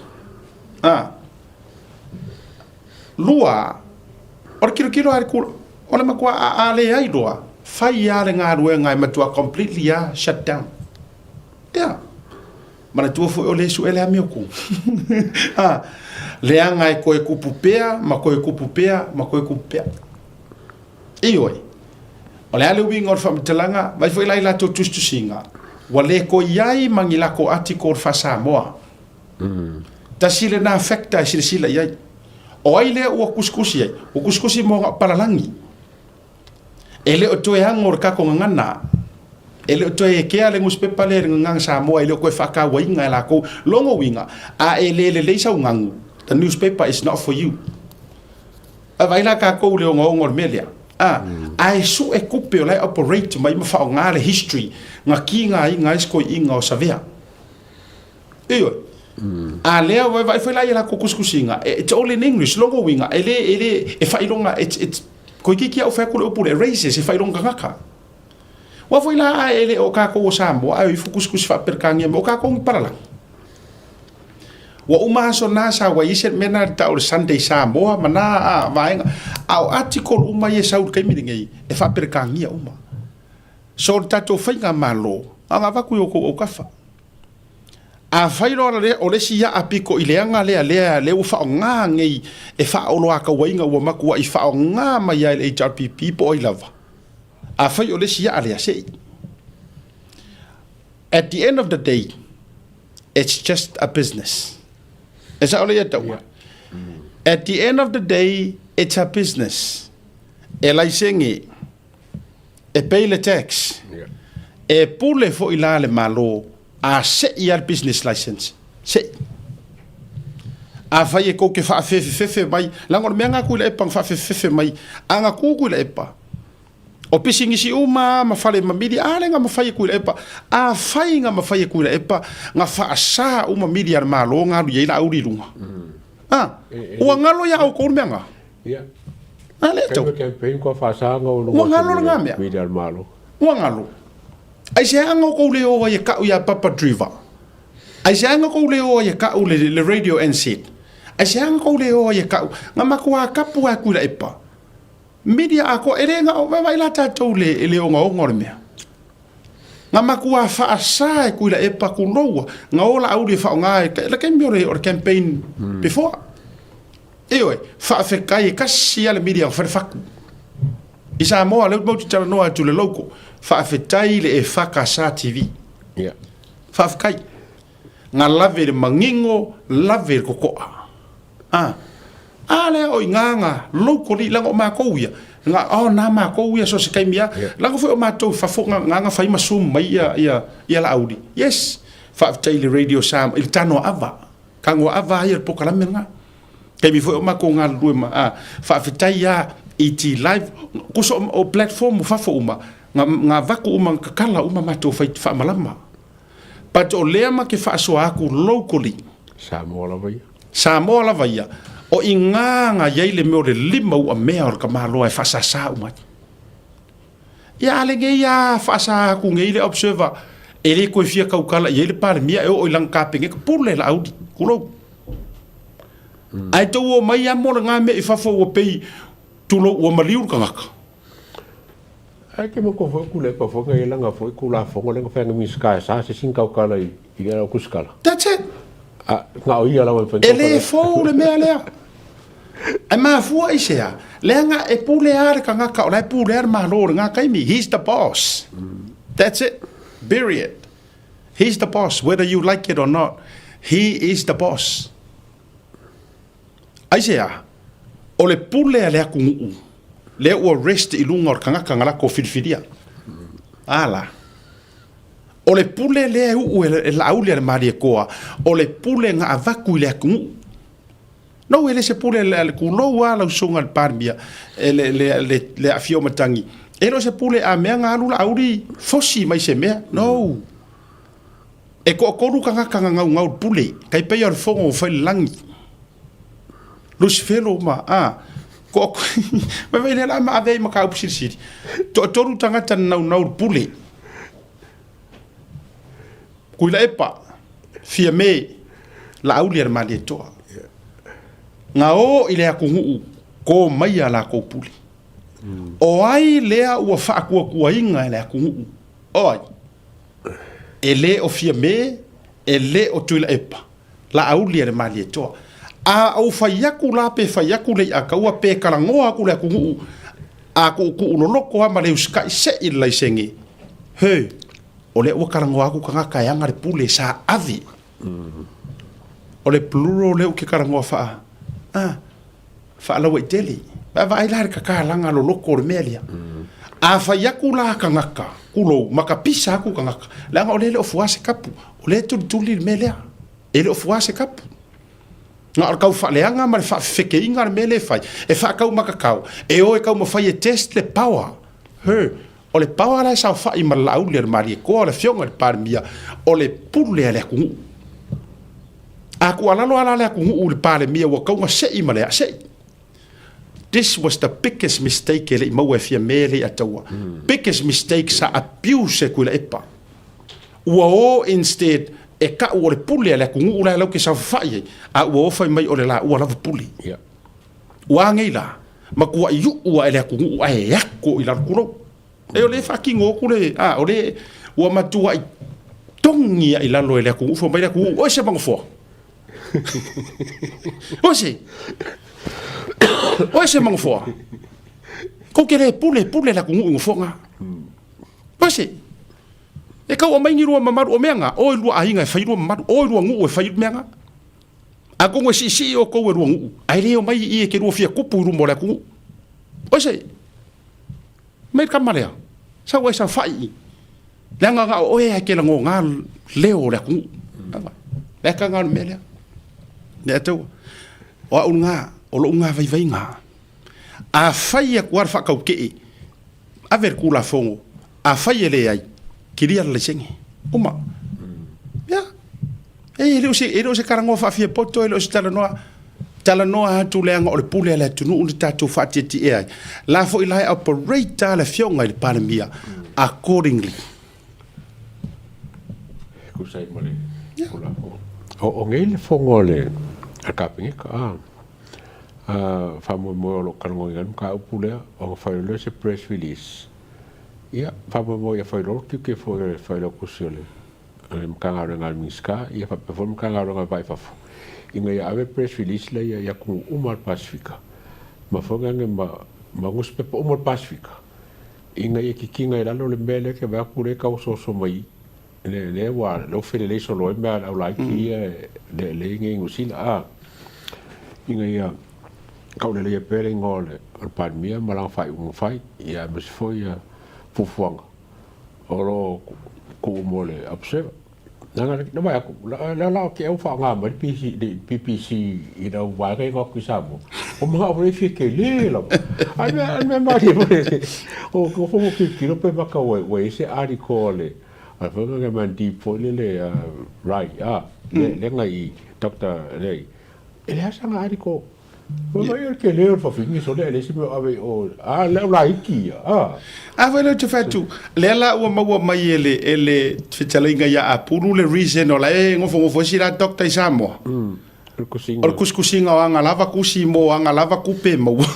Ah. Lua, o le kilokilo a le kula, o le matua a, a le ai loa, fai a le galuega e matua completely a shut down. Ia, manatua foi o le suʻe le amioku. A, leaga e koe kupu pea, ma koe kupu pea, ma koe kupu pea. Ioe, o le a le uiga o le faamatalaga, vai foi la i latou tusitusiga, ua le koi ai ma ni lako article faa-Samoa. Tasi lena factor e silasila i ai. O ai lea ua kusikusi ai? Ua kusikusi mo ngā palalangi. E le o toe ago le kako gagana. E le o toe ekea le newspaper lea i le gagana Samoa, e le o koe whakauainga e lākou. Longo uiga, a e le lelei sau gagu, the newspaper is not for you. A vai la kākou le ogaoga o le mea lea. A, a e suʻe kupe o la e operate mai ma whaonga le history, ngā ki ngā inga ai skoiinga o Savea. Ioe. A lea vai vai foi la ia la kusikusiga. It's all in English. Longo uiga e le e le e faailoga it's it's koe kiki au fai atu le upu le racist e faailoga tagata. Ua foi la a e le o kākou o Samoa ae o ifo kusikusi faaperekania mai o kākou ni palalagi. Ua uma aso na sa ua ise mea na tau le Sunday Samoa ma na a vaega a o article uma ia sau i le taimi lenei e faaperekania uma. So le tatou faigamalo, na ona avatu i o tou autafa. Afai loa le, o le isi a'a piko i leaga lea, lea, lea ua faaaoga nei e faaoloakauaina ua matuai faaaoga mai ai le HRPP po o ai lava. Afai o le isi a'a lea, se i. At the end of the day, it's just a business. E sao le ia taua? At the end of the day, it's a business. E laisenge, e pay le tax, e pule foi la le Malo a seʻi a le business license, seʻi. Afai e kou ke faafefefefe mai, leaga o le mea ga Tuilaepa na faafefefefe mai, a na tu Tuilaepa, o pisinisi uma ma fale mamili, a le na mafai e Tuilaepa, afai na mafai e Tuilaepa na faasa uma mili a le Malo na alu i ai Laauli i luga. A, ua galo ia outou le mea na. Ia. A le tau. Kai campaign kua whasanga o Ua ngalo le ngā mea. Miri al malo. Ua ngalo. Ai se anga o kou le o ai e kau ia Papa Driver. Ai se anga kou le o ai e kau le, le Radio NZ. Ai se anga kou le o ai e kau. Nga makua kapu a kuila epa. Media a ko ere nga o vai la tātou le, le onga onga o le mea. Nga makua whaasa e kuila epa ku loua. Nga ola auli e whaonga e, la kemi o le, o le campaign before. Ioe, faafetai e kasi a le media o Falefaku. I Samoa, lea ou te talanoa atu i le local, faafetai le EFKS TV. Yeah. Faafetai. Nga lave le mangingo, lave le kokoa. Ah. A lea o i ngā ngā local i langa o mākou ia. Nga, oh, nā mākou ia so se taimi a. Yeah. Langa foi o mātou fafo ngā ngā ngā whai masum mai ia, ia, ia la auri. Yes. Faafetai le radio Samoa, i le tanoa ava. Ka ngoa ava ai le pokalame lena. Taimi foi o makou galulue ma a faafetai a ET live kuso o platform o fafo uma nga nga vaku uma nga kakala uma matou fai faamalama. But o lea ma ke faasoa aku locally. Samoa lava ia. Samoa lava ia. O i nga nga iai le mea o le lima ua mea o le kamaloa e faasasa uma ai. Ia ale nei a faasa aku nei le observer e le koe fia kaukala i ai le Palemia e oo i lana kapeneta pule la auli kulou. Ae tou o mai a mo le ngā mea i fafo ua pei tulou ua maliu le tagata. Ae ke moko foi ku lepa foi ngai langa foi ku la fongo lenga whainga minska e sa se sing kaukala i i era o kuskala. That's it. A nga o ia lawa e E le fou le mea lea. E mafua i sea, leaga e pule a le tagata o la e pule a le Malo i lena taimi. He's the boss. That's it. Bury it. He's the boss whether you like it or not. He is the boss. Aisea, o le pule a le atunuu lea ua rest i luga o le tagata na latou filifilia. A la. O le pule lea e uu e Laauli a le Malietoa, o le pule na avatu i le atunuu. No, e le se pule a le tulou a lau susuga i le Palemia, e le, le, le, le aafia o matagi. E le o se pule a mea ga alu Laauli fosi mai se mea. No. E toatolu tagata na naunau i le pule, tai pei o le fono ua fai i le lagi. Lusifelo ma, a, toa, vaivai lea la ma ave ai mataupu silisili. Toatolu tagata na naunau i le pule. Tuilaepa, Fiame, Laauli a le Malietoa. Na o i le atunuu, to mai a latou pule. O ai lea ua faatuatuaina e le atunuu? O ai? E le o Fiame, e le o Tuilaepa, Laauli a le Malietoa. A ou fai atu la pe fai atu le i'a taua pe talanoa atu le atunuu a tuutuu loloto lava ma le usitai se'i i le laisene, he, o lea ua talanoa atu tagata e ana le pule sa ave. O le plural lea ou te talanoa faa, a, faalauaitele. Vaavaai la i le tatalaga loloto o le mea lea. A fai atu la tagata, tulou, ma tapisa atu tagata, leaga o lea e le o fua se kapu, o lea e tulituli le mea lea, e le o fua se kapu. Na o le tau faaleaga ma le faafefekeina le mea lea e fai, e faataumatatao, e o e taumafai e test le power. He, o le power la e saofai ma le Laauli a le Malietoa, o le Afioga i le Palemia, o le pule a le atunuu. A tuualalo lava la le atunuu i le Palemia ua tatau ona sei ma le a sei. This was the biggest mistake e le i maua e Fiame le i taua. Biggest mistake sa abuse e Tuilaepa. Ua o instead e tau o le pule a le atunuu la e lau ke saofafai ai, a ua o fai mai o le laua lava pule. Ua a nei la, matuai iuu ae le atunuu ae ako i lalo tulou. E o lea e faatino atu le, a, o lea ua matuai togi i lalo e le atunuu, fai mai le atunuu, oe se magofoa. Oe se, oe se magofoa. Kou te le pule, pule le atunuu i gofoa ngā. Oe se, e kau aumai ni lua mamalu o mea ngā, o i lua aiga e fai lua mamalu, o i lua nuu e fai mea ngā. Atonu e siisii outou e lua nuu, ae le omai i i e te lua fia tupu i luma o le atunuu. Oe se, Mai le tama lea, sau ai saofai i, leaga na o oe a e te lagogā leo o le atunuu. Le aka o le mea lea. Lea tau, o au lena, o lou lena vaivaiga. A fai atu lava le faatautee, ave le Tulafono, afai e leai, kilia le laisene. Uma. Ia. E le o se, e le o se talanoa faafiapoto, e le o se talanoa, talanoa atu leaga o le pule a le atunuu na tatou faatiatia ai. La foi la e operate lava le afioga i le Palemia accordingly. Tusa ai ma le Tulafono. O nei le fono a le Kapeneta, a faamoemoe o lo o talanoaina ai le mataupu lea, ona fai loa lea o se press release. Ia, faamoemoe ia fai loa le tiute foi o le Failautusi o le le Matagaluega a le Minisita ia faapea foi le Matagaluega o le Va i Fafo ina ia ave press release lea i atunuu uma o le Pasefika ma foi nane ma ma nusipepa uma o le Pasefika ina ia titina i lalo le mea lea ke vaai atu lea e tauososo mai le lea ua lea ua felelei solo ai mea a le au laiti ia le le i nei i Niu Sila a ina ia kauleleia pea le igoa o le o le Palemia ma lana faaiuga fai ia aemaise foi ia fuafuaga o lo o tuu mo le observer. Leaga na vaai atu, lea la o te au faaaoga mai le PPC i lau vaega i atu i Samoa, ua manao foi e fia tele lava. A o le mea malie foi, o nofo ma tilotilo pe mata ua i ai se article a le foi lea Mandeep foi lele Rai, lea na i Doctor lea i, e leai sana article. Fai mai o le tele o le fafine sole ae leai se mea o ave i o, a le au laiti ia, a. A foi lea ou te fai atu, lea la ua maua mai e le, e le fetalaiga ia Apulu le reason o la e nofonofo ai si la doctor i Samoa. O le kusikusiga o aga lava kusi mo aga lava tupe e maua.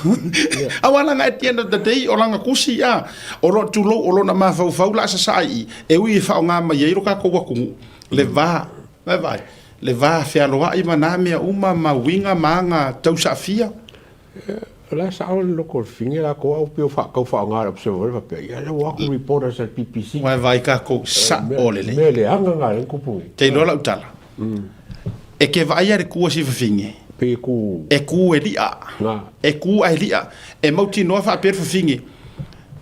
Aua leaga at the end of the day o lana kusi a, o lo, tulou, o lona mafaufau la a sasaa i i, e ui e faaaoga mai ai lo tatou atunuu le va, vaevae. Le va fealoai ma na mea uma ma uiga ma aga tausaafia. O la e sao le loko o le fine lakou au pei o tau faaaoga le observer le faapea ia lea ua o atu reporters a le BBC. Ua e vaai takou sao lelei. Mea leaga na lea na tupu nei. Te iloa lau tala. E ke vaaia le ku a si fafine. Pei e ku. E ku e lia. E ku ae lia. E mautinoa faapea le fafine,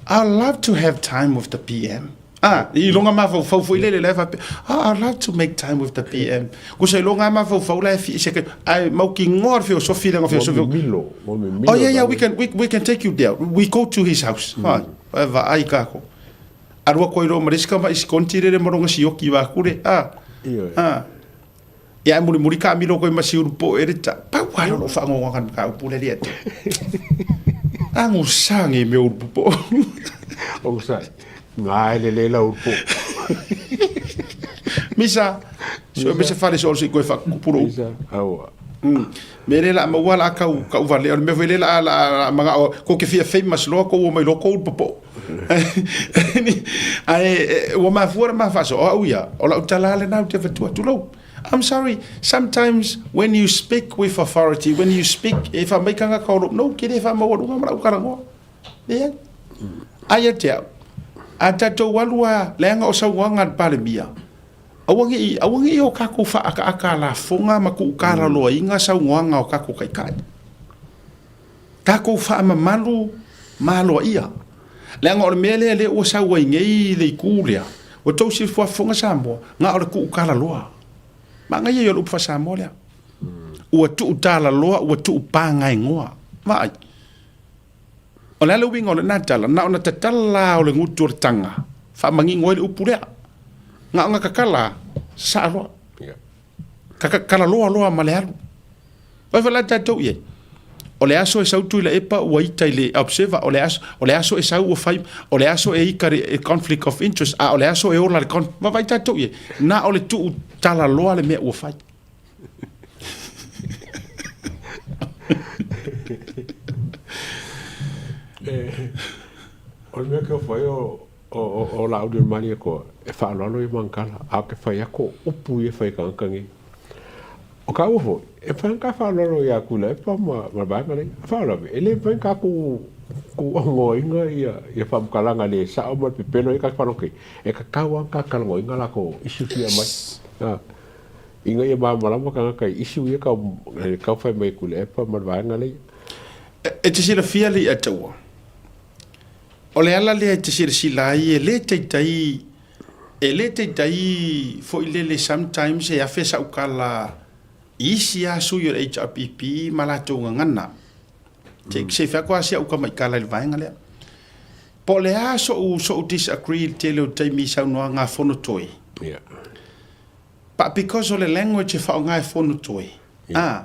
I'd love to have time with the PM. Ah, i loga mafaufau foi lele la e faapea, ah, I'd love to make time with the PM. Kusa i loga mafaufau la e fi se ai mautinoa le feosofi le feosofi. Mimilo, Oh yeah, yeah, we can we, we can take you there. We go to his house. Mm. Vae vaai kākou. Alu aku ai loa ma le isi tamaʻi sikonti lele ma lona sioki vaakule, a. Ioe. A. Ia ae mulimuli taamilo atu ai ma si ulu poʻe le ta. Pau lava lea o lou faanoanoaga i le mataupu lea le atu. Agusa nei mea ulu popoʻo. Okusai, gae lelei lau ulu poʻo. Misa, so me se fale so se koe fakupu lou. Misa, aua. Mea lea la maua la kau kau vale o le mea foi lea la la la manga o ko ke fia famous loa ko ua mai loa ko ulu popoʻo. Ae ua mafua le ma faasoa o au ia o lau tala lena ou te avatua tulou. I'm sorry, sometimes when you speak with authority, when you speak, e faa mai tagata o lou, no, ke le faamaualuga ma lau talanoa. Leai. Ae ia te au, a tatou alu a leaga o saunoaga a le Palemia, aua ne i, aua ne i o kakou faaakaaka lafoga ma tuutalaloaina saunoaga o kakou taitai. Tatou faamamalu ma aloaia. Leaga o le mea lea lea ua sau ai nei le itu lea, ua tou silafia fofoga Samoa, na o le tuutalaloa. Manaia ia o le upu faa-Samoa lea. Ua tuutalaloa, ua tuupagaegoa. Vaai. O le a le uiga o lena tala? Na ona tatala lava o le gutu o le taga, faamanino ai le upu lea. Na ona tatala, sasaa loa. Talaloa loa ma le alu. Vai foi la tatou i ai. O le aso e sau Tuilaepa ua ita i le Observer, o le aso, o le aso e sau ua fai, o le aso e ika le conflict of interest, a o le aso e ola le conflict. Vaai tatou i ai. Na o le tuu talaloa le mea ua fai. O le mea ke fai o o o Laauli o le Malietoa e faaaloalo ia Magakala, a o ke fai atu o upu ia e fai e tagata nei. O ka ua foi, e mafai ona ta faaaloalo ia Tuilaepa ma ma le vaega lea. A faalavelave, e le mafai ona tatou tuuagoaina ia ia faamatalaga le sao ma le pepelo ia tatou faalogo atu ai. E tatau lava ona ta talanoaina latou issues ia e aumai. Ina ia malamalama tagata i issue ia tau tau fai mai e Tuilaepa ma le vaega lea. E te silafia le i'a taua. O le ala lea e te silasila ai e le taitai, e le taitai foi lele sometimes e afe sau kala i isi lava sui o le HRPP ma latou gagana. Se se fai atu lava si au tamaikala i le vaega lea. Po o le a so'u so'u disagree i le tele o taimi i saunoaga a Fonotoe. Yeah. But because o le language e faaaoga e Fonotoe, a,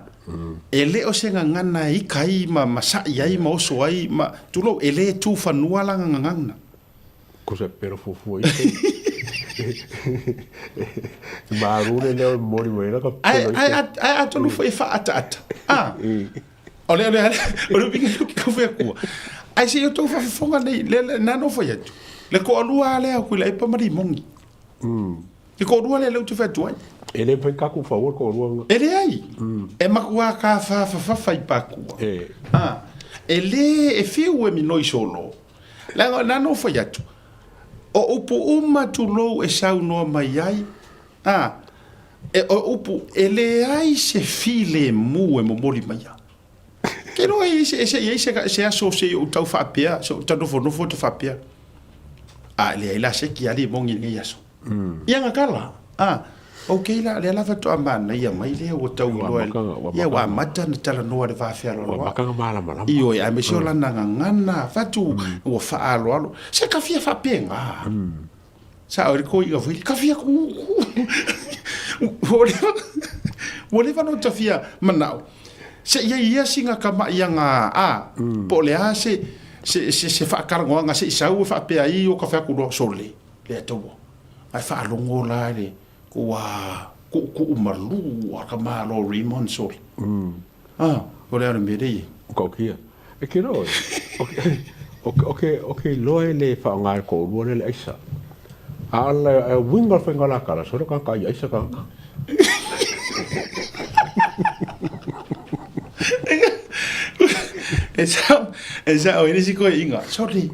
e le o se gagana e ika ai ma ma saʻi ai ma oso ai ma, tulou, e le tu fanua lana gagana. Ko se pelo fuafua i te. Malu le leo e momoli mai la ka Ae, pelo i ae, te. ae atonu foi e faaataata. A, o le, o le, o le uiga o ke kau fai atua. Ae se i outou faafofoga nei, le, le, na nofo ai atu. Le toalua lava lea o Tuilaepa ma Limoni. Le toalua lea lea ou te fai atu ai. E le mafai ona tatou faua le toalua lena. E leai. E matua tafafafafa i Pakua. E. A, e le, e fiu e minoi solo. Leaga na nofo ai atu, o upu uma tulou e saunoa mai ai, a, e, o upu, e leai se filemu e momoli mai ai. Ke iloa e se, se i ai se, se aso se i ou tau faapea, se ou tau nofonofo te faapea. A, e leai la se ki ali mongi i lenei aso. Ia gakala, a, ok la, lea la faatoa manaia mai lea ua tau iloa. Ia ua amata ona talanoa i le va fealoaloa. Ua amata ona malamalama. Ioe, aemaise o lana gagana, fatu, ua faaaloalo. Se ka fia faapena. Sa o le koiga foi, ka fia ku. Ua leva ona ota fia manao. Se i ai ia sina tamaʻi aga a, po o le a se, se, se, se faatalanoaga se i sau e faapea ai o ka fai atu loa, sole, le Atua. Ae faalogo la i le ua kuukuu malu a ka Malo Raymond sole. Ah, o le a le mea lea i ai? Tautia. E ke loa, o ke, o ke loa e le whaonga e kōrua le le aisa. A ala e winga whainga la kala, sore ka ka i aisa ka. E sao, e sao, e le si koe inga. Sorry.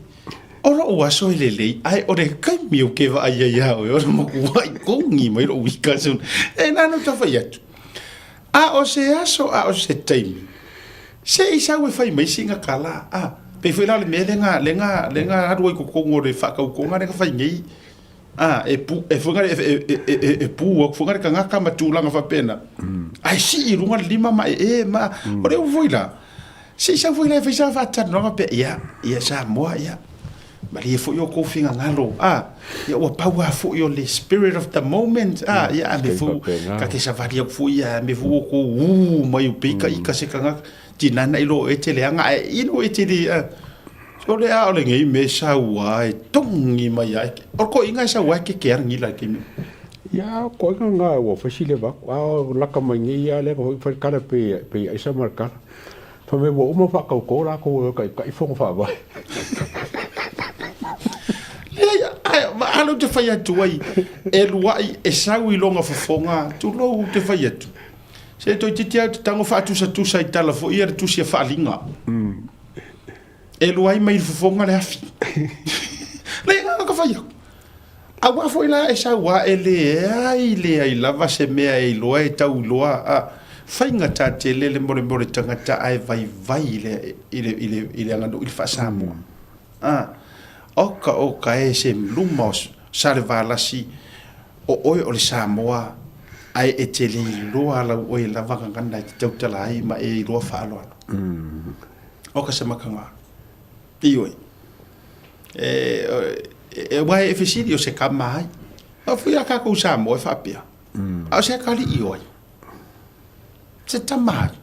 O loʻu aso e lelei, ae o le kaimi ou ke vaai ai iā ʻoe, o le makuaʻi kogi mai loʻu ika E nā no tawhai atu. A o se aso, a o se taimi, se i sau e fai mai sina kala, a, pei foi la o le mea lea na, lea na, lea na alu ai i totonu o le faatautoga lea na fai nei, a, e pu, e foi e, e, e, e, e pu atu foi le tagata ma tulaga faapena, ae sii i luga le lima ma ee ma, o le upu foi la, se i sau foi la e fai sana faatalanoaga pea, ia, ia Samoa, ia. Malie foi o kou finagalo, a, ia ua pau lava foi o le spirit of the moment, a, ia a mea foi ta te savali atu foi a mea foi ua kou ū mai o pei ka ika se tagata, tinā na iloa o oe e te leaga ae inu e te le, a, so le a o lenei mea e sau a e togi mai a, o le toeaina e sau a e keke a le gila i le taimi. Ia, o toeaina na ua fai si leva atu, a o laka mai nei a lea na foi fai le kala pei, pei aisa ma le kala. Fai mai ua uma faatautō latou e taitai fono faavae. Leai, ae a lea ou te fai atu ai, e luaʻi e sau i lona fofoga, tulou ou te fai atu, se toeitiiti lava ou te tago faatusatusa i tala foi ia le tusi a Faaliga. E luai mai i le fofoga le afi. Leai, na ona ka fai atu. Aua foi la e sau ae leai leai lava se mea e iloa e tau iloa a faigata tele le molemole tagata ae vaivai i le i le i le i le aganuu i le faa-Samoa. A oka oka e se luma o Salevalasi o oe o le Samoa ae e te le iloa lau oe lava gagana e te tautala ai ma e iloa faaaloalo. Oka se makaga. Ioe. E, e, aua e fesili o se kama ai. A fui a kākou Samoa e faapea. A o se akalii o ai? Se tama ai.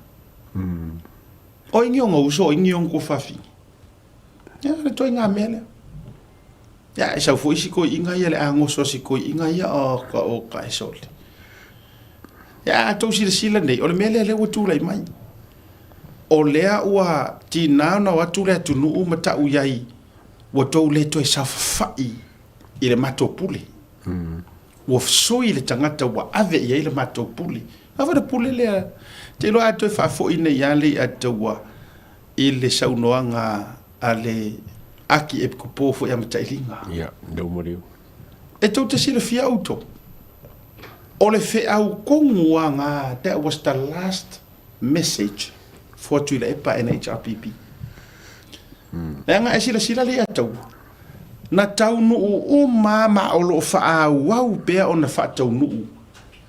O ingi o ngouso, o ingi o ngkufafine. Ia, le toi ngā mea lea. Ia, e sau foi si koi inga ia le angoso si koi inga ia o ka o ka e sole. Ia, a tou silasila nei, o le mea lea lea ua tulai mai. O lea ua tiga ona o atu le atunuu ma tau i ai, ua tou le toe saofafai i le matou pule. Ua sui le tagata ua ave i ai le matou pule. A foi le pule lea, te iloa a toe faafoi nei lava le i'a taua i le saunoaga a le Akiepikopo foi a Matailiga. Ia, lea ua maliu. E tou te silafia outou, o le feau kogu a nga, that was the last message for Tuilaepa and HRPP. Leaga e silasila le Ataua, na taunuu uma ma o lo o faaauau pea ona faataunuu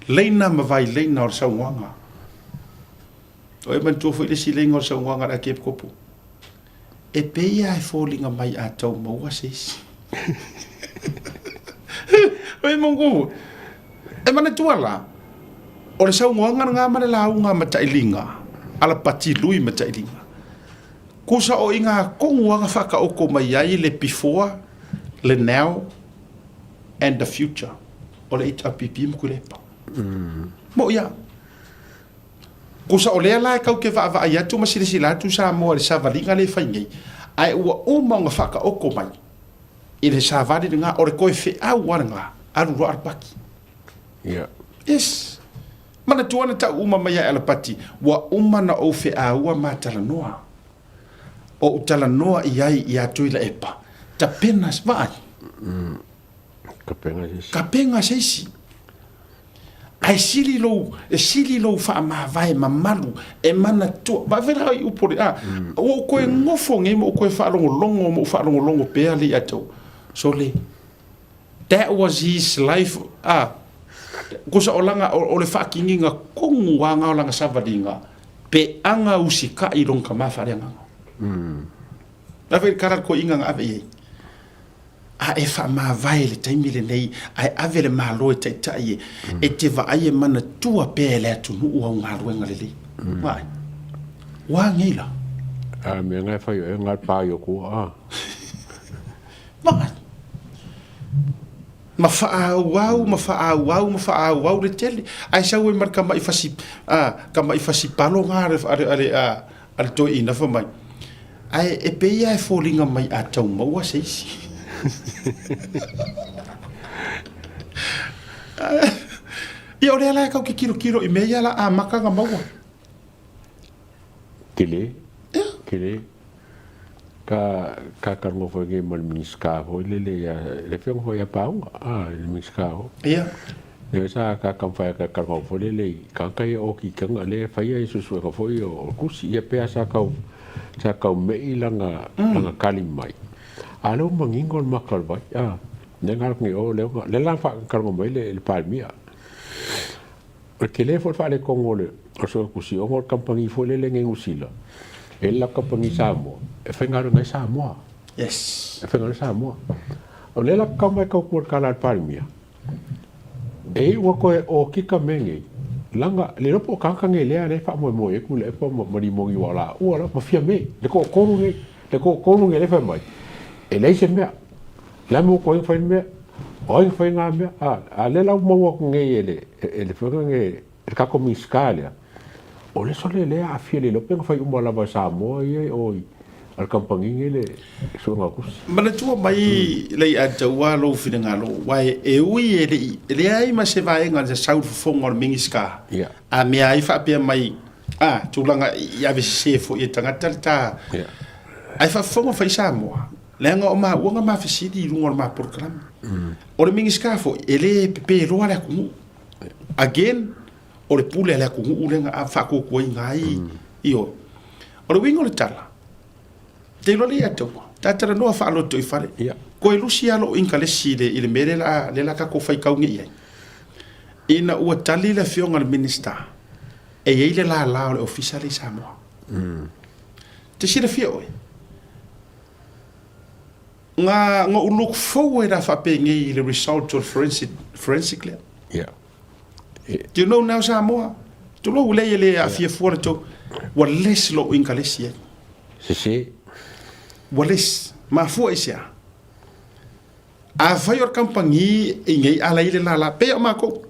leina ma vaileina o le saunoaga. O e manatua foi le isi leiga o le saunoaga a le Akiepikopo, e pei lava e foliga mai a tau maua se isi. O e manatua, e manatua la, o le saunoaga lena ma le lauga a Matailiga, a la Patilui Matailiga. Kusa o i ngā kongu aga whakaoko mai ai le before, le now, and the future o le HRPP ma Kulepa. Mo ia. Kusa o lea la e kau ke vaavaai atu ma silasila atu Samoa i le savaliga lea e fai nei, ae ua uma ona whakaoko mai i le savali lena, o le koe feau a lena, alu loa alapaki. Yeah. Yes. Manatua na tau uma mai ae alapati, ua uma na ou feaua ma talanoa. O ou talanoa i ai ia Tuilaepa, tapena, vaai. Kapenga se isi. Kapenga se isi. Ae sili lou, e sili lou faamavae mamalu e manatua. Vaai la i upu o le a. Ua ou toe nofo nei ma ou toe faalogologo ma ou faalogologo pea le ia te au. Sole, that was his life, a, kusa o lana, o, o le faakiniga tonu lava na o lana savaliga, peaga usikai i lona tama faaleagaga. Vaai foi i le tala a le toeaina na ave i ai. A e faamavae i le taimi lenei, ae ave le Malo e taitai e, e te vaai e manatua pea e le atunuu au galuega lelei. Vaai. Ua nei la. A mea nga e fai oe nga pa i o kua a. Vaai. Ma faaauau, ma faaauau, ma faaauau le tele. Ae sau ai ma le tama'i fasi, a, tama'i fasi palo nga a le, a le, a le, a, a le toeaina fai mai, Ae e pei lava e foliga mai a tau maua se isi. Ia o lea la e kau ke kilokilo i mea ia la amata na maua. Tele, tele. Ka, ka karonga foi nge ma le Minisita foi lele ia, le afioga foi ia Paunga, a, le Minisita foi. Ia. Lea sa ka taumafai atu e talanoa foi lele i tagata ia o kitaga lea e faia i suesuega foi o tusi ia pe a sa tau sa tau mei lana lana tali mai a lea ua manino le mata o le vai a lea na alu atu nei o lea ua lea la na talanoa mai le le Palemia o le tele foi le faaletonu o le o le suetusi ona o le kamupani foi lele nei Niu Sila e le latou kamupani Samoa e faigaluega ai Samoa. Yes. E faigaluega ai Samoa. O lea la kau mai kau kua le kala a le Palemia, e iu ua toe okika mea nei, laga le iloa po o tagata nei lea lea e faamoemoe i ai Tuilaepa ma Limoni aua o laua lava ma Fiame, le toatolu nei, le toatolu nei lea e fai mai, e leai se mea. O le a le mea ua toe fai le mea? O ai na fai na mea? A, a lea la ua maua atu nei e le, e le faiga nei, e le tatou Minisita lea, o le sole lea e aafia le iloa pe na fai uma lava e Samoa ia i o i a le kamupani nei le suega o tusi. Manatua mai Leiataua lou finagalo, aua e ui e le i leai ma se vaega na sau i le fofoga o le Minisita, a mea ai faapea mai, a, tulaga i avesese foi e tagata le ta, ae faafofoga fai Samoa, Leaga o maua na ma fesili i luga o le ma polokalame. O le Minisita foi, e le pepe loa le atunuu. Again, o le pule a le atunuu lea na faatuatuaina ai i o. O le uiga o le tala, te iloa lea ia te au, ta talanoa faaloto i fale. Koe lusi lava lou inkalesi i le mea lea la tatou faitau nei i ai. Ina ua tali le afioga i le Minisita, e i ai le lala o le ofisa lea i Samoa. Te silafia oe, Nga nga ou look forward a faapenei i le result o le forensic, forensic lea. Yeah. Do you know now Samoa? Tulou lea e le aafia fua le tou. Ua less lou inkalesi ai. Sese. Ua less. Mafua i se a? Afai o le kamupani i nei ala i le lala, pei o matou,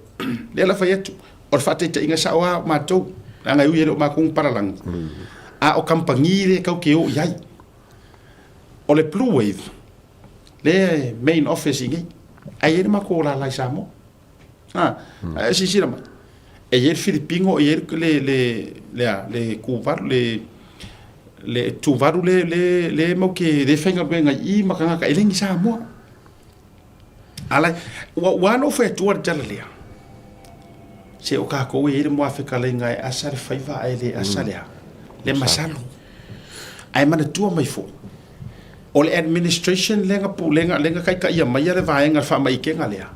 lea la fai atu, o le faataitaiga sao lava o matou, leaga e ui e le o matou ni palalagi, a o kamupani lea tatou te o i ai. O le Blue Wave, lea e main office i nei, ae i ai le matou lala i Samoa. A, ae silasila mai, e i ai le Filipino, e i ai le, le, le, a, le Tuvalu, le, le Tuvalu le, le, le mau ke, le faigaluega i i ma tagata e le ni Samoa. A lai, ua, ua ala ou fai atua le tala lea. Se o kākou e i ai le muafetalaiga e asa le faiva ae le asa le a, le masalo. Ae manatua mai foi, o le administration lea na pulega, lea na taitaia maia le vaega le faamaikega lea,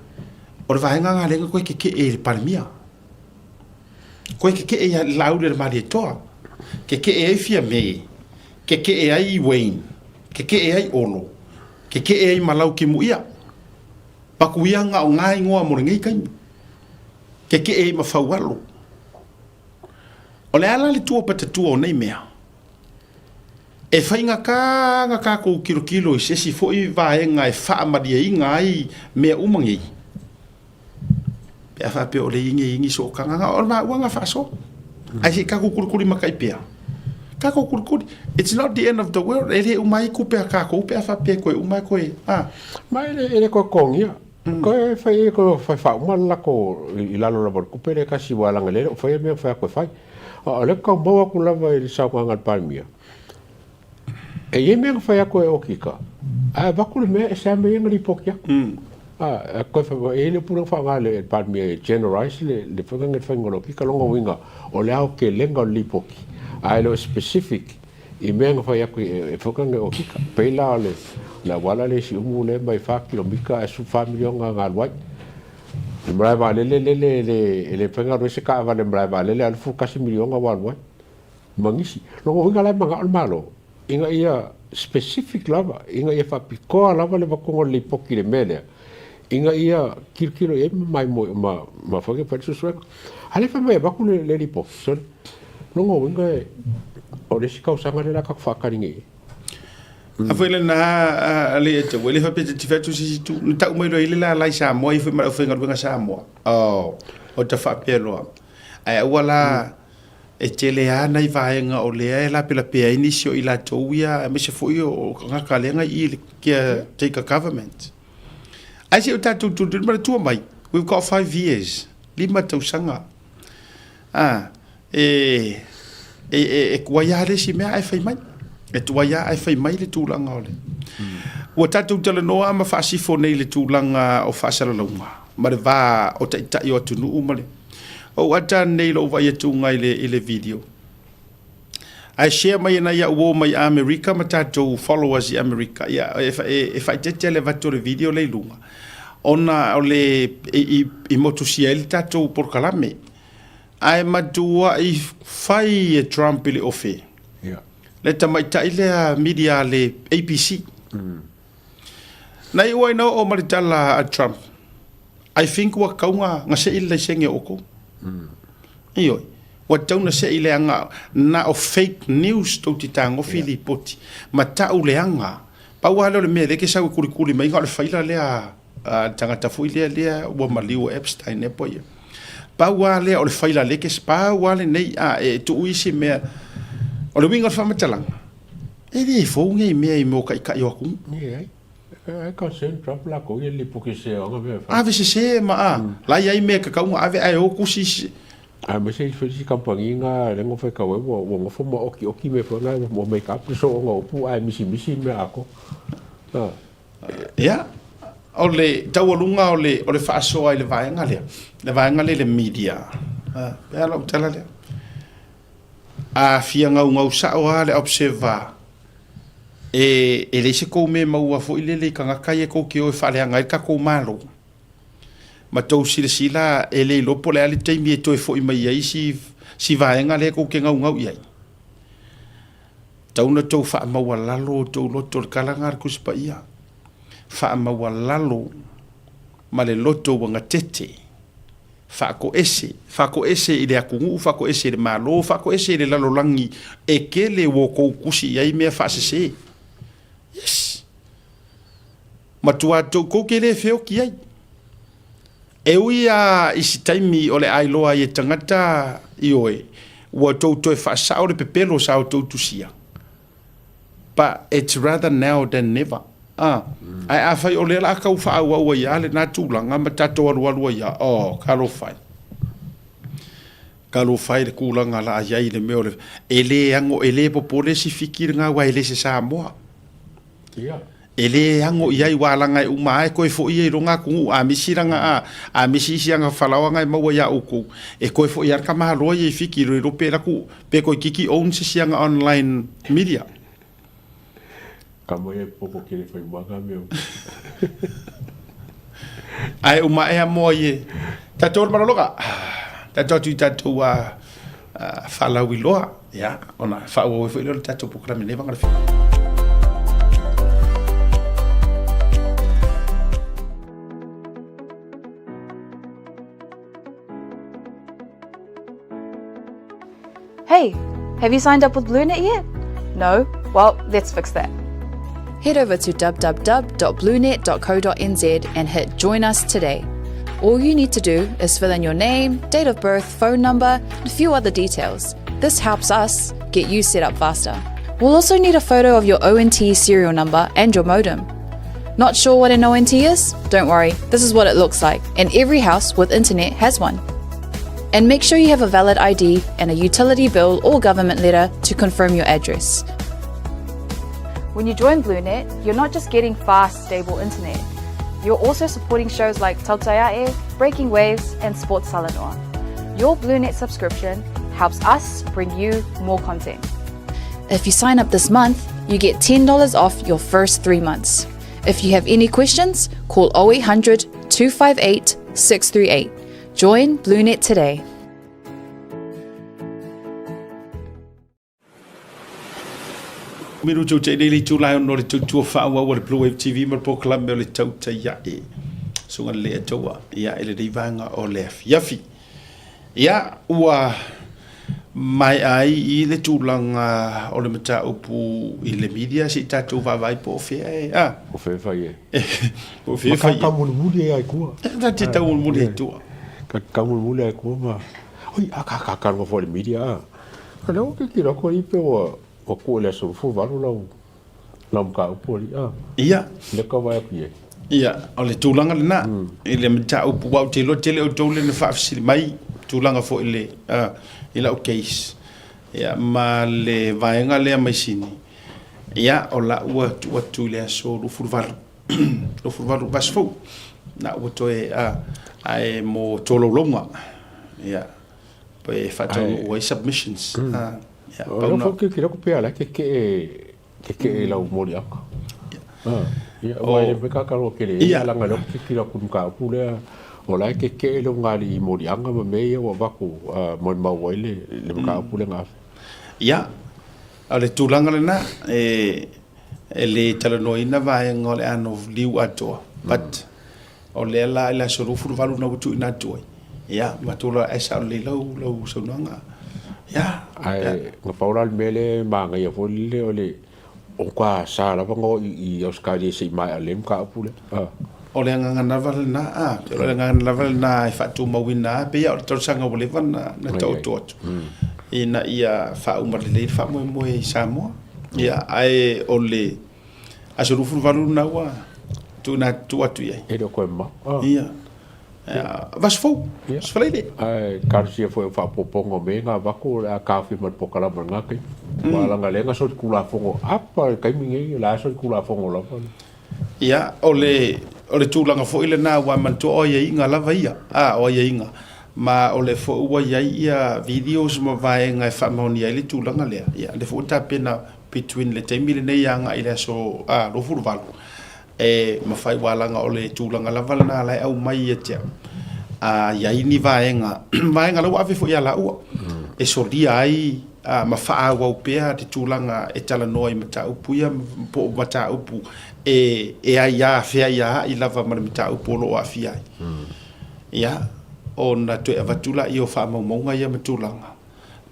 o le vaega lena lea na toe tetee i le Palemia. Koe tetee ia Laauli o le Malietoa, tetee ai Fiame, tetee ai Wayne, tetee ai Olo, tetee ai ma Laukimuia. Pakuia nga o ngā ingoa mo lenei taimi. Tetee ai ma Faualo. O le a la le tua patatua o nei mea? E faigata ana tātou tilotilo i se isi foi vaega e faamalieina ai mea uma nei, pe a faapea o le igiigi sootaga na o le maua na faasoa. Ae se i tatou kulikuli matai pea. Tatou kulikuli. It's not the end of the world. E le uma ai tupe a tatou pe a faapea e toe uma e toe, a. Ma e le toe totogia. Koe fai koe fai faauma le lako i lalo lava o le tupe lea e tasi aua leaga lea e le o faia mea na fai atu e fai. A o lea tau maua atu lava i le saunoaga a le Palemia, e i ai mea na fai atu e Okika, ae avatu le mea e ese lava mea ia na lipoti atu. A, koe fai mai, e i ai le upu lea na faaaoga e le Palemia e generalize le faiga lenei o le faiga o le Okika, lona uiga o le aotelega o le lipoti, ae le o specific I mea na fai atu e foka nei okika. Pei la o le auala le Siumu lea mai fa kilomita ae 14 miliona na alu ai. Le malae vaalele lele e le mafai ona alu ai se taavale i le malae vaalele a o le 11 miliona ua alu ai. Ma nisi. Lona uiga la e manao le Malo ina ia specific lava, ina ia faapitoa lava le avatuga o le lipoti i le mea lea, ina ia tilotilo i ai ma maimoe ma fai le suesuega. A lea e fai mai e avatu le lipoti, sole. Lona uiga o le isi tausaga lea o le a tatou faatali nei i ai. A foi lena a le te ua le faapea te fai atu se isi itu. Na tau mai loa i le lala i Samoa ifo ma le aufaigaluega Samoa. Oh, o ta faapea loa. Ae aua la e tele lava nai vaega o lea e lapelapea ai nisi o i latou ia, aemaise foi o tagata lea na i i le caretaker government. Ae se i o tatou tulituli manatua mai, we've got 5 years, 5 tausaga. A, e, e, e, e tuai lava le isi mea ae fai mai. E tuai lava ae fai mai le tulaga o le... Ua tatou talanoa ma faasifo nei i le tulaga o faasalalauga ma le va o taitai o atunuu ma le... Ou ata nei lou vaai atuga i le video. Ae share mai e nai au uo mai Amerika ma tatou followers i Amerika. Ia, e, e, e faaeteete le avatu o le video lea i luga. Ona o le, i, i motusia ai le tatou polokalame. Ae matuai fai e Trump i le ofe. Yeah. Le tamaitai lea media a le ABC. Na iu ai na oo ma le tala a Trump, I think ua tatau na se'i le laisene o outou. Ioe, ua tatau na se'i leaga na o fake news tou te tagofi lipoti ma ta'u leaga. Pau lava lea o le mea lea e te sau e kulikuli mai na o le faila lea a le tagata foi lea lea ua maliu o Epstein ea po o ai ea. Pau lava lea o le faila lea e te, pau lava lenei a e tuu isi mea. O le uiga o le faamatalaga, e le fou nei mea i mea o taitai o atunuu. Leai. Ai concern Trump lakou ia lipoki se ona mea e fai. Ave sese ma a, la i ai mea e tatau ona ave ae o tusi isi. Aemaise i foi isi kamupani na le nofo e tau ai ua ua nofo ma okioki mea foi na ua make up le soona upu ae misimisi mea atoa. A. Ia, o le taualuga o le o le faasoa i le vaega lea, le vaega lea i le media, a, pe a lau tala lea. A fia gaugau sao lava le Observer e, e leai se tou mea e maua foi lele i tagata ia tou te o e faaleaga ai le tatou Malo. Ma tou silasila e le iloa po o le a le taimi e toe foi mai ai si, si vaega lea tou te gaugau i ai. Tau na tou faamaualalo o tou loto, le tala lena a le Tusi Paia. Faamaualalo ma le loto ua gatete. Faatoese, faatoese i le atunuu, faatoese i le Malo, faatoese i le lalolagi e tele ua outou tusi i ai mea faasese. Yes. Matua tou, tou te le feoti ai. E ui a i si taimi o le a iloa ai e tagata ioe, ua tou toe faasao le pepelo sa outou tusia. But it's rather now than never. A, ae afai o lea la a tau faaauau ai lava lena tulaga ma tatou alualu ai lava, oh, talofa e. Talofa e i le tulaga la a i ai i le mea o le, e le ano, e le popole si Fiti lena aua e le se Samoa. Ia. E le ano i ai aua leaga e uma lava e toe foi ia i lona atunuu, a misi lana, a, a misi isi ana falaoaga e maua ia outou, e toe foi lava le tamaloa ia i Fiti, le iloa pe alu atu, pe toeitiiti own se isi ana online media. Kama ia poko kele fai manga mea. Ae uma ea moa i e. Tatou le malologa. Tatou atu i tatou a faalauiloa. Ia, ona faaauau ai foi lea o le tatou polokalame nei vaga le Hey, have you signed up with BlueNet yet? No? Well, let's fix that. Head over to www.bluenet.co.nz and hit Join Us Today. All you need to do is fill in your name, date of birth, phone number, and a few other details. This helps us get you set up faster. We'll also need a photo of your ONT serial number and your modem. Not sure what an ONT is? Don't worry, this is what it looks like, and every house with internet has one. And make sure you have a valid ID and a utility bill or government letter to confirm your address. When you join BlueNet, you're not just getting fast, stable internet. You're also supporting shows like Tautaiae, Breaking Waves, and Sports Salanoa. Your BlueNet subscription helps us bring you more content. If you sign up this month, you get $10 off your first three months. If you have any questions, call 0800 258 638. Join BlueNet today. Miru tau te lele tu lai ono le tautua faaauau a le Blue Wave TV ma le polokalame o le tautai ae. Susuga le Atoa, ia i lenei vaega o le afiafi. Ia, ua maea ai i le tulaga o le mataupu i le media, se i tatou vaavaai po o fea e, a? Po o fea e fai ai. Po o fea e fai ai. Ma taumolimoli ai tua. Ta te taumolimoli ai tua. Ka taumolimoli ai tua ma, oi, a ka ka ka foi le media a. A lea ua kikilo atu alii pe ua ua kuu i le aso 28 lau lau mataupu alii a. Ia. Lea ka vaai atu i ai. Ia, o le tulaga lena, i le mataupu, aua ou te iloa tele outou lea na faafesili mai, tulaga foi i le, i lau case, ia, ma le vaega lea mai Sini, ia, o la ua tuu atu i le aso 28, 28 vaiaso fou, la ua toe, ae mo tolaulauga, ia, pe faataunuu ai submissions. Ia, pau na. O lea foi ke ke pe ala ke ke ke ke lau moliaga. Ia, ua e le ka ka ro kele ia langa le ke ke ku ka ku le o la ke ke le ngali moliaga ma me ia ua vaku mo mau ai le le ka ku le ngafe. Ia, o le tulaga lena e E le talanoaina vaega o le ano liu atoa, but o lea la i le aso 28 na ua tuuina atu ai, ia, matou la ae sao lelei lau, lau saunoaga. Ia. Ae na pau la le mea lea e manaia foi lele o le o matua sa lava na oo i Ausetalia se i maea lelei le mataupu lea. O le agaga lava lena, a, o le agaga lava lena e faatumauina lava, pei lava o le talosaga ua leva ona taoto atu, ina ia faauma lelei le faamoemoe i Samoa. Ia, ae o le aso 28 lena ua tuuina atu atu i ai. E le o toe mamao. Ia. Vaiaso fou, aso Faraile. Ae talosia foi o faaopoopoga o mea ia na avatu o le a taofia ma le polokalame i lena taimi. Aua leaga o lea na solitulafono apa i le taimi nei, o le a solitulafono lava le. Ia, o le, o le tulaga foi lena aua manatua o aiaiga lava ia, a, o aiaiga. Ma o lea foi ua i ai ia videos ma vaega e faamaonia ai le tulaga lea. Ia, o lea foi ua tapena between le taimi lenei agai i le aso, a, 28, e mafai aua leaga o le tulaga lava lena la e aumai ia te au. A i ai ni vaega, vaega la ua ave foi ia laua, e solia ai ma faaauau pea le tulaga e talanoa i mataupu ia po o mataupu e e aia feaiaai lava ma le mataupu o lo o aafia ai. Ia, ona toe avatu laia o faamaumauga ia ma tulaga.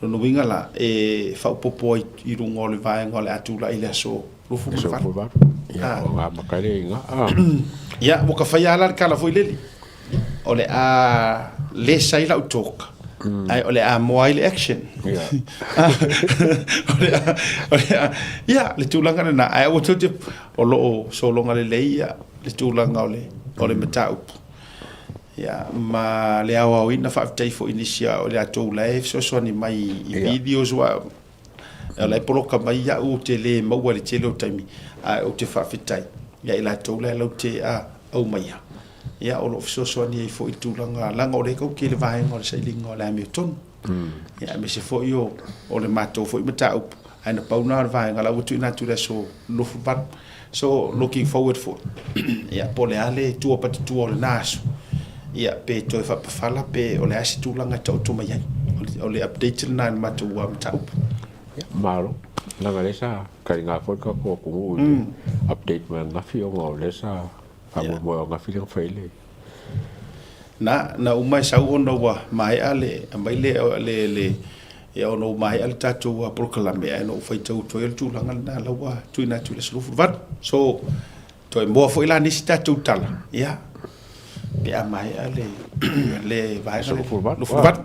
Lona uiga la, e faaopoopo ai i luga o le vaega o le a tulai i le aso 28. Ia, o amata ai le iga. Ia, ua ka faia lava la le tala foi lele, o le a less ai lau talk, ae o le a more ai le action. O le a, o le a, ia, le tulaga lena, ae aua tou te, o lo o sologa lelei ia le tulaga o le, o le mataupu. Ia, ma le aoaoina faafetai foi i nisi o i latou la e fesoasoani mai i videos aua o la e poloka mai au ou te le maua i le tele o taimi, ae ou te faafetai ia i latou la e laute aumaia, ia o lo o fesoasoani ai foi i le tulaga, leaga o lea e tau le vaega o le sailiga o le amiotonu. Ia aemaise foi o, o le matou foi mataupu, ae na pau lena o le vaega la ua tuuina atu i le aso 28. So, looking forward foi, ia po o le a le tua patatua o lena aso, ia pe toe faapafala pe o le a se tulaga e taoto mai ai. O le update lena i le matou mataupu. Ia, malo. Leaga o lea sa taliga foi le tatou atunuu i le update mai ananafi ona o lea sa faamoemoe o ananafi lea na fai ai le Na, na uma e sau ona ua maea le, aumai le, le, le, ia ona ua maea le tatou polokalame, ae na ou faitau atu ai o le tulaga lena la ua tuuina atu i le aso 28. So, toe moa foi la nisi tatou tala, ia, pe a maea le, le vaega lea. 28. 28.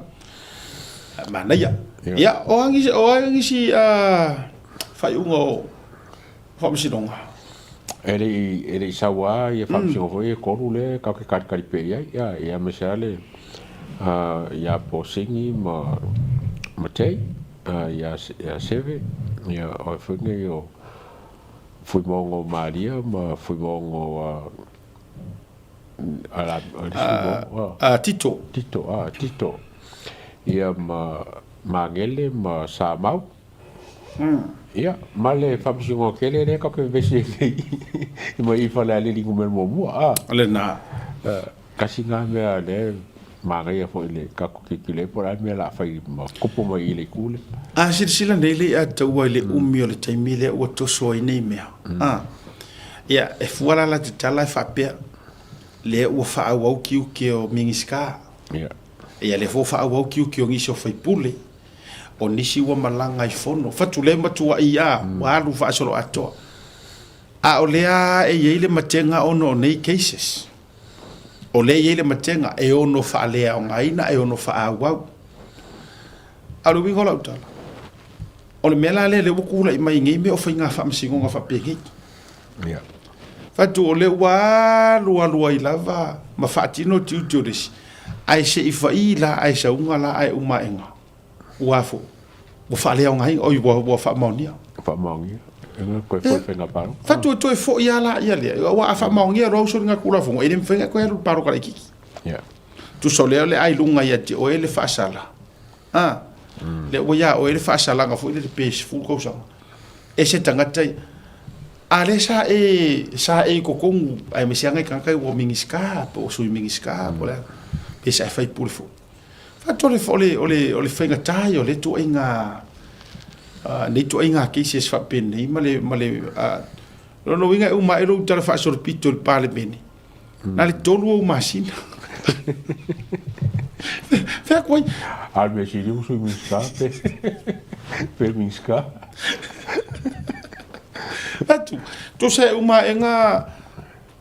Manaia. Ia, o a nisi, o a nisi faaiuga o Faamasinoga. E le i, e le i sau lava ia faamasinoga foi ia e tolu lea tatou te talitali pea i ai, ia, ia aemaise lava le, ia Posini ma, ma Tay, ia, ia Seve, ia o ai foi nei o Fuimaono Malia ma Fuimaono, a, a, le isi Fuimaono, a, Tito. Tito, a, Tito, ia ma Magele ma Samau. Ia, ma le faamasinoga tele lea tatou te vevesi ai nei i mai i Falealili numera muamua, a. O lena. Tasi lena mea lea e manaia foi i le tatou tilotilo i ai po o le a le mea o le a fai ma tupu mai i le itu lea. A silasila nei le Ataua i le umi o le taimi lea ua toso ai nei mea, a. Ia, e fua la la te tala e faapea, lea ua faaauau tiute o Minisita. Ia. Ia, lea foi ua faaauau tiute o nisi o sui usufono. O nisi ua malaga i fono, fatu le matuai a, ua alu faasoloatoa. A o lea e i ai le matega ona o nei cases. O lea e i ai le matega e ono faaleaogaina, e ono faaauau. A o le uiga o lau tala, o le mea la lea lea ua tulai mai nei mea o faiga faamasinoga faapenei. Yeah. Fatu o lea ua alu alu ai lava ma faatino tiute o le isi, ae se i fa'i la ae sauga la ae uma aega. Ua fo, ua faaleaogaina, oi ua, ua faamaonia. Faamaonia. E toe foi faiga palota. Fatu e toe foi lava la ia lea. Aua a faamaonia loa au soligatulafono, e le mafai ona toe alu i le palota laitiiti. Yeah. Tusa o lea o le a i luga ia te oe le faasala. A, lea ua ia oe le faasalaga foi lele pe 10 tausaga. E se tagata ia. A lea sa e, sa e i totonu, aemaise lava nai tagata ia ua Minisita, po o Sui Minisita, po o le a, pe sa e faipule foi. Faatu o le, o le, o le faigata ia o lea ituaiga, nei ituaiga cases faapenei ma le, ma le, Lona uiga e uma ae lou tala faasolopito i le Palemene, na le 3 ou masina. Fea atu ai? A o le mea sili ua Sui Minisita pe pe Minisita. Atu, tusa e uma aega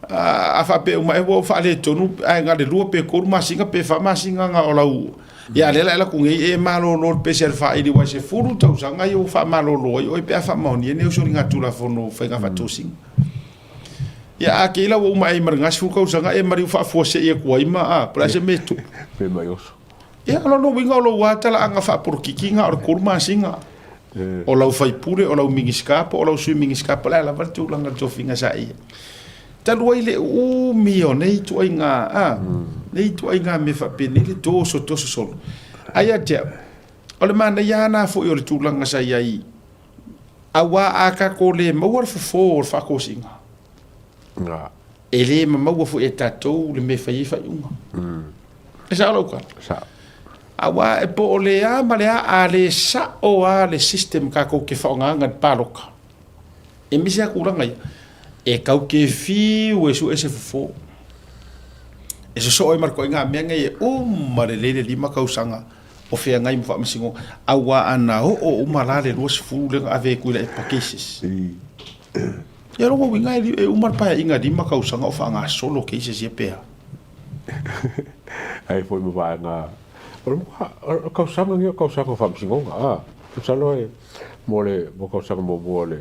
a faapea uma ua faaletonu ae na le 2 pe 3 masina pe 4 masina na o lau ia lea la e laku nei e malolo le pese a le faaili ua e 10 tausaga ia ua faamalolo ai oe pe a faamaonia nei soligatulafono faiga faatosina. Ia a kei la ua uma ai ma le 10 tausaga e maliu faafuasei atu ai ma a po o le a se mea e tupu. Pe mai oso. Ia o lona uiga o lou lava talaaga faapolokiki na o le 3 masina. O lau faipule, o lau Minisita po o lau Sui Minisita po o le a lava le tulaga o le tofiga sa e i ai. Talu ai le umi o nei ituaiga a, nei ituaiga mea faapenei le toso toso solo. Ae ia te au, o le manaia lava lena foi o le tulaga sa i ai Auā a tatou le maua le fofo o le faatosina, e le mamaua foi e tatou le mea e fai ai faaiuga. E sao lau tala? Sao. Auā e po o le a ma le a, a le sao lava le system tatou te faaaogaina i le palota, e misi lava tulaga ia, e tau te fiu e sue se fofo. E sosoo ai ma le ituaiga mea nei e uma lelei le 5 tausaga o feagai ma faamasinoga, auā ana oo uma la le 20 lea na ave atu i la epa cases. Ia lona uiga e uma le paeaiga 5 tausaga o faagasolo cases ia pe a? Ai foi ma vaega o le tausaga lenei o le tausaga o faamasinoga a masalo e mo le mo tausaga muamua o le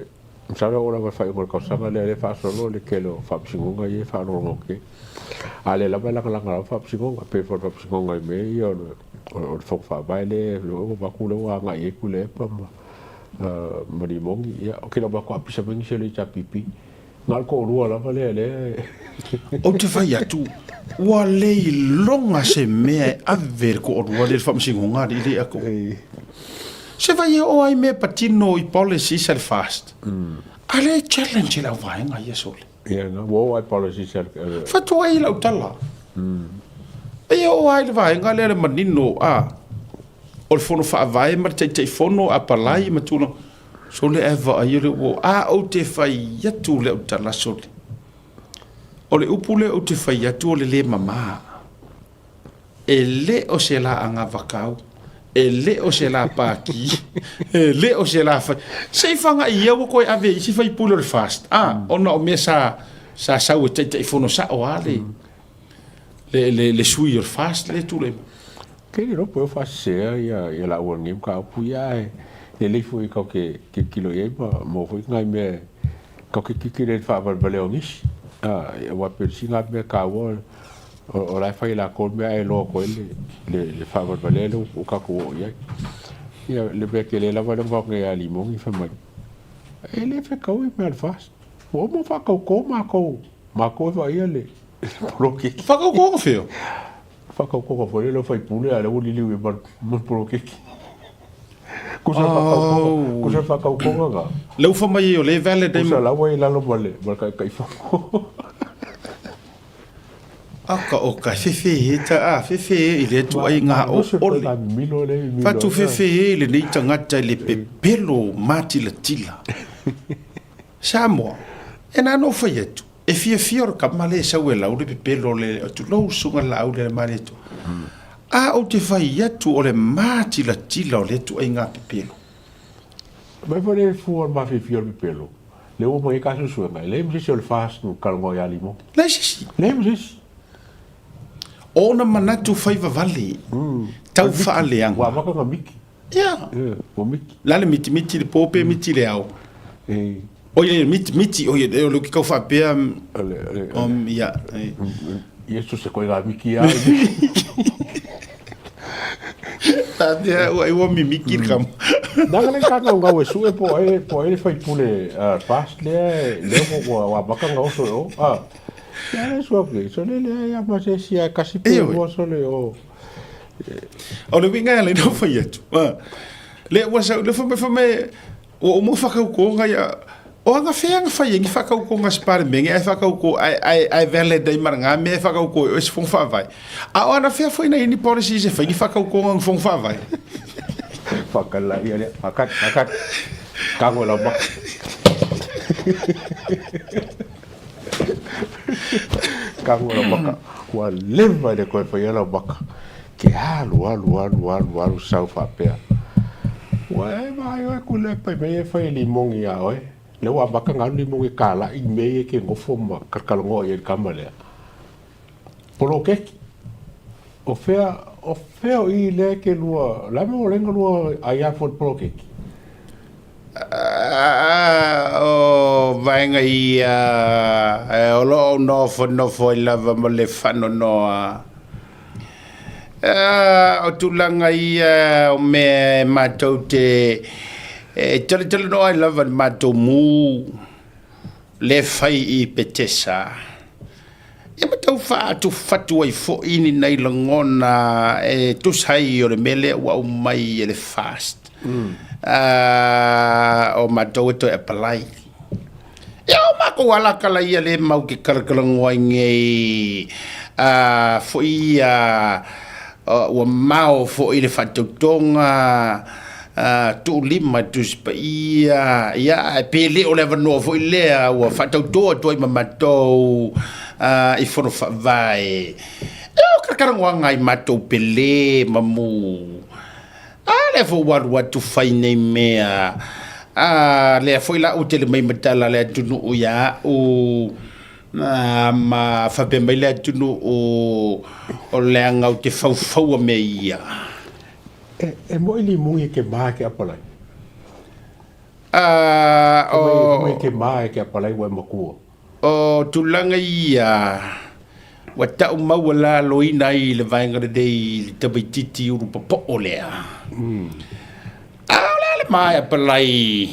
masalo oo lava i le faaiuga o le tausaga lea lea e faasolo le tele o faamasinoga ia e faalogologo atu A lea lava e lagalaga lava faamasinoga, pei foi o le faamasinoga i mea ia o le o le Fono Faavae lea ua avatu lea ua agai i ai Tuilaepa ma ma Limoni. Ia, ou te le o matou apisa mai nisi o le HRPP. Na o le toalua lava lea lea e Ou te fai atu, ua le iloga se mea e ave le toalua lea i le faamasinoga alii le atu. Se fai e oo ai mea patino i policies a le FAST. A lea e challenge e le auvaega ia sole. Ia na, ua oo ai policies a le. Fatua ai lau tala. E oo ai le vaega lea le manino a o le fono faavae ma le Taitaifono apalai ma tulaga. Sole ae vaai o le ua a ou te fai atu le au tala sole. O le upu lea ou te fai atu o le le mama. E le o se la agavakau, e le o se la pākī, e le o se la fai. Se i whangai ia ua koe ave i isi faipule o le FAST, a, ona o mea sa, sa sau e Taitaifono sao a le, le, le, le sui o le FAST le tulai mai. Ke le iloa po o faasesea ia, ia laua i lenei mataupu ia ae lelei foi kau te tilotilo i ai ma maua foi nai mea kau te tilotilo i le faavalevalea o nisi. A, aua e pei o le isi lena mea taua O la e fai e latou le mea ae iloa atu ai le faavalevalea lea ua tatou oo i ai. Ia, le mea tele lava lea na avatu nei ia Limoni fai mai, e le fetaui mea a le FAST. Ua uma ona faatauto matou, matou e vaaia le poloketi. Faatautoga fea? Faatautoga foi lea o sui usufono a o lea ua liliu i ai ma le poloketi. Tusa le faatautoga, tusa le faatautoga na. Lea ua fai mai ai o lea e valid ai. Tusa la ua i lalo ma le Taitaifono. Aka o ka fefe ta a fefe i le ituaiga o ole. Fatu fefe i lenei tagata i le pepelo matilatila. Samoa, e na ona ou fai atu, e fiafia o le kama lea e sau e lau le pepelo le atu lou susuga laau le male atu. A ou te fai atu o le matilatila o le ituaiga pepelo. Mai foi le fua o le mafiafia o le pepelo. Lea ua mai ai ka suesuega, e leai ma se isi o le FAST na talanoa ia Limo. Leai se isi. Leai ma se isi. O ona manatu fai vavale, tau faaleaga. Ua amata ona miki. Ia. Ua miki. La le mitimiti i le po pe miti i le ao. Oi le mitimiti, oi o le kau faapea. Ia. Ia so se koe ga miki a. Tātea ua ua mimiki le kama. Nanga le ka ngau ngau e sue po ai po ai le faipule fast lea lea ua ua amata ona oso e o. Ah. Ia le sua ke so le le ia ma se sia kasi pe ua so le o. O le uiga e ala i na fai atu. Le ua sau le fa mai fa mai Ua uma whakaukonga ia, o anga whea anga whai engi whakaukonga se Palemenge ai whakauko ai ai ai valid ai mara ngā mea e whakauko e o se fongo whaavae. A o ana whea foi na ini policies e whai ni whakaukonga ng fongo whaavae. Whakala ia lea, whakat, whakat, ka ngoi lau maka. Kagu lau maka, ua leva i le toe faia lau maka, ke alu alu alu alu alu sau faapea. Ua e vaai oe kulepa i mea ia e fai e limogi iā oe. Lea ua amata ona alu limogi e kalai i mea ia e te nofo ma kalakalanoa i ai i le tama lea. Poloketi. O fea, o fea o i lea e te lua, o le a mea ua ala ai ona lua aia fua i le poloketi? O vaega ia o lo o nofonofo ai lava ma le faanoanoa. O tulaga ia o mea e matou te e talatalanoa ai lava i le matou mu lea e fai i Petesa. Ia ma tau faaatufatu ai foi ni nai lagona e tusa ai o le mea lea ua aumai e le FAST. O matou e toe apalai. Ia o matou alakala ia lea mau te talatalanoa ai nei foi ia ua mao foi le faatautoga tuulima i le Tusi Paia, ia ae pe le o le avanoa foi lea ua faatauto atu ai ma matou i Fono Faavae. Ia o talatalanoaga i matou pele ma mu. A lea foi ua alu atu fai nei mea, a lea foi la ua tele mai ma tala a le atunuu ia a'u, ma faapea mai le atunuu o leaga ou te faufaua mea ia. E moʻi limugi e ke ma e ke apalai. O. E ke ma e ke apalai ua e matua. O tulaga ia, ua tau maua laloina ai i le vaega lenei i le tamaitiiti ulu popo'o lea. A o le a le ma e apalai?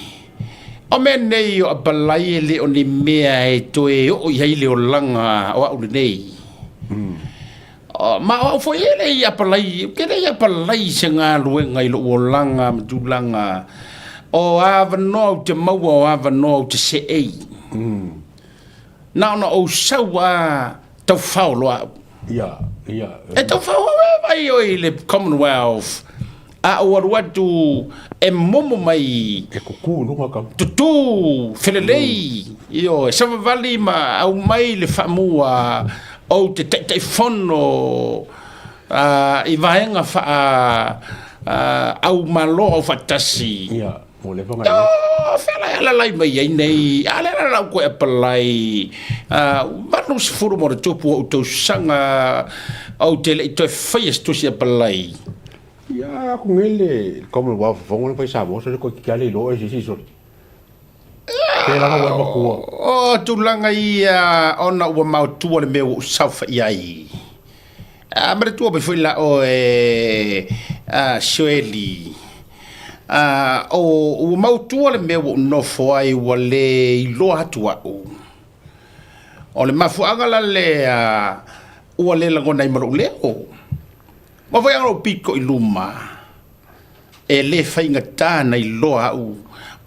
O mea nei o apalai e le o ni mea e toe oo i ai le olaga o a'u lenei. Ma o au foi e le i apalai, ou te le i apalai i se galuega i lou olaga ma tulaga o avanoa ou te maua o avanoa ou te seei. Na ona ou sau a taufao loa au. E taufao au e vaai oe i le Commonwealth a ou alu atu e momo mai. E tutu i luga tau. Tutu, felelei, ioe, savavali ma aumai le faamua ou te taitaifono i vaega faa au Malo Aufaatasi. Ia, ua leva ona iai. O fea la e alalai mai ai nei, a lea la lau toe apalai, 80 plus ou tausaga ou te le i toe faia se tusi apalai. Ia, aku nei le Commonwealth fofoga na fai Samoa sole koe kiki ale iloa e sisi sole. Pe langa ua e matua. O tulaga ia ona ua maotua le mea ua ou saofai ai. A manatua mai foi la oe a Shirley, a o ua maotua le mea ua ou nofo ai ua le iloa atu au. O le mafuaaga la lea ua le lagona ai ma lou leo. Ua fai lou pito i luma, e le faigata ona iloa au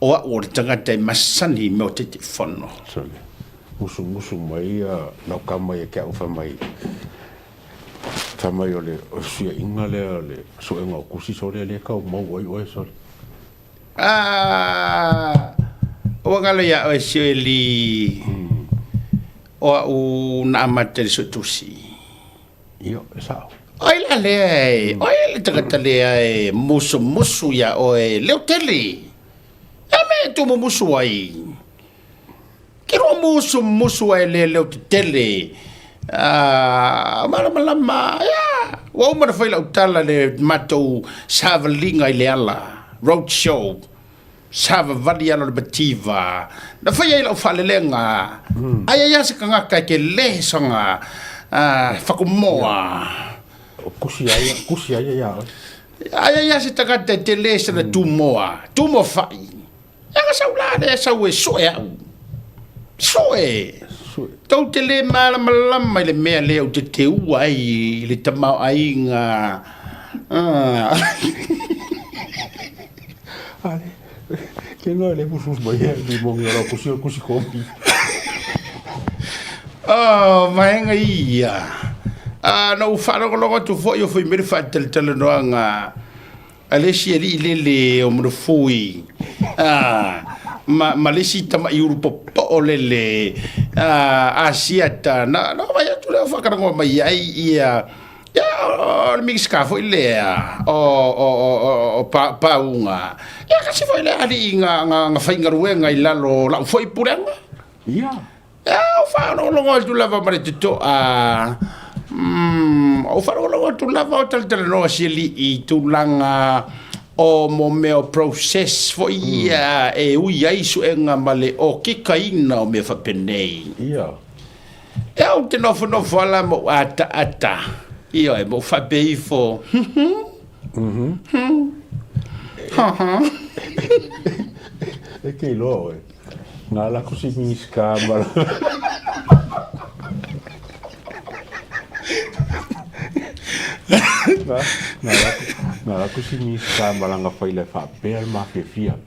o au o le tagata e masani i mea o Taitaifono. Sole, musumusu mai ia lau tama ia te au fai mai, fai mai o le fesuiaiga lea o le suega o tusi sole lea e tau mau ai oe sole. Ah, ua galo ia oe Shirley, o au na amata i le suetusi. Ia, e sao. O ai la lea e, o ai le tagata lea e musumusu iā oe, leo tele. E mea e tumumusu ai. Ke lua musumusu ai le leo tetele. Ah, malamalama, ia. Ua uma ona fai lau tala le matou savaliga i le ala, road show. Savavali ala o le mativa. Na fai ai lau faalelega. Ai ai a se tagata e tele sona fakumoa. Kusi ai, kusi ai ia oe. Ai ai a se tagata e tele sana tumoa, tumoa fai. E aga sau la lea sau e soe au. Soe. Tou te le malamalama i le mea lea ou te teua ai i le tamaoaiga. Ale, ke noa le musu mai e ni mongi ora kusi o kusi kopi. Oh, vaega ia. Ah, na ou faalogologo atu foi o fai mai le faatalatalanoaga a le isi alii lele o Manufui. Ah, ma, ma le isi tama'i ulu popo'o lele Asiata na, na vaai atu lea o faatalanoa mai ai ia, ia o le Minisita foi lea o, o, o, o, o pa, Pauga. Ia kasi foi lea alii na, na, na faigaluega i lalo o la'u foi pulega. Ia. Ia, ou faalogologo atu lava ma le toto'a, mm, ou faalogologo atu lava o talatalanoa si alii i tulaga o mo mea o process foi ia e ui ai suega ma le okikaina o mea faapenei. Ia. Ia, ou te nofonofo lava la ma ou ataata, ioe, ma ou faapea ifo, hmm, hmm, ha ha. E ke iloa oe. Nga la ku si Minisita ma Nga nga nga la ku si Minisita ma langa faila e faapea le mafiafia.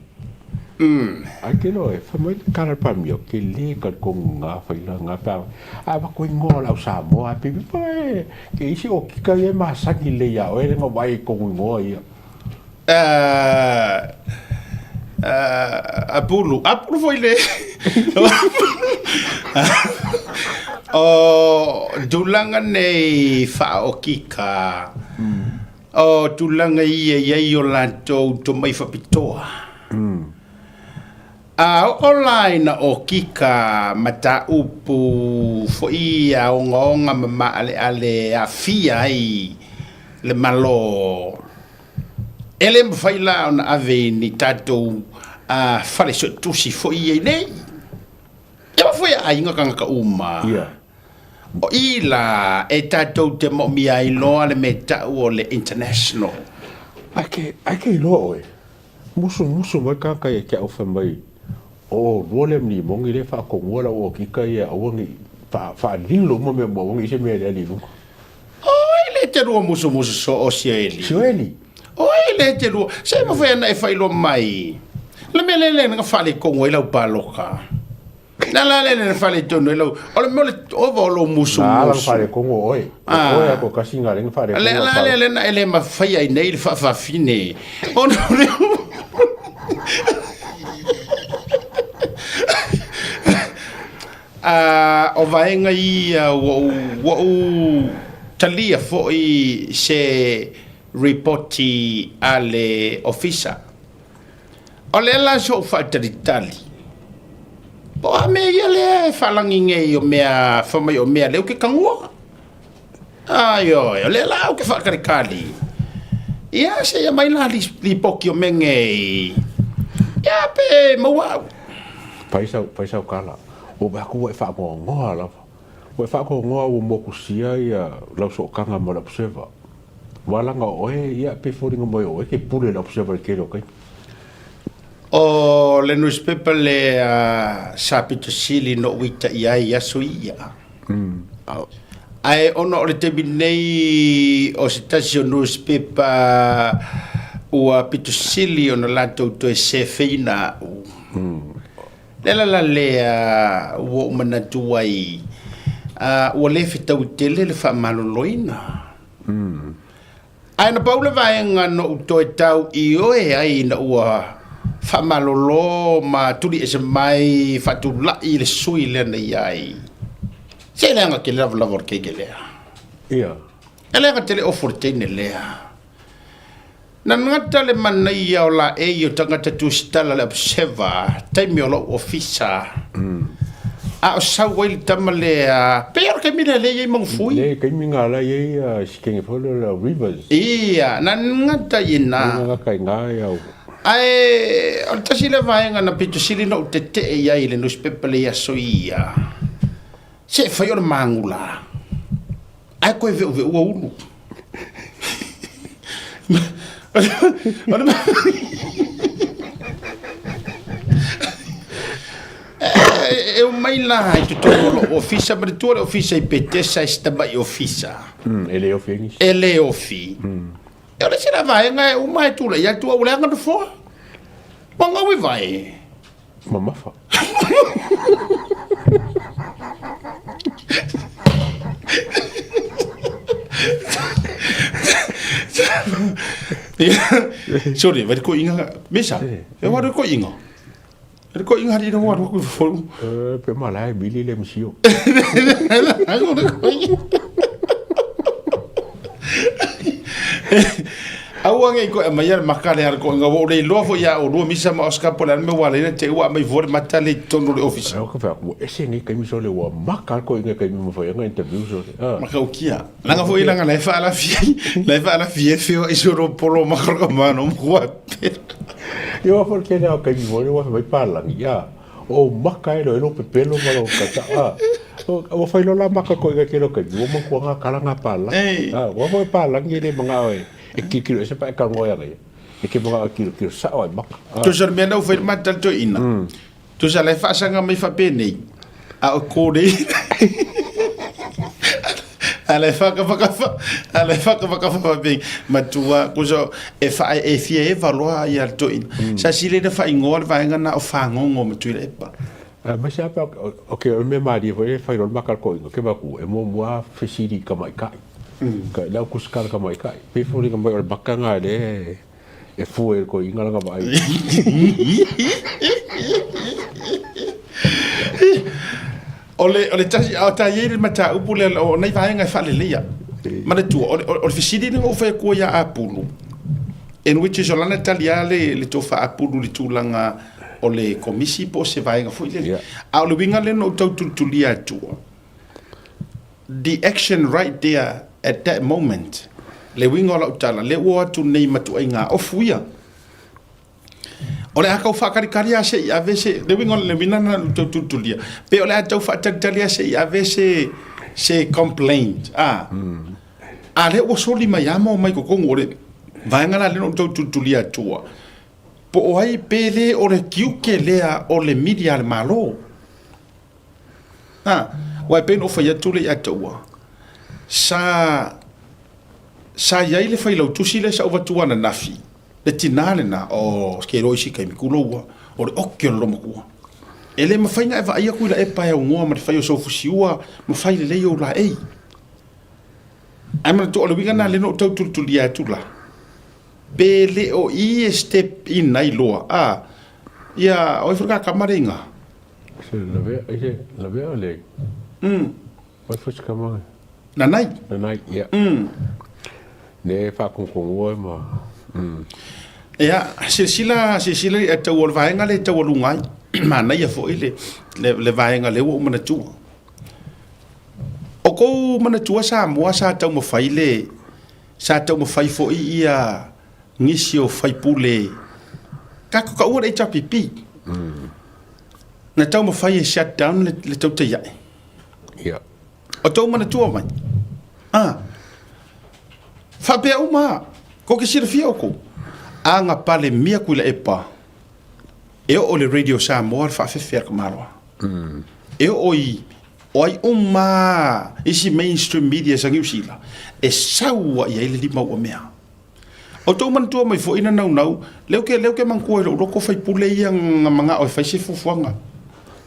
Ai ke loa e fai mai le kala le Palemia ke le talitonu nga faila nga pe a va koe ingoa o le au Samoa a pei pa e ke isi o kika ia e masani lelei ia oe le nga vaai i tonu ingoa ia. Apulu, apulu foi le O tulaga nei faaokika, o tulaga ia e i ai o latou tomai faapitoa. A oo la ina okika mataupu foi ia ogaoga ma maaleale e aafia ai le Malo, E le mafai la ona ave i ni tatou fale suetusi foi ia i nei. E aua foi a aiga tagata uma. O i la e tatou te moomia ai loa le mea tau o le international. Ai ke, ai ke iloa oe, musumusu mai tagata ia te au fai mai, o olua lea ma Limoni lea e faatonua lau okika ia aua ne i faalilo uma mea uma aua ne i se mea e le ali i luga. Oi le te lua musumusu so o Sioeli. Sioeli. Oi le te lua. Se mafai ana e faailoa mai. Le mea lele na faaletonu ai lau paloka. La la lele na faaletonu ai lau. O le mea o le ova o lou musumusu. Na ala na faaletonu o oe. O oe a ko kasi nga lenga faaletonu. Le la lele na ele mafai ai nei le faafafine. Ona o le A o vaega ia ua ou, ua ou talia foi se ripoti a le Ofisa. O lea la so'u faatalitali, po o a mea ia lea e faalagi nei o mea fai mai o mea lea ou te tagua. Aioe, o lea la ou te faatalitali, ia se i aumai la lipoti o mea nei, ia pe maua au. Fai sau, fai sau tala. Ua vaai atu ua e faanoanoa lava. Ua e faanoanoa ua motusia ia lau sootaga ma le Observer. Ua laga o oe, ia pei foliga mai o oe ke pule i le Observer i le tele o taimi. O le newspaper lea sa pito sili ona ou ita i ai i aso ia. Ae ona o le taimi nei o se tasi o newspaper ua pito sili ona latou toe sefeina a'u. Le ala la lea ua ou manatu ai, ua le fetaui tele le faamaloloina. Ae na pau le vaega na ou toe tau ioe ai ina ua faamalolo ma tuli ese mai faatulai le sui lea na i ai. Se leaga tele lavalava o le keike lea. Ia. E leaga tele ofu o le teine lea. Na gata le manaia o laei o tagata tusitala le Observer taimi o lou ofisa. A o sau ai le tama lea, pei o le taimi lea lea i ai Magafui. Le taimi na la i ai sikenge foi lea o Rivers. Ia, na gata i ina. Na gata i ina ia. Ae o le tasi lea vaega na pito sili ona ou tetee i ai i le newspaper lea i aso ia, se e fai o le magula. Ae koe veʻuveʻua ulu. E omai la i totonu o lou ofisa, manatua le ofisa i Petesa e si tamai ofisa. E le ofi ai nisi. E le ofi. E o le isi la vaega e uma e tulai atu au leaga nofoa. Ua gau i vai. Mamafa. Sorry, vai ko inga. Mesa. E waru ko inga. Le koiga alii lea ua alu atu i fafo. Pe ma la e mili le misio. Ago le koiga. Aua nei koe aumaia le maka lea a le koiga ua ou le iloa foi ia oulua Misa ma Oscar po o le a le mea ua ala ai ona te i ua aumai fua le mata lea i totonu o le ofisa. Au ka fai atu, ua ese nei taimi sole ua maka le koiga i taimi ma fai ai na interview sole. Matautia. Leaga foi leaga la e faalafi ai, la e faalafi ai feoai solo polo ma ka mano mo pelo. Ia ua foi le tele lava o taimi foi lea ua fai mai palagi, ia, o maka e loe lou pepelo ma lou tata, a. Ua fai loa la maka koiga i tele o taimi, ua manatua na tala na palagi. A, ua foi palagi e le manao e tilotilo ese pa e talanoa ia ia. E te manao e tilotilo sao ai maka. Tusa o le mea na ou fai le mata le toeaina. Tusa la e faasaga mai faapenei, a o kōrei. A la e whakawhakafa, a la e whakawhakafa whapeng. Matua, kuso, e wha, e fia e valoa ia le toina. Sa sile na whaingoa le vaenga na o whangongo ma tuila epa. Ma se apa, ok, o le mea malie foi e fai loa le maka le koiga, ke maku, e muamua fesili i tamaitai. Ka lau kusikala tamaitai. Pei foliga mai o le maka na le E fua i koe i nga ranga vaai. O le, o le tasi, o ta iai le mataupu lea, o nei vaega e faaleleia. Manatua, o le, o le fesili lea na ou fai atua ia Apulu, in which is o lana tali lava le, le tofa Apulu i le tulaga o le komisi po o se vaega foi lele. Yeah. A o le uiga lea na ou tau tulitulia atua, the action right there at that moment, le uiga o lau tala, lea ua o atu nei ma tuaiga ofu ia. O le a tau faatalitali lava se i ave se, le uiga o le uiga lena na ou tau tulitulia, pe o le a tau faatalitali lava se i ave se, se complaint, a, a lea ua soli mai lava ma omai i totonu, o le vaega la lea na ou tau tulitulia atua, po o ai pe le o le tiute lea o le media a le Malo. A, aua e pei ona ou fai atu le ia te ua, sa, sa i ai le failautusi lea sa ou avatua ananafi, le tinā lenā, oh, ke iloa isi taimi, tulou ua, o le oke o le loomatua. E le mafai ona e vaai atu i la epa e aunoa ma le fai o sou fusiua ma fai lelei ou laei. Ae manatua, o le uiga lena lea na ou tau tulitulia atu la, pe le o i e step in ai loa, a, ia, o ai foi le kakama le iga? Se lavea, ai se lavea o le. Wai foi se kama. Nanai. Nanai, ia. Ne whakongkongua ma. Ia, silasila, silasila i tau o le vaega lea e taualuga ai. Manaia foi le, le, le vaega lea ua ou manatua. O kou manatua Samoa sa taumafai le, sa taumafai foi ia nisi o faipule tatou taua le HRPP na taumafai e shut down le, le tautai ae. Yeah. O tou manatua mai. Ah. Faapea uma, ko ke silafia o kou. A nga pale mia kui la epa, e oo le Radio Samoa le faafefe a ka maloa. E oo i, o ai uma isi mainstream media sa Niu Sila, e sau ai ai le lima ua mea. O tou manatua mai foi na naunau, lea ou te, lea ou te manatua i lou loto faipule ia na manao e fai se fuafuaga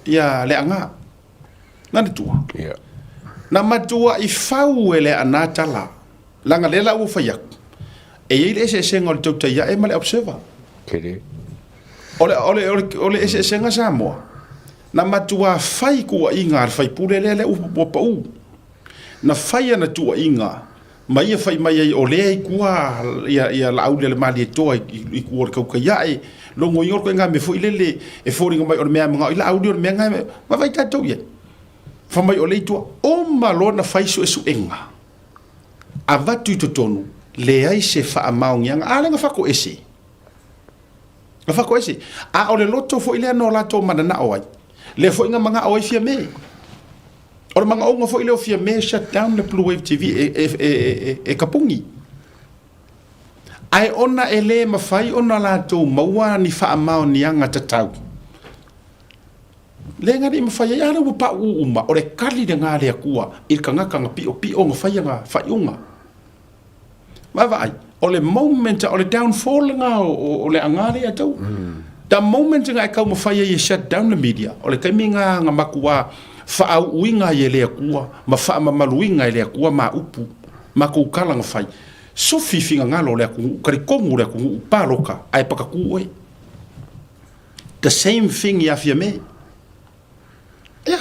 ia Leaga. Manatua? Yeah. Na matuai fau e Leaga tala, leaga lea la ua fai atu, e i ai le eseesega o le tautai ae ma le observer. Tele. O le, o le, o le, o le eseesega Samoa, na matua fai tuuaiga a le faipule lea lea ua, ua pau. Na fai ana tuuaiga ma ia fai mai ai o lea i tua ia, ia Laauli a le Malietoa i, i, i tua o le tautai ae, logoina o le ituaiga mea foi lele e foliga mai o le mea e manao i Laauli o le mea na vaai tatou i ai. Fai mai o lea i tua, uma loa na fai suesuega, avatu i totonu, leai se faamaoniaga, a lea na fatoese. Na fatoese. A o le loto foi lea na o latou mananao ai, lea foi na manao ai Fiame. O le manaoga foi lea o Fiame shut down le Blue Wave TV e, e, e, e, e kapuni. Ae ona e le mafai ona latou maua ni faamaoniaga tatau. Le na le i mafai ai, a lea ua pauu uma, o le kali lena a le Atua i le tagata na piopio na fai ana faaiuga. Vaavaai, o le moment, o le downfall lena o le aga lea ia tau. The moment na e taumafai ai e shut down le media, o le taimi lena na matua faaauuina ai e le Atua ma faamamaluina e le Atua ma upu ma kou tala na fai. Sofi finagalo o le atunuu, talitonu le atunuu, palota, ae patatū oe. The same thing ia Fiame. Ia,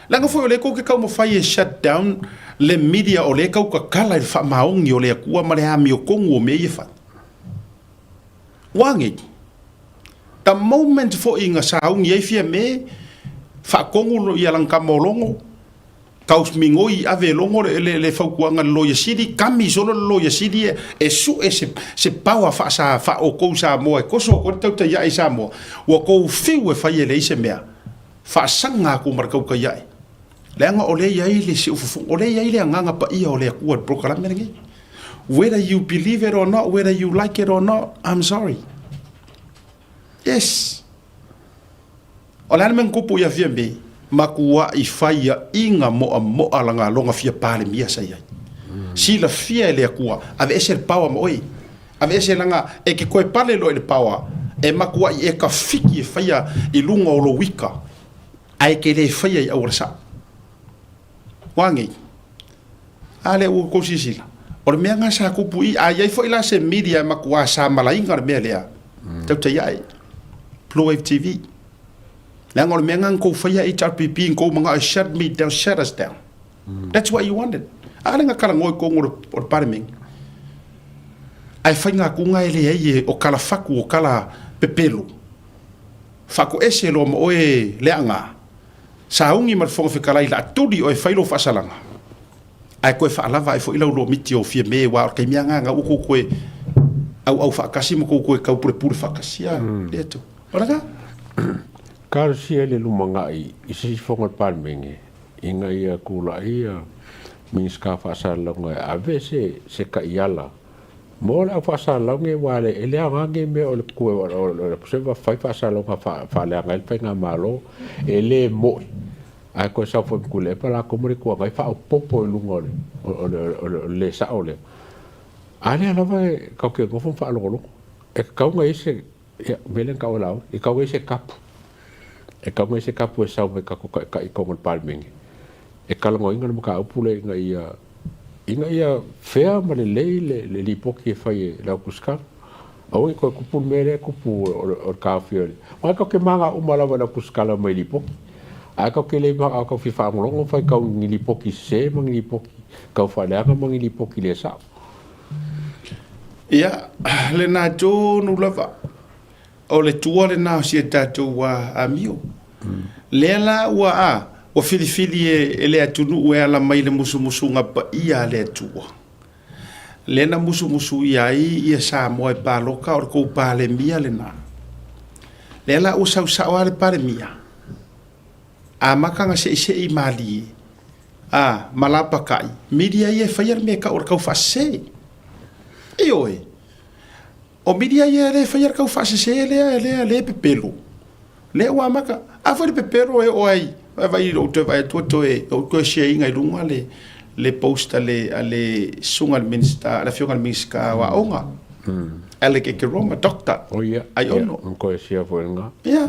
leaga foi o lea kou ke taumafai e shut down le media o lea e tau tatala i le faamaoni o le Atua ma le amiotonu o mea ia e fai. Ua nei. The moment foi na sauni ai Fiame, faatonu ia lana tama o Logo, tausmigoi ave e Logo le, le, le fautuaga i le Loia Sili, kami solo le Loia Sili e, e sue se, se power faasa, faaoutou Samoa e toso atu ai le tautaiae i Samoa, ua tou fiu e fai e leai se mea. Faasaga atu ma le tautaiae. Leaga o lea e i ai le siufofoga, o lea e i ai le Agaga Paia o le Atua i le polokalame lenei. Whether you believe it or not, whether you like it or not, I'm sorry. Yes. O le a le mea na tupu ia Fiame? Matuai faiaʻiga moamoa lana lona fia Palemia sa i ai. Silafia e le Atua, aveese le power ma oe. Aveese lana, e ke toe pale loa i le power, e matuai e tafiki e faia i luga o lou ika, ae ke le faia i auala sao. Ua nei. A lea ua outou silasila, o le mea lena sa tupu i i, a i ai foi la se media e matuā samalaina le mea lea, tautai ae, Blue Wave TV. Leaga o le mea lena na tou faia HRPP, na tou manao e shut me down, shut us down. That's what you wanted. A lea na talanoa i totonu o le Palemene. Ae faigatuga e leai e, o tala fatu, o tala pepelo. Faatoese loa ma oe Leaga. Sauni ma le Fofoga Fetalai la tuli oe fai lou faasalaga ae toe faalava ai foi lau lomiti o Fiame aua o le taimi lava lena ua tou toe auau faatasi ma tou toe taupulepule faatasi a le atu. O le a? Talosia i le lumanai i se isi fono a le Palemene ina ia tulai ia Minisita faasalalauga e ave se taiala Mo le au faasalalauga aua e le aoga lenei mea o le tue o le seva fai faasalalauga faaleaga ai le faigamalo e le mo'i ae toe sau foi ma Tuilaepa latou ma le Itu Agai faaopoopo i luga o le le sao lea. A lea lava e tatou te nofo ma faalogologo e tatau ona i ai se ia mea lea na tau e Laauli e tatau ona i ai se kapu e tatau ona i ai se kapu e sau mai tatou taitai i totonu o le Palemene e talanoaina le mataupu lea ina ia ina ia fair ma lelei le, le lipoti e fai e le au tusitala. Aua ne i toe tupu le mea lea e tupu o le, o le taofia o le... Aua tatou te maga uma lava i le au tusitala mai lipoti. Ae tatou te le maga tau fia faalogologo ma faitau i ni lipoti sese ma ni lipoti tau faaleaga ma ni lipoti le sao. Ia, lena tonu lava. O le tua lena o si a tatou amio. Lea la ua a, ua filifili e le atunuu e ala mai le musumusuga paia a le Atua. Lea na musumusuia ai ia Samoa e paloka o le kou Palemia lena. Lea la ua sau sao lava le Palemia, amata na seisei malie, a, ma lapakai, media ia e faia le mea e tau o le taufaasese. Ioe. O media ia e le faia le tau faasese lea lea lea pepelo. Lea ua amata. A foi le pepelo e oo ai, e vai ou toe vaai atu toe ou toe share ina i luga le le post a le a le susuga i le Minister, le afioga i le Minisita o Aoga. Alec Ekeroma, Doctor. Oh ia. Aiono. Ia, koe share foi lena. Ia.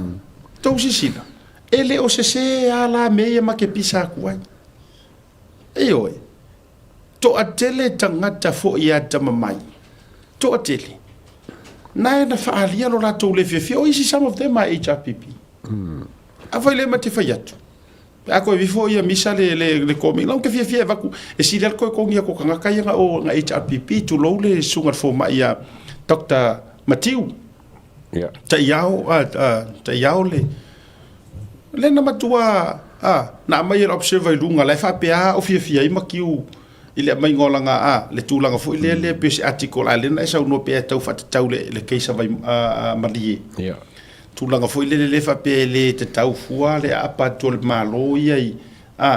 Tou silasila. E le o sese a la mea ia ma ke pisa atu ai. Ioe. Toatele tagata foi atamamai. Toatele. Nae na faaalia lo latou le fiafia. O isi some of them are HRPP. Afai le ma te fai atu. Pe a koe vifo ia misa le, le, le komi. Lau ke fiafia e vaku. E sili ala koe kongi a ko kangaka ia nga o nga HRPP. Tulou le susuga le fomai ia Dr. Matiu. Yeah. Taiao, taiao le, le na matua, a, na aumai e le observer i luga, la e faapea a o fiafia ai Makiu i le aumaiga o lana, a, le tulaga foi lea, lea pei o se article, a lea na e saunoa pea e tau faatatau le, le case a vai, a, a Malie. Yeah. Tulaga foi lele lea faapea e le tatau fua le aapa atu o le Malo ia i, a,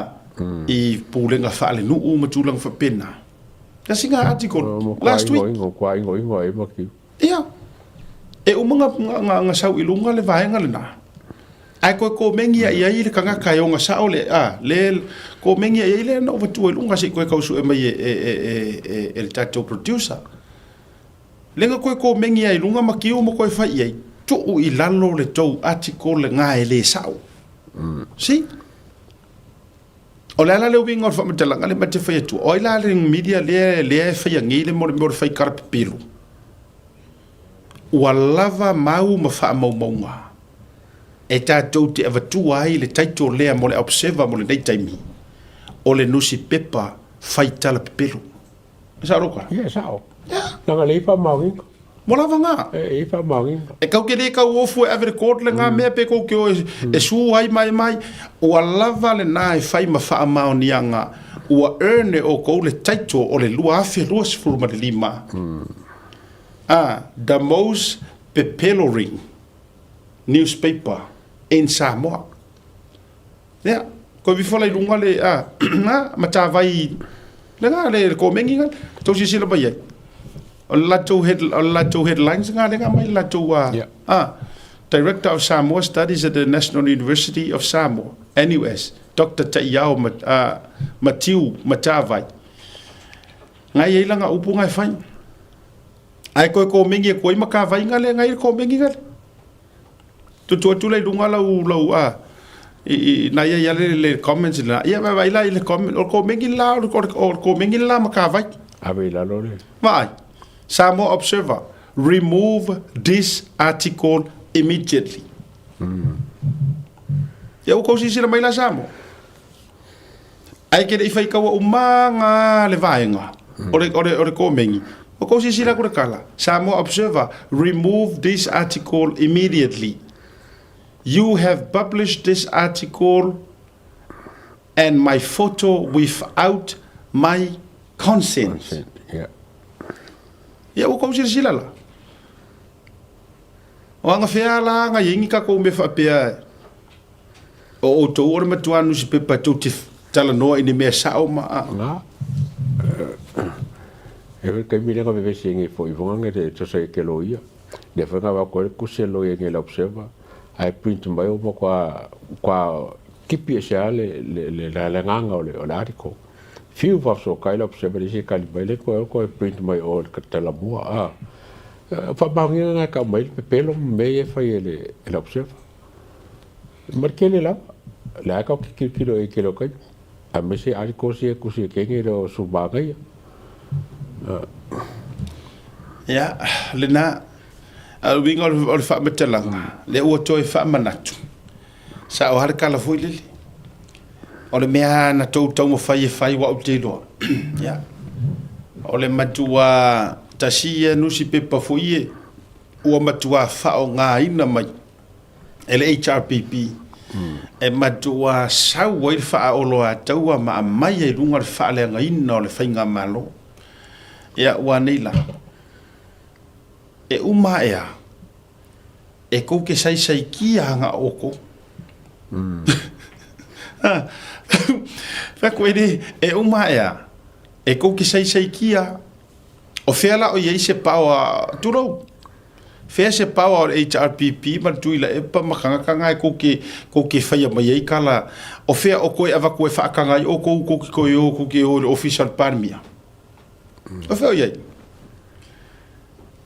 i pulega faalenuu ma tulaga faapena. Tasi nga article, last week. Matua ingoingo ai Makiu. Ia, e uma nga, nga, nga, nga sau i luga le vaega lena. Ae koe komengia i ai le tagata e oga sao le, a, le komengia i ai lea na ou avatua i luga se i koe tau sue mai e, e, e, e, e, e le tatou producer. Le na koe komengia i luga ma kiu ma koe fai i ai, tuu i lalo le tou article lena e le sao. See? O le a la le uiga o le faamatalaga lea ma te fai atu, o ai la le media lea, lea e faia nei le mea o le fai tala pepelo? Ua lava mau ma faamaumauga. e tatou te avatua ai le title lea mo le Observer mo lenei taimi, o le nusipepa fai tala pepelo. E sao lou tala? Ia, e sao. Leaga le i faamaoniga. Ua lava gā. E i faamaoniga. E kau ke le kau ofu e ave le court le ngā mea pe kou ke o e su ai mai mai. Ua lava lenā e fai ma faamaoniaga ua earn e oukou le title o le 2025. A, the most pepeloring newspaper in Samoa. Ia, koe vifola i luga le, a, a, matavai, le nga, le, le komegi nga, tou silasila mai ai. O le latou head, o le latou headlines nga le nga mai le latou, a, Yeah. a, Director of Samoa Studies at the National University of Samoa, NUS, Doctor Ta'iao Ma, a, Matiu Matavai. Nga i ai langa upu nga e fai. Ae koe komegi e koe ma ka vai nga le, nga i le komegi nga le. Tutu atu la i luga lau lau a i i na ia ia le le comments la ia vai vai la i le comment o komegi la o o komegi la ma ka vai. Ave i lalo le. Vaai. Samoa Observer, remove this article immediately. Ia ua kou silasila mai la Samoa. Ae ke le i faikaua uma nga le vaega o le, o le, o le komegi. Ua kou silasila aku le kala. Samoa Observer, remove this article immediately. You have published this article and my photo without my consent. Consent, yeah. Ia ua kou silasila la. O aga fea la aga i ai ni kakou mea faapea e. O outou o le matua nusipepa tou te talanoa i ni mea sao ma a. Na, e foi taimi lea na vevesi ai nei foi ifoga nge le tosa i ke loia. Lea foi na avatu ai le tusi a le loia nei le Observer, ae print mai ua matua matua tipi ese lava le le le le agaga o le o le article. Fiu faafesootai le Observer i le isi e tali mai, le toe o toe print mai o i le talamua a. Faamaoniga na e tau mai ai le pepelo ma mea ia e fai e le e le Observer. Ma le tele lava, o lea tatou te tilotilo i ai i le tele o taimi, aemaise articles ia e tusi e teine le o Sumanaia. Ia, lena, a o le uiga o le faamatalaga, lea ua toe faamanatu, sa o lava le tala foi lele, o le mea lava na tou taumafai e fai aua ou te iloa, ia, o le matua tasi ia nusipepa foi e ua matua faaaogaina mai e le HRPP e matua sau ai le faaoloataua ma aumai ai i luga le faaleagaina o le faigamalo. Ia, ua nei la, e uma ae a, e kou ke saisaikia aga o oukou. Fai atu, e le, e uma ae a, e kou ke saisaikia, o fea la o i ai se power, tulou, Fea se power o le HRPP ma le Tuilaepa ma tagata na e kou ke, kou ke faia mai ai kala, o fea o koe avatu e faataga ai oukou kou ke toe o, kou ke o i le ofisa o le Palemia? O fea o i ai?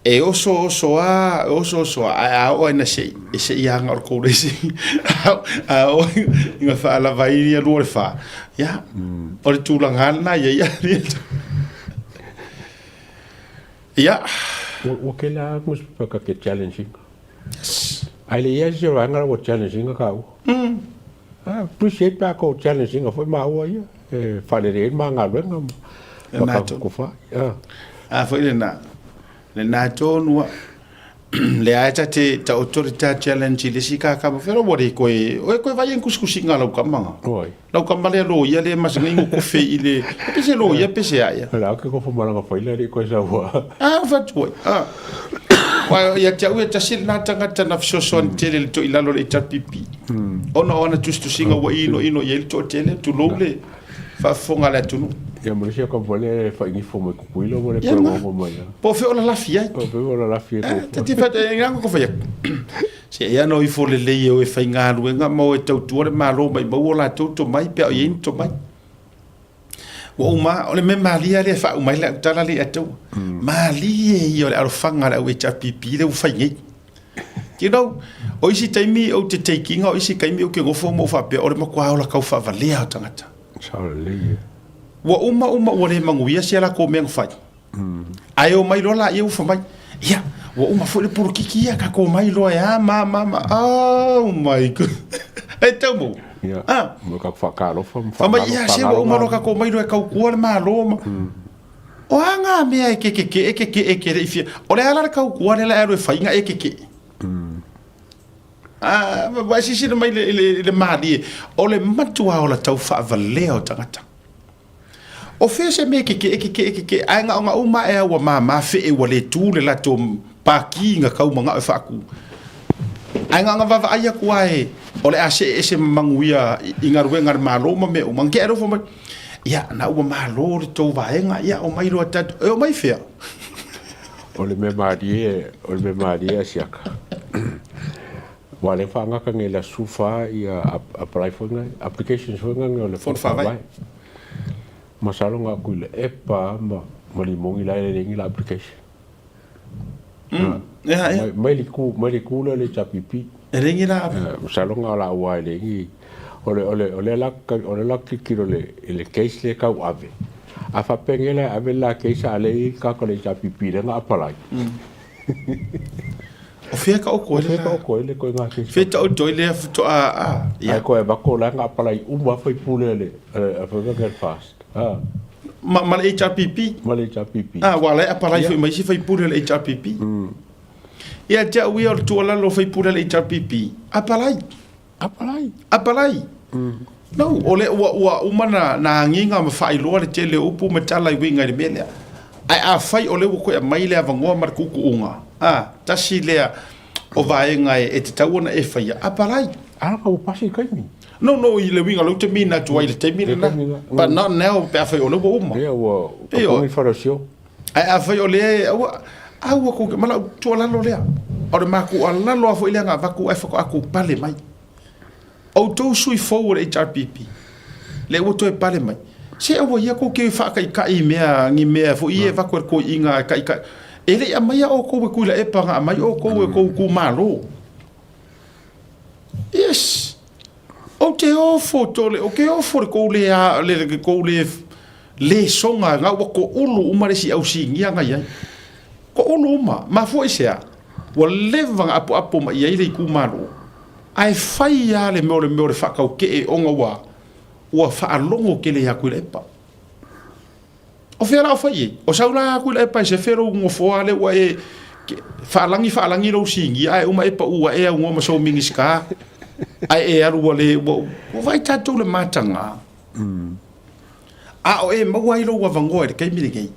E oso oso a, e oso oso a, ae a oo ina sei, e sei aga o le kou le isi, a oo ina faalava ai ia lua o le fa, ia, o le tulaga lava lena e i ai. Ia. Ua tele lava nusipepa ta te challenge ina. Ae le i ai se vaega la ua challenge ina taua. Appreciate pe a tou challenge ina foi maua ia e faalelei ai le ma galuega ma tatou tofa. A foi lena, lena tonu a. Lea e ta te taoto le ta challenge i le isi kakama fela ua le koe, oe koe vai en kusikusiga lau kama nga. Oi. Lau kama lea loia lea masina ingo kofe i le, pe se loia pe se aia. La ke kofo malanga faila le koe saua. Ah, fatu ai. Ah. Wa ia te au e tasi lena tagata na fesoasoani tele le toilalo le HRPP. Ona o ana tusitusiga ua ino ino i ai le toatele, tulou le faafofoga a le atunuu. Ia ma le isi kama lea e faigifo mai Tutuila ma le Ia toe na. gogo mai. Po o fea o lalafi ai. Po o fea o lalafi ai. Ta te whai, e ngā ko whai aku. Se ea no ifo lelei e o e whaingaluega ma o e tautua le malo mai mau o latou tomai pe a o i ai ni tomai. Ua uma, o le mea malie lava lea e faauma ai lau tala lea ia te au, malie ia o le alofaga a le au HRPP lea ua fai nei. You know, o isi taimi ou te take ina, o isi taimi ou te nofo ma ou faapea, o le matua ola tau faavalea o tagata. Sao lelei e. Ua uma uma ua le manuia sia latou mea na fai. Ae omai loa laia ua fai mai, ia, Ua uma foi le polokiki ia tatou omai loa e a ma ma ma oh my god e tau mo Ia, ah mo ka whakalofa ma Fai mai, ia, se ua uma loa tatou omai loa e tautua le Malo ma O a ngā mea e kekekeʻe kekeʻe ke le i fia O le a la le tautua lea la e alu e fai nga e kekeʻe Ah, ua e silasila mai i le, i le malie o le matua ola tau faavalea o tagata. O fea se mea kekeʻe kekeʻe kekeʻe ae gaogaʻu ma ea ua māmā feʻe ua le tū le latou pākī ga kau magaʻo e faakū. Ae gaoga vaavaai aku a e o le a seʻe ese ma manuia i galuega a le Malo ma mea uma. Ge alofa mai, ia na ua malo le tou vaega, ia omai loa tatou, e omai fea? O le mea malie, o le mea malie a siaka. Ua le whaangaka nge la sufa ia apply foi ngai, applications foi ngai o le Fono Faavae. Masalo nga ku le epa ma ma limongi la le ngi la application. Ia, ia. Mai mai le ku mai le ku le le chapipi. E le ngi la. Masalo nga la ua le ngi o le o le o le la o le la kikiro le le case le kau ave. A faapea la ave la case a le i ka ko le HRPP le nga apalai. O fea ka oko ele. O fea ka oko ele ko nga case. Fea ta oto ele futo a a. Ia. Ai ko e bako la nga apalai uma fai pule le a fai get fast. Ah. Ma ma le HRPP. Ma le HRPP. Ah, wa le apalai foi mai si fai pule le HRPP. Ia te au ia o le tuualalo fai pule le HRPP. Apalai. Apalai. Apalai. No, o le ua ua uma na na agiga ma faailoa le tele o upu ma tala i uiga i le mea lea. Ae afai o lea ua toe aumai le avanoa ma le tuutuuga, a, tasi lea o vaega e e tatau ona e faia, apalai. A ua pasi i le taimi. No, no, i le uiga o lea ou te mina atu ai i le taimi lena. But not now pe afai o lea ua uma. Ia ua tapuni le faleosio. Ae afai o lea e, aua, aua kou, ma lau tuualalo lea, o le makualalo lava foi lea na avatu ae faatoa tou pale mai. Outou sui fou o le HRPP, lea ua toe pale mai, se aua ia kou te faataitai i mea, ni mea foi ia e avatu e le toeaina e taitai. E le i aumaia outou e Tuilaepa na aumai outou e tou itumalo. Yes. Ou te ofo tole, ou te ofo le tou le, le, le tou le, le soga na ua toulu uma le isi au sinia na i ai. Toulu uma. Mafua i se a? Ua leva na apoapo mai i ai le itumalo. Ae fai lava le mea o le mea o le faataukee ona ua, ua faalogo tele ia Tuilaepa. O fea la o fai ai? O sau la Tuilaepa e sefe lou nofoa lea ua e faalagi faalagi lou sinia ae uma e pau ae aunoa ma sou Minisita ae e alu ua le ua, ua vaai tatou le mataga. A o e maua ai lou avanoa i le taimi lenei,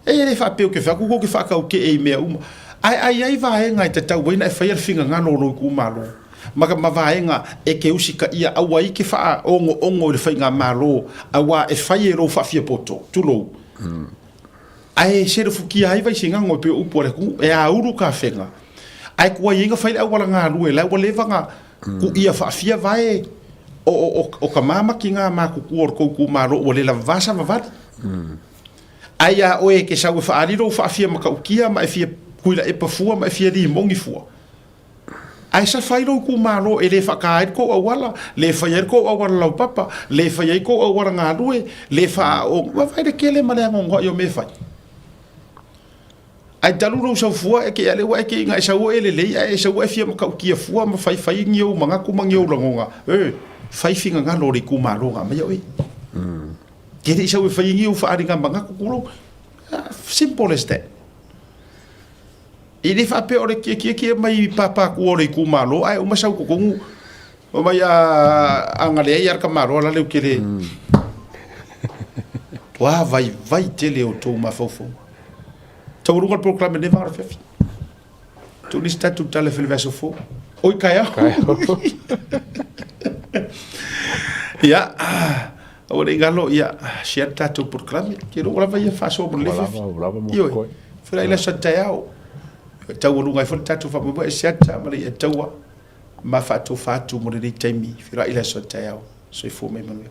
e le faapea ou te fai atu tou te faataukee i mea uma, ae a i ai vaega e tatau ai ona e faia le finagalo o lou itumalo, ma, ma vaega e te usitaia aua ai te faaogoogo i le faigamalo auā e fai e lou faafiapoto, tulou, ae selefutia ai Vaisigano e pei o upu a le atunuu, e aulu tafega, ae tuai ai ona fai le auala galue, la ua leva ona kuia faafia vae o, o, o, o tama ma tina matutua o le tou itumalo ua le lavava savavali. Ae iā oe e te sau e faaali lou faafia matautia ma e fia kuilaepa fua ma e fia limoni fua, ae safa ai lou itumalo e le faata ai le tou auala, le fai ai le tou auala laupapa, le fai ai tou auala galue, le faa, o, vaai le tele ma le anoanoai o mea e fai. Ae talu lou sau fua e ke ale ua e ke inga e sau e lelei ae e sau e fia matautia fua ma fai fai ni ou manatu ma ni ou lagona e fai finagalo o le itumalo na aumaia oe. Ke le i sau e fai ni ou faaaliga manatu tulou. Simple as that. E le faapea o le kiekie mai pāpātua o le itumalo ae uma sau totonu mai a agaleai ia le tamaloa la leu tele. Ua vaivai tele o tou mafaufauga. Taualuga le polokalame nei vaa o le afiafi. Tuu nisi tatou tala e le vaiaso fou. Oi taeao. Ia, aua ne i galo, ia, share le tatou polokalame. Ke lou lava ia faasoa mo le afiafi. Ioe, feiloai le aso taeao. Taualuga ai foi le tatou faamoemoe e siata ma le ia taua ma faatofa atu mo lenei taimi. Feiloai le aso taeao. Soifua ma ia manuia.